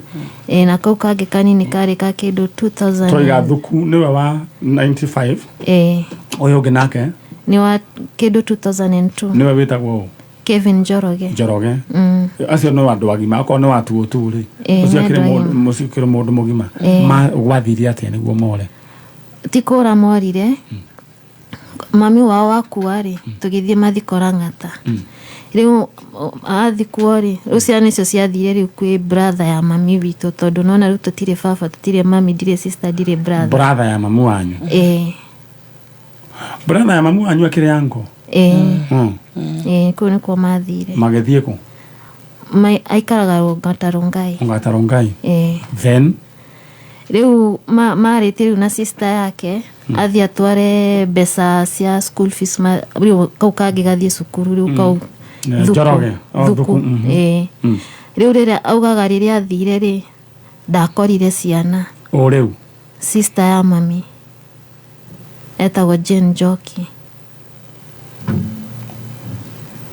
Ĩĩ, na kau kangĩ kanini karĩ ka kĩndũ 2000. Twaiga Thuku nĩwe wa 95. Ĩĩ. Ũyũ ũngĩ nake? Nĩ wa kĩndũ 2002. Nĩwe wĩtagwo ũ? Kevin Njoroge. Njoroge. Acio no andũ agima, akorwo nĩ wa tuo tu rĩ. Ĩĩ, Ũcio nĩ akĩrĩ andũ mũndũ, agima. mũcio akĩrĩ mũndũ mũgima. Ĩĩ. Ma gwathire atĩa nĩguo more? Ti kũra morire. Mami wao akua rĩ, tũgĩthiĩ mathiko Lang'ata. Rĩu athikwo rĩ, rĩu ciana icio ciathire rĩu kwĩ brother ya mami witũ, tondũ nona rĩu tũtirĩ baba, tũtirĩ mami, ndirĩ sister, ndirĩ brother. Brother ya mamu wanyu? Ĩĩ. Brother ya mamu wanyu akĩrĩ ango? Ĩĩ. Ĩĩ, kũu nĩkuo mathire. Magĩthiĩ kũ? Aikaraga Ongata Rongai. Ongata Rongai. Ĩĩ. Then Rĩu marĩtie rĩu na sister yake, athiĩ atware mbeca cia school fees, rĩu kau kangĩ gathiĩ cukuru rĩu kau. Thuku. Njoroge. Oh, Thuku. Thuku. Ĩĩ. Rĩu rĩrĩa augaga rĩrĩa athire rĩ, ndakorire ciana. O rĩu? Sister ya mami etagwo Jane Njoki.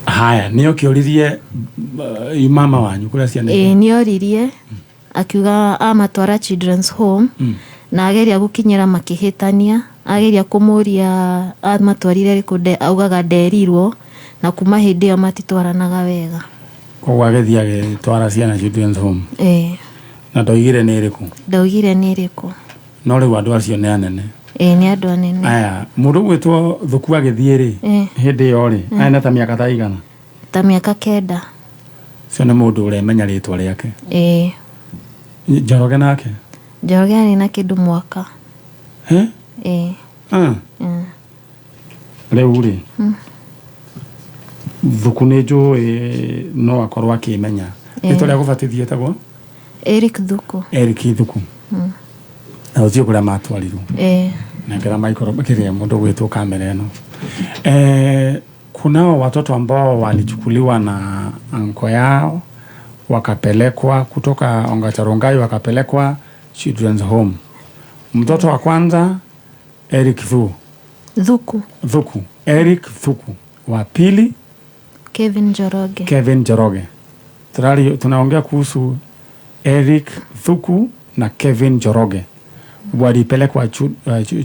Haya, nĩ okĩoririe mama wanyu kũrĩa ciana? Ĩĩ, nĩ oririe, akiuga amatwara children's home, na ageria gũkinyĩra makĩhĩtania, ageria kũmũria amatwarire rĩkũ, augaga nderirwo, na kuma hĩndĩ ĩyo matitwaranaga wega. Koguo agĩthiĩ agĩtwara ciana children's home? Ĩĩ. Na ndoigire nĩ ĩrĩkũ? Ndaugire nĩ ĩrĩkũ. No rĩu andũ acio nĩ anene? Ĩĩ, nĩ andũ anene. Aya, mũndũ ũgwĩtwo Thuku agĩthiĩ rĩ, hĩndĩ ĩyo rĩ, arĩ na ta mĩaka ta igana? Ta mĩaka 9. Ũcio nĩ mũndũ ũremenya rĩtwa rĩake? Ĩĩ. Njoroge nake? Njoroge arĩ na kĩndũ mwaka. He? Ĩĩ. Rĩu rĩ, Thuku nĩ njũĩ no akorwo akĩmenya. Rĩtwa rĩa gũbatithio etagwo? Eric Thuku. Eric Thuku. Na ũthiĩ kũrĩa matwarirwo. Ĩĩ. Nengera micro kĩrĩa mũndũ gwĩtwo kamera ĩno. Kunao watoto ambao walichukuliwa na anko yao wakapelekwa kutoka Ongata Rongai wakapelekwa Children's Home. Mtoto wa kwanza Eric Thuku. Thuku. Eric Thuku. Wa pili Kevin Njoroge. Kevin Njoroge. Tunaongea kuhusu Eric Thuku na Kevin Njoroge. Walipelekwa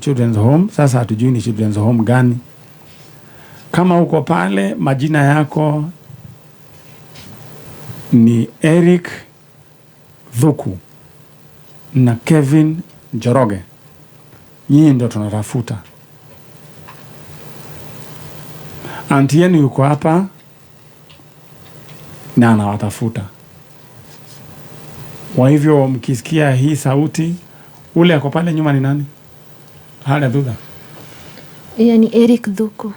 Children's Home. Sasa hatujui ni Children's Home gani. Kama uko pale, majina yako ni Eric Thuku na Kevin Njoroge, nyinyi ndio tunatafuta. Anti yenu yuko hapa na anawatafuta. Kwa hivyo mkisikia hii sauti, ule ako pale nyuma ni nani? Hala thutha. Yani Eric Thuku.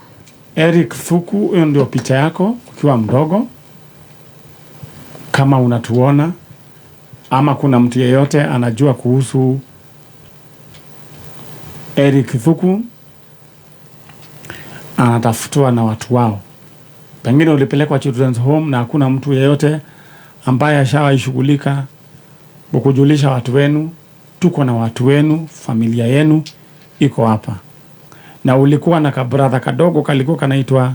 Eric Thuku, hiyo ndio picha yako ukiwa mdogo. Kama unatuona ama kuna mtu yeyote anajua kuhusu Eric Thuku, anatafutwa na watu wao. Pengine ulipelekwa Children's Home na hakuna mtu yeyote ambaye ashawaishughulika kukujulisha watu wenu. Tuko na watu wenu, familia yenu iko hapa. Na ulikuwa na kabradha kadogo kalikuwa kanaitwa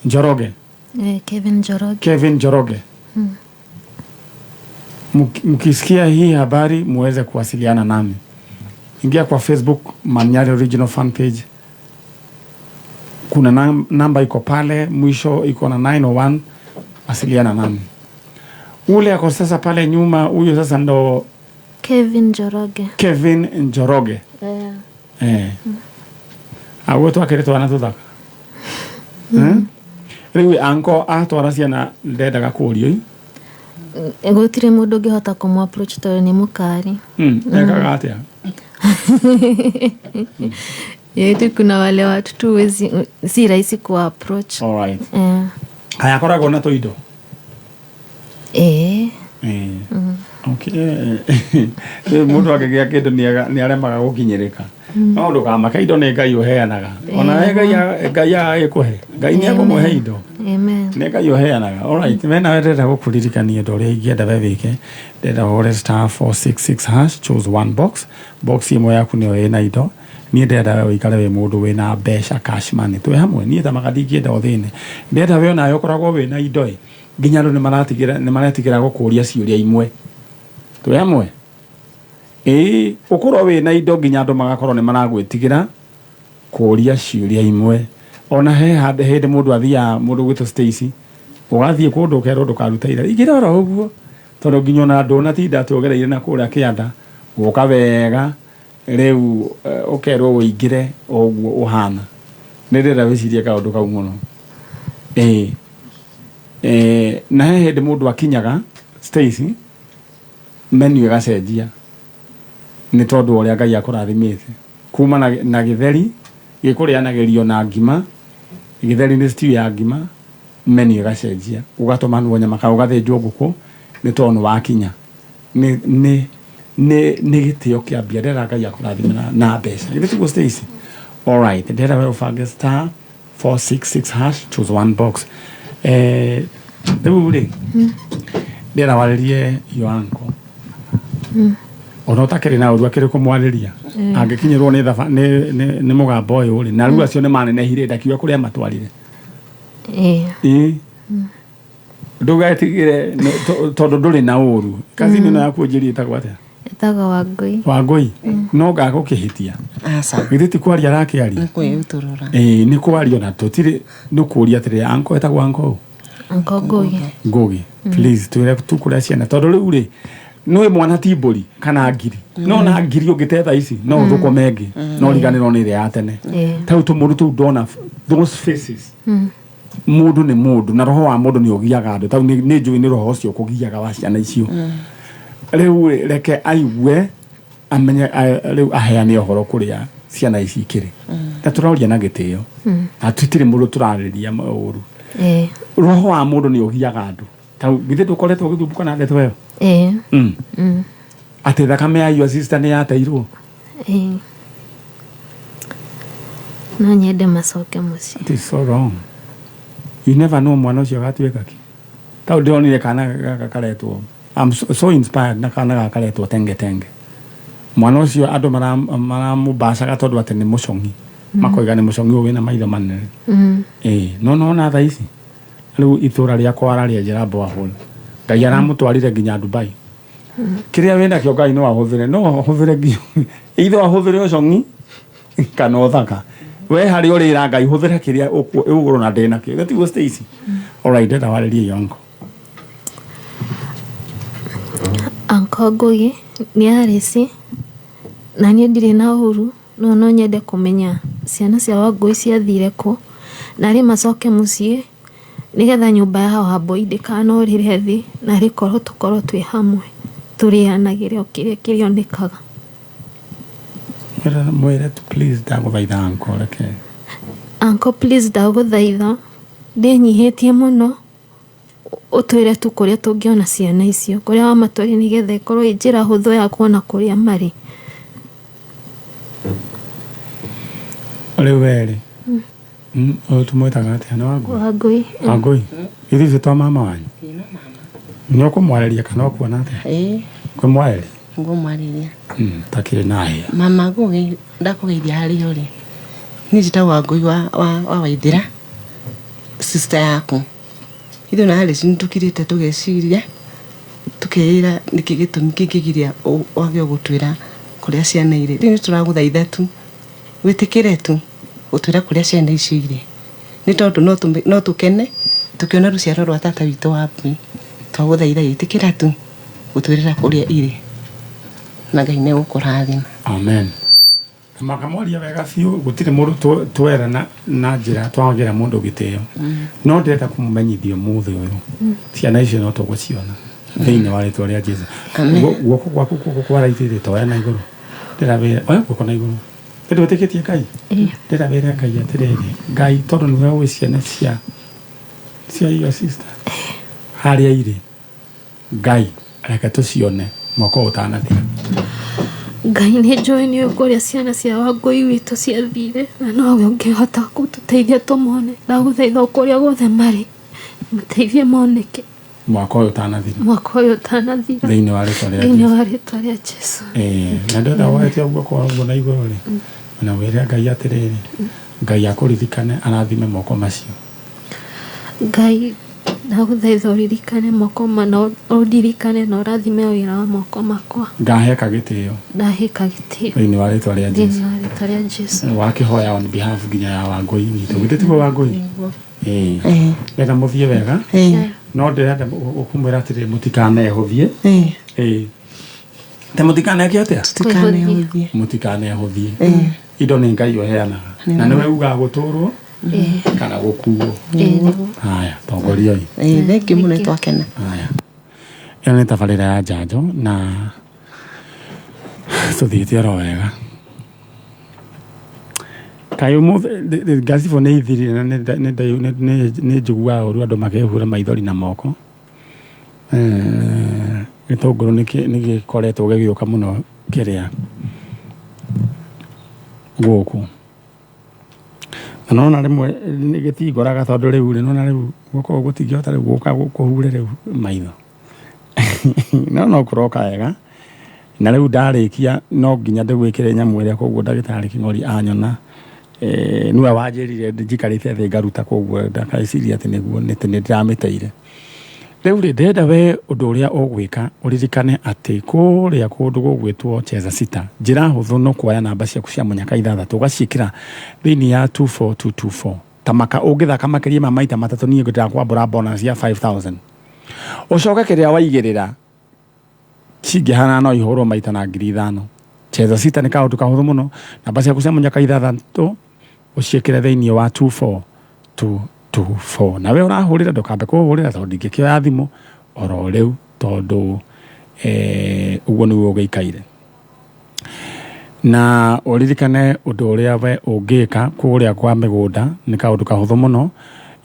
Njoroge. Kevin Njoroge. Kevin Njoroge. Mkisikia hii habari muweze kuwasiliana nami. Ingia kwa Facebook Manyari Original Fan Page. Kuna namba iko pale, mwisho iko na 901, wasiliana nami. Ule ako sasa pale nyuma, huyo sasa ndo Kevin Njoroge. Kevin Njoroge. Yeah. Awe twakire twana tuthaka. Riu anko atwara ciana ndendaga kũrio. Gũtirĩ mũndũ ũngĩhota kũmũ approach tondũ nĩ mũkari. Ekaga atĩa? Yetu kuna wale watu tu wezi, si rahisi ku approach. All right. Haya koragwo na tũindo. Okay. Mũndũ akĩgĩa kĩndũ nĩ aremaga gũkinyĩrĩka. No ndũkamake, indo nĩ Ngai ũheanaga. Ona Ngai agĩkũhe. Ngai nĩ ekũmũhe indo. Amen. Nĩ Ngai ũheanaga. All right. Mena we ndĩrenda gũkũririkania ũndũ ũrĩa ingĩenda we wĩke. Ndĩrenda ũhũre star 466 hash, choose one box. Box ĩmwe yaku nĩyo ĩna indo. Niĩ ndĩrenda we ũikare wĩ mũndũ wĩna mbeca, cash money. Twĩ hamwe, niĩ ta ndingĩenda ũthĩne. Ndĩrenda we onawe ũkoragwo wĩna indo ĩ. Nginya andũ nĩ maretigĩra gũkũria ciũria imwe. Twĩ hamwe? Ĩĩ, ũkorwo wĩna indo nginya andũ magakorwo nĩ maragwĩtigĩra kũria ciũria imwe. Ona he hĩndĩ mũndũ athiaga, mũndũ gwĩtwo Stacy, ũgathiĩ kũndũ ũkerwo ndũkaruta ira. Ingĩra oro ũguo, tondũ nginya ona ndũnatinda tuogereire na kũrĩa kĩanda, gũka wega, rĩu ũkerwo ũingĩre o ũguo ũhana. Nĩ ndĩrenda wĩcirie kaũndũ kau mũno. Na he hĩndĩ mũndũ akinyaga Stacy, menu ĩgacenjia nĩ tondũ ũrĩa Ngai akũrathimĩte. Kuma na gĩtheri gĩkũrĩanagĩrio na ngima, gĩtheri nĩ stew ya ngima, menu ĩgacenjia, ũgatũmanwo nyama kana ũgathĩnjwo ngũkũ nĩ tondũ nĩ wakinya. Nĩ gĩtĩo kĩa mbia. Ndĩrenda Ngai akũrathime na mbeca. Githĩ tiguo Stacy? All right. Ndĩrenda we ũbange star 466 hash, choose one box. Rĩu rĩ, ndĩrenda warĩrie your uncle. Ona ũtakĩrĩ na ũru akĩrĩ kũmwarĩria. Angĩkinyĩrwo nĩ mũgambo ũyũ rĩ, na rĩu acio nĩ manenehire ndakiuga kũrĩa matwarire. Ndũgetigĩre tondũ ndũrĩ na ũru. Kazini ĩno yaku ũnjĩrie ĩtagwo atĩa? Ĩtagwo Wangũi. Wangũi. No ngagũkĩhĩtia. Aca. Githĩ ti kwaria arakĩaria? Nĩ kwĩyutũrũra. Nĩ kwaria na tũtirĩ, nĩ kũũria atĩrĩ, uncle ĩtagwo uncle ũ? Uncle Ngũgĩ. Ngũgĩ. Please twĩre tu kũrĩa ciana tondũ rĩu rĩ, nĩ mwana ti mbũri kana ngiri. No na ngiri ũngĩte thaa ici no ũthũkũme ĩngĩ, no ũriganĩrwo nĩ ĩrĩa ya tene. Ta rĩu tũmũndũ tũu ndona those faces. Mũndũ nĩ mũndũ na roho wa mũndũ nĩ ũgiaga andũ. Ta rĩu nĩ njũĩ nĩ roho ũcio ũkũgiaga wa ciana icio. Rĩu reke aigue amenye rĩu aheane ũhoro kũrĩa ciana ici ikĩrĩ. Na tũroria na gĩtĩo. Na tũtirĩ mũndũ tũrarĩria ũru. Roho wa mũndũ nĩ ũgiaga andũ. Ta githĩ ndũkoretwo ũgĩthumbũka na ndeto ĩyo? Atĩ thakame ya your sister nĩ yateirwo? No nyende macoke mũciĩ. It is so wrong. You never know mwana ũcio agatuĩka kĩ. Ta ndĩronire kana gaka karetwo, I'm so inspired na kana gaka karetwo Tenge Tenge. Mwana ũcio andũ maramũmbacaga tondũ atĩ nĩ mũcong'i. Makoiga nĩ mũcong'i ũyũ wĩna maitho manene. No nona thaa ici rĩu itũra rĩakwa ararĩenjera borehole. Ngai aramũtwarire nginya Dubai. Kĩrĩa wĩnakĩo Ngai no ahũthĩre, no ahũthĩre nginya either ahũthĩre ũcong'i kana ũthaka. We harĩa ũrĩra Ngai hũthĩra kĩrĩa ũgũrwo na ndĩ nakĩo. Gatiguo Stacy. Alright, ndĩrenda warĩrie yongo. Uncle Ngugi nĩ Alice na niĩ ndirĩ na ũru no no nyende kũmenya ciana cia Wangũi ciathire kũ na rĩ macoke mũciĩ nĩgetha nyũmba ya Wambũi ndĩkanorĩre thĩ na rĩkorwo tũkorwo twĩ hamwe tũrĩanagĩre o kĩrĩa kĩrĩonekaga. Mwĩre mwĩre tu please ndagũthaitha uncle reke. Uncle please ndagũthaitha ndĩnyihĩtie mũno ũtwĩre tu kũrĩa tũngĩona ciana icio kũrĩa wamatwarire nĩgetha ĩkorwo ĩ njĩra hũthũ ya kuona kũrĩa marĩ. Rĩu we rĩ ũyũ tũmwĩtaga atĩa nĩ Wangũi? Wangũi. Wangũi ithuĩ ithuĩ twa mama wanyu nĩ ũkũmwarĩria kana ũkuona atĩa? Ĩĩ. Ũkũmwarĩria? Ngũmwarĩria. Takĩrĩ na hĩa. Mama Ngũgĩ ndakũgeithia harĩa ũrĩ. Niĩ njĩtagwo Wangũi wa, wa, wa Waithĩra, sister yaku. Ithuĩ na Alice nĩ tũkirĩte tũgeciria, tũkeĩra nĩkĩ gĩtũmi kĩngĩgiria wage gũtwĩra kũrĩa ciana irĩ. Rĩu nĩ tũragũthaitha tu, wĩtĩkĩre tu gũtwĩra kũrĩa ciana icio irĩ. Nĩ tondũ no tũkene tũkĩona rũciaro rwa tata witũ wa Mbui. Twagũthaitha ĩtĩkĩra tu gũtwĩrĩra kũrĩa irĩ. Na Ngai nĩ egũkũrathima. Amen. Makamwaria wega biũ gũtirĩ mũndũ twera na njĩra twagĩra mũndũ gĩtĩo. No ndĩrenda kũmũmenyithia ũmũthĩ ũyũ ciana icio no tũgũciona thĩinĩ wa rĩtwa rĩa Jesu. Amen. Guoko gwaku guoko kwa raithĩ toya na igũrũ. Ndĩrawĩra oya guoko na igũrũ. Ndĩ wĩtĩkĩtie Ngai? Ndĩrawĩra Ngai atĩrĩrĩ, Ngai tondũ nĩwe ũĩ ciana cia your sister harĩa irĩ, Ngai reke tũcione mwaka ũyũ ũtanathira. Ngai nĩ njũĩ nĩ ũĩ kũrĩa ciana cia Wangũi witũ ciathire na nowe ũngĩhota gũtũteithia tũmone. Ndagũthaitha o kũrĩa guothe marĩ mateithie moneke mwaka ũyũ ũtanathira. Mwaka ũyũ ũtanathira. Thĩinĩ wa rĩtwa rĩa Thĩinĩ Jesu. wa rĩtwa rĩa Jesu. Na ndĩrenda woete guoko ũguo na igũrũ rĩ, na wĩre Ngai atĩrĩrĩ, Ngai akũririkane arathime moko macio. Ngai ndagũthaitha ũririkane moko ma na ũndirikane na ũrathime wĩra wa moko makwa. Ngaheka gĩtĩo. Ndaheka gĩtĩo. Thĩinĩ wa rĩtwa rĩa Thĩinĩ Jesu. wa rĩtwa rĩa Jesu. Wakĩhoya on behalf nginya ya Wangũi witũ. Githĩ tiguo Wangũi? Ndĩrenda mũthiĩ wega. No ndĩrenda kũmwĩra atĩrĩrĩ mũtikanehũthie. Te mũtikaneke atĩa? Tũtikanehũthie. Mũtikanehũthie. Indo nĩ Ngai ũheanaga. Na nĩwe ugaga gũtũrwo kana gũkuo. Haya, tongoriai. Thank you mũno twakena. Haya. Ĩno nĩ tabarĩra ya njanjo na tũthiĩte oro wega. Kaĩ ũmũthĩ ngacibũ nĩ ithirire na nĩ njiguaga ũru andũ makĩhura maithori na moko. Gĩtũngũrũ nĩ gĩkoretwo gĩgĩũka mũno kĩrĩa gũkũ. Na nona rĩmwe nĩ gĩtingoraga tondũ rĩu rĩ, nona rĩu guoko gũtingĩhota rĩu gũka kũhure rĩu maitho. No no kũroka wega. Na rĩu ndarĩkia no nginya ndĩgwĩkĩre nyamũ ĩrĩa koguo ndagĩtarĩ Kĩng'ori anyona. Nĩwe wanjĩrire njikarĩte thĩ ngaruta koguo ndakaiciria atĩ nĩguo nĩ ndĩramĩteire. Rĩu rĩ, ndĩrenda we ũndũ ũrĩa ũgwĩka ũririkane atĩ kũrĩa kũndũ gũgwĩtwo Cheza Sita, njĩra hũthũ no kuoya namba ciaku cia mũnyaka ithathatũ ũgaciĩkĩra thĩinĩ ya 24224. Ta maka ũngĩthaka makĩria ma maita matatũ niĩ ndĩrakwambũra bonus ya 5000. Ũcoke kĩrĩa waigĩrĩra cingĩhana no ihũrwo maita na 5,000. Cheza Sita nĩ kaũndũ kahũthũ mũno. Namba ciaku cia mũnyaka ithathatũ ũciĩkĩre thĩinĩ wa 24224. Nawe ũrahũrĩra ndũkambe kũhũrĩra tondũ ndingĩkĩoya thimũ oro rĩu tondũ ũguo nĩguo ũgĩikaire. Na ũririkane ũndũ ũrĩa we ũngĩka kũrĩa kwa mĩgũnda nĩ kaũndũ kahũthũ mũno.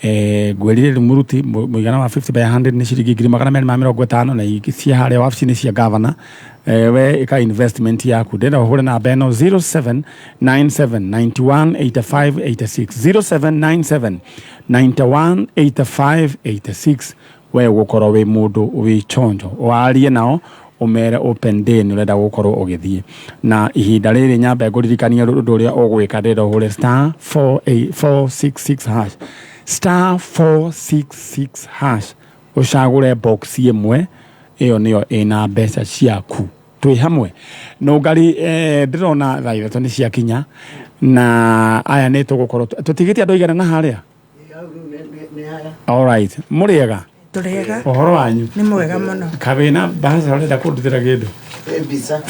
Ngwĩrire rĩu mũruti mũigana wa 50 by 100 nĩ ciringi 250,000 na ingĩ cia harĩa wabici-inĩ cia gavana. We ĩka investment yaku. Ndĩrenda ũhũre namba ĩno 0797 91 85 86. 0797 91 85 86. We ũgũkorwo wĩ mũndũ wĩ chonjo. Warie nao ũmere open day nĩ ũrenda gũkorwo ũgĩthiĩ. Na ihinda rĩrĩ nyambe ngũririkanie ũndũ ũrĩa ũgwĩka, ndĩrenda ũhũre star four eight four six six hash. Star four six six hash. Ũcagũre box ĩmwe, ĩyo nĩyo ĩna mbeca ciaku. Twĩ hamwe nũngari ndĩrona thaa 3 nĩ ciakinya na aya nĩ tũgũkorwo tũtigĩte andũ aigana na harĩa. Alright, mũrĩega? Tũrĩega. Ũhoro wanyu? Nĩ mwega mũno. Kawĩna mbaca ũrenda kũndutĩra kĩndũ?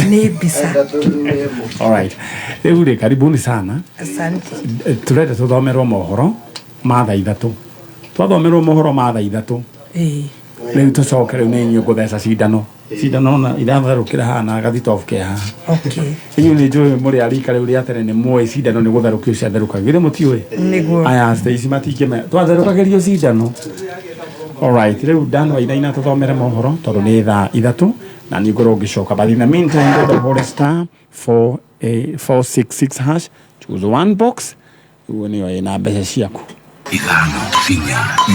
Nĩ mbica. Alright, rĩu rĩ, karibuni sana. Asante. Tũrenda tũthomerwo mohoro ma thaa 3. Twathomerwo mohoro ma thaa 3, rĩu tũcoke rĩu nĩ inyuĩ ngũtheca cindano. Cindano na iratherũkĩra haha na gathitobu ke haha. Inyuĩ nĩ njũĩ mũrĩ a rika rĩu rĩa tene, nĩ mũĩ cindano nĩ gũtherũkio ciatherũkagio, githĩ mũtiũĩ? Nĩguo. Aya ici matingĩmenya twatherũkagĩrio cindano. Alright, rĩu ndanwa inaina tũthomere mohoro tondũ nĩ thaa 3 na niĩ ngorwo ngĩcoka, but in the meantime ndenda ũhũre *4 466#, choose one box, ũguo nĩyo ĩna mbeca ciaku. 5 4.